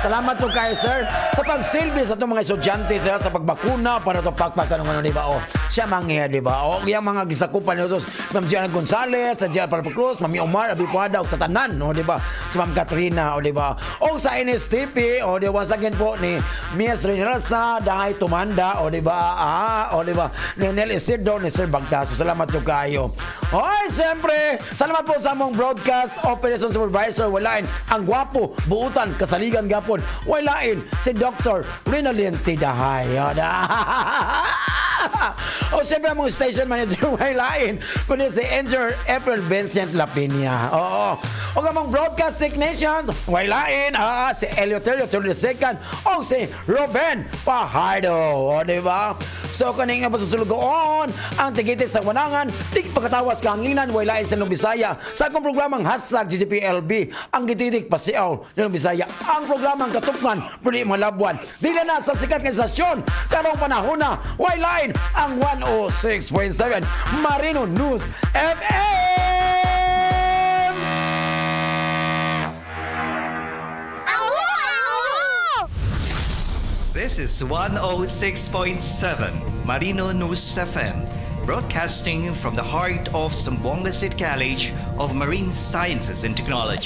salamat po kayo, sir, sa pagsilbi sa itong mga estudyante, sir, sa pagbakuna para ito pakpak anong ano, di ba? O, siya manghiya, di ba? O, yung mga gisakupan ni Jesus, Ma'am Gianna Gonzalez, sa Gian Cruz, Ma'am Omar Abipuada, o sa tanan, o, di ba? Si Ma'am Katrina, o, di ba? O sa NSTP, o, di ba? Once again po, ni Miss Renelsa Dahay Tumanda, o, di ba? Ah, o, di ba? Ni Nel Isidro, ni Sir Bagtaso. Salamat po kayo. Hoy, siyempre, salamat po sa among broadcast operation supervisor, walain ang gwapo, buutan, kasaligan gapon, walain si Dr. Rinalyn Tidahay. O, da. O siyempre, among station manager, walain kundi si Engineer April Vincent Lapinia. Oo. O among broadcast technician, walain si Eleuterio II o si Ruben Fajardo. O, di ba? So, kaning nga sa sulugoon, ang tigiti sa wanangan, tig pagkatawas kahanginan, walain sa Bisaya. Sa akong programang #GGPLB, ang gititik pasiaw ng Bisaya. Ang programang katupngan, pwede malabuan. Dila na sa sikat nga istasyon, karong panahon na, walain ang 106.7 Marino News FM! Awo! Awo! This is 106.7 Marino News FM, broadcasting from the heart of Zamboanga State College of Marine Sciences and Technology.